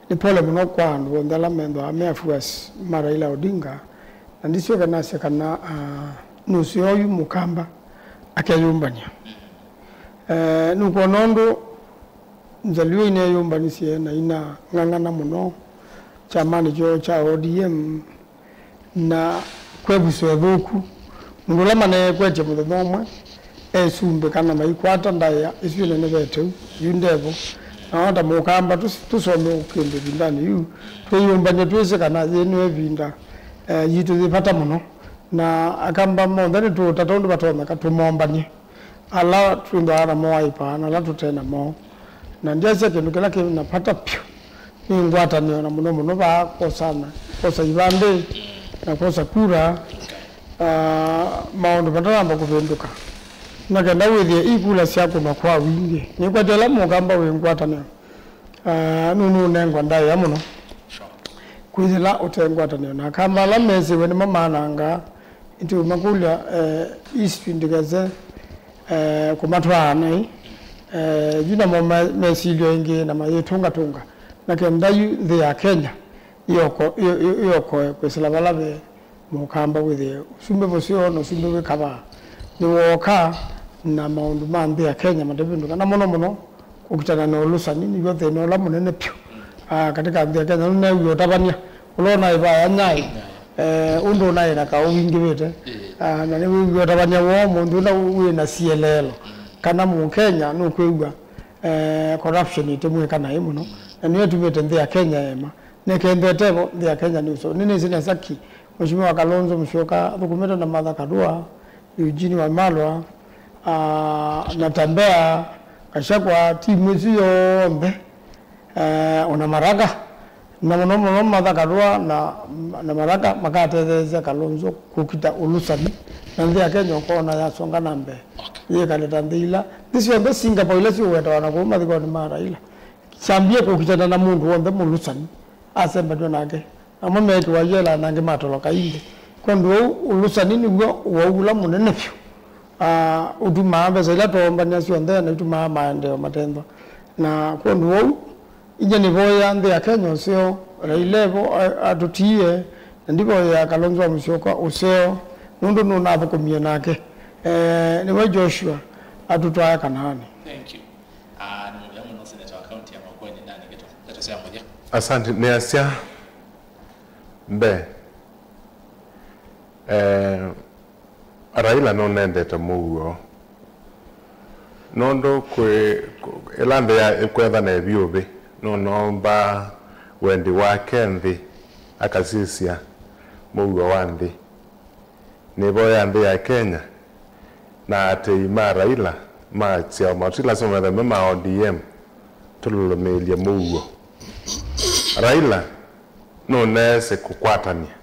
nĩ pole mũno kwa andũ onthe ala methĩawa me afuasi ma Raila Odinga, na ndisyoke nasya kana, ah, nũseo oyu Mũkamba akeyũmbany'a. Eh, nũkwona ũndũ Njaluo ineyũmbanisye na inang'ang'ana mũno kyamanĩ kyoo kya O D M na kwevuswa ĩthũku. Mũndũ ũla maneekwetye mũthenya ũmwe esumbĩka na maikwata ndaĩa ĩsu ĩnenevete u, yu ndevo. Na ona ta Mũkamba tũs-, tũsome kĩndũ ĩvindanĩ yu, twĩyũmbany'e twĩsĩ kana yĩĩ nĩyo ĩvinda, eh, yitũ yĩ vata mũno. Na Akamba monthe nĩtũũtata ũndũ vatonyeka tũmombany'e. Ala twĩthĩawa namo waĩpaa na ala tũte namo. Na ndyasya kĩndũ kĩla kĩ na vata vyũ nĩ ngwatanĩo, na mũno mũno vaa kwosana, kwosa ivandĩ na kwosa kura, ah, maũndũ matanamba kũvĩndũka. Na kenda wĩthĩe ikula syakũnwa kwa wingĩ. Nĩkwete ũla Mũkamba wĩ ngwatanĩo. Ah, nũnũnengwa ndaĩa mũno. Kwĩthĩla ũte ngwatanĩo na Akamba ala mesĩwe nĩmo maanangaa. Nĩtũũmakũlya, eh, history ndĩkese, eh, kũmatwaa naĩ. Eh, yu namo me- mesilyo ĩngĩ na mayĩtũngatũnga. Na kenda yu nthĩ ya Kenya ĩoko- ĩ- ĩ- ĩokoe kwĩsĩla vala ve Mũkamba wĩthĩe ũsumbĩ mũseo na ũsumbĩ wĩ kavaa nĩwooka, na maũndũ ma nthĩ ya Kenya matavĩndũka, na mũno mũno kũkitana na ũlũsani nĩw'o thĩna ũla mũnene vyũ, ah, katika nthĩ ya Kenya. Nũneew'a ũtavany'a ũla ũnaĩ vaya Nyayo, eh, ũndũ ũnaĩ na kaũ wingĩvĩte, ah, na nĩwĩw'a ũtavany'a woo mũndũ ũla wĩ na sieleelo kana Mũkenya nũkwĩw'a, eh, corruption ĩtĩmwĩka naĩ mũno, na nĩyo ĩtumĩte nthĩ ya Kenya ema. Nĩkendete vo nthĩ ya Kenya nĩ ũseo. Nĩnĩsĩ nesa ki Mheshimiwa Kalonzo Musyoka athũkũmĩte na Martha Karua, Eugene Wamalwa, ah, Natembeya, Gachagua, timu ĩsu yonthe, eh, ona Maraga, na mũno mũno Martha Karua na, na Maraga makatetheesya Kalonzo kũkita ũlũsani, na nthĩ ya Kenya ũkoona yasonga na mbee. Okay. Yĩkalĩta nthĩ ila, nthĩ syonthe Singapore ila siũwetawa na kũu mathikonĩ ma Raila, syambie kũkitana na mũndũ w'onthe mũlũsani asembanw'a nake. Amwe meekĩwa yela, na angĩ matoloka ĩndĩ. Kwondũ ũu, ũlũsani nĩw'o ũwau ũla mũnene vyũ, ah, ũtumaa mbesa ila twombany'a syonthe na itumaa maendeeo matenthwa. Na kwondũ ũu, inya nĩvoyaa nthĩ ya Kenya ũseo, Raila evo, a- atũtiie, na ndivoyaa Kalonzo wa Musyoka ũseo, nũndũ nũnathũkũmie nake. Eh, nĩwe Joshua atũtwae Kanaani. Thank you. Ah, nĩ mũvea mũno, Seneta wa kaunti ya Makueni, ndanĩkĩtwa ndeto sya mũthya. Asante, nĩasya mbee. Eh, Raila nũnendete mũuo. Nũndũ kwĩ, ĩla nthĩ ya ĩkwetha na ĩvyũvĩ, nũnomba wendi wake nthĩ, akasisya mũuo wa nthĩ. Nĩvo ya nthĩ ya Kenya na aatĩĩi ma Raila ma kyama, ti lasima methe me ma O D M, tũlũlũmĩĩlye mũuo. Raila nũneesĩ kũkwatany'a.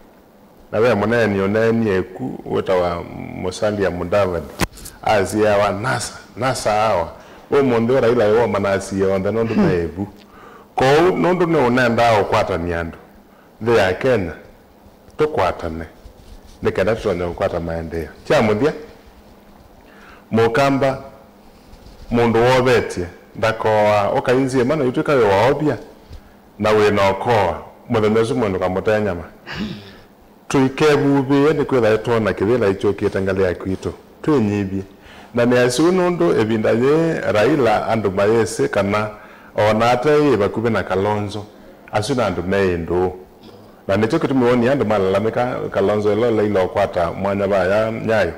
Na ve mũneeni ũneenie ĩku wĩtawa Musalia Mudavadi, asiawa NASA, NASA awa. Ũmũnthĩ ũũ Raila ĩwoma na asiĩ onthe nũndũ me ĩvu. Kwoou nũndũ nĩũnendaa ũkwatany'a andũ, nthĩ ya Kenya, tũkwatane nĩ kenda tũtonye kũkwata maendeeo. Kya mũthya, Mũkamba, mũndũ wovetye ndakooaa. Ũkainzie mana itwĩka wĩ waovya na wĩ na ũkooa, mũthenya ũsu mwĩ ndũkamũtee nyama. Tũikevuvĩe nĩkwĩtha nĩtwona kĩvĩla ĩkyũkĩte ngalĩ ya kwitũ. Twĩnyivye. Na nĩasya ũu nũndũ ĩvinda yĩĩ Raila andũ mayĩsĩ kana o na ate yĩ vakuvĩ na Kalonzo, asu nĩ andũ me ĩndũũ. Na nĩkyo kĩtumi wonie andũ malalamĩka Kalonzo ĩla ũlaile ũkwata mwanya vaya Nyayo.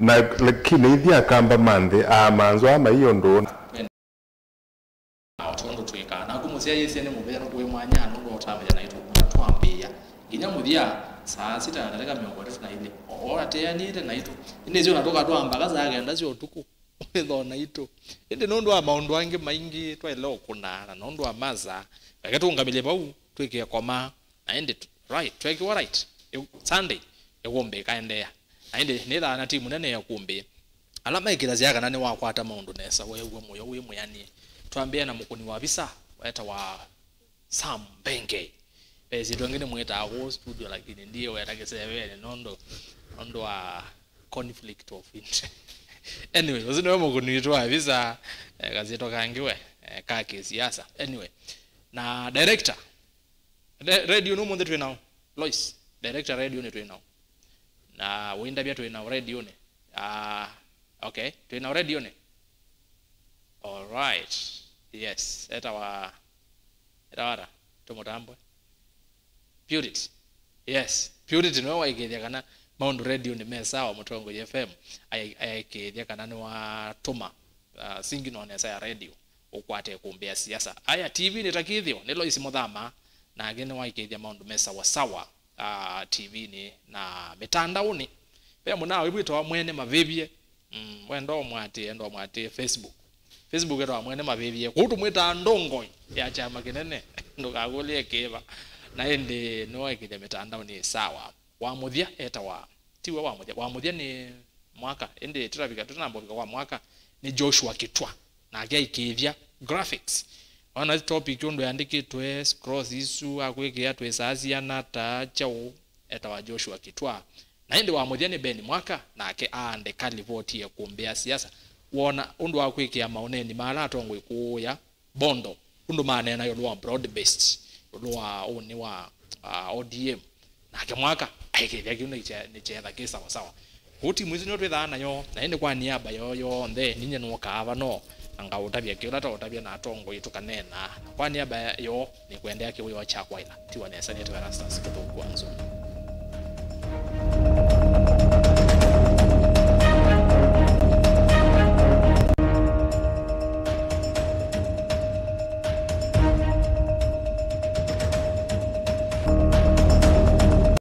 Na lakini ithyĩ Akamba ma nthĩ, aa manzwa mai ũndũ ũna. Na o tondũ twĩkaa naku mũsyaĩĩsye nĩ mũvea nũkũĩ mwanya nũndũ wa ũtambya naitũ kuma twambĩĩa nginya mũthya saa sita na ndatĩka mĩongo ĩtatũ na ilĩ. O ateanĩte naitũ. Ĩndĩ syo na tũkatwaa mbaka saa kenda sya ũtukũ. Wĩthoo naitũ. Ĩndĩ nũndũ wa maũndũ angĩ maingĩ twaĩle ũkũna, na nũndũ wa masa, reke tũũngamĩlye vau, twĩkĩe koma, na ĩndĩ tu-, right, twekiwa right, ĩ-, Sunday, ĩkũmbĩ ĩkaendeea. Na ĩndĩ nĩthaa na timu nene ya ũkũmbĩ. Ala maĩkĩthasya kana nĩwakwata maũndũ nesa, weew'a mũyo wĩ mwĩanĩe. Twambĩe na mũkũni wa visa, wetawa Sam Mbenge. Ve syĩtwa ĩngĩ nĩmwĩtaa kũũ studio, lakini ndiĩweta kĩsevenĩ nũndũ, nũndũ wa conflict of interest. Anyway, ũsu nĩwe mũkũni witũ wa visa, eh, kasyĩtwa kangĩ we, eh, ka kĩsiasa. Anyway, na director, re-, radio nĩ ũmũnthĩ twĩ nao, Lois, director radio nĩ twĩ nao. Na wĩndavya twĩ nao radio nĩ. Ah, okay, twĩ nao radio nĩ. All right. Yes, etawa, etawa ata? Tũmũtambwe. Purity. Yes, Purity nĩwe waĩkĩĩthya kana maũndũ radio nĩ me sawa, Mũtongoi F M ai-, ayaĩkĩĩthya kana nĩwatũma, uh, signal nesa ya radio ũkwate ĩkũmbĩ ya siasa. Aya, T V nĩ ta kĩthĩo, nĩ Lois Mũthama, nake nĩwaĩkĩĩthya maũndũ me sawa sawa, ah, T V-nĩ na mĩtandaonĩ. Ve mũnao wĩtawa Mwene Mavĩvye. Mm, wenda ũmwatĩe, enda ũmwatĩe Facebook. Facebook etawa Mwene Mavĩvye. Kũu tũmwĩtaa ndongoi ya kyama kĩnene. Ndũkakũlye kĩva. Na ĩndĩ nĩwaĩkĩĩthya mĩtandaonĩ sawa. Wa mũthya etawa, tiwe wa mũthya. Wa mũthya nĩ mwaka. Ĩndĩ tũtavika, tũtanamba ũvika kwa mwaka, nĩ Joshua Kitwa. Nake aikĩĩthya graphics. Ona topic ũndũ yandĩkĩtwe, scrolls isu akwĩkĩa twĩsaa siana ta kyaũ, etawa Joshua Kitwa. Na ĩndĩ wa mũthya nĩ Ben Mwaka, nake aandĩka livoti ĩkũmbĩa siasa. Wona ũndũ wa kwĩkĩa maũneeni ma ala atongoi kũũya Bondo, ũndũ maneena ĩũlũ wa broad based, ĩũlũ wa ũnĩ wa, ah, O D M. Nake Mwaka aikĩthya kĩu nĩ kye-, nĩ kyetha kĩ sawa sawa. Kũu timu isu nĩyo twĩthaa nayo, na ĩndĩ kwa niaba yoo yonthe, ninyie nũkaa vano, na ngaũtavya kĩla taũtavya na atongoi tũkaneena. Na kwa niaba yoo, nĩkwendea kĩwĩoo kya kwaĩla. Tiwa nesa, nĩtwe Erastus Kĩthũku wa Nzũnĩ.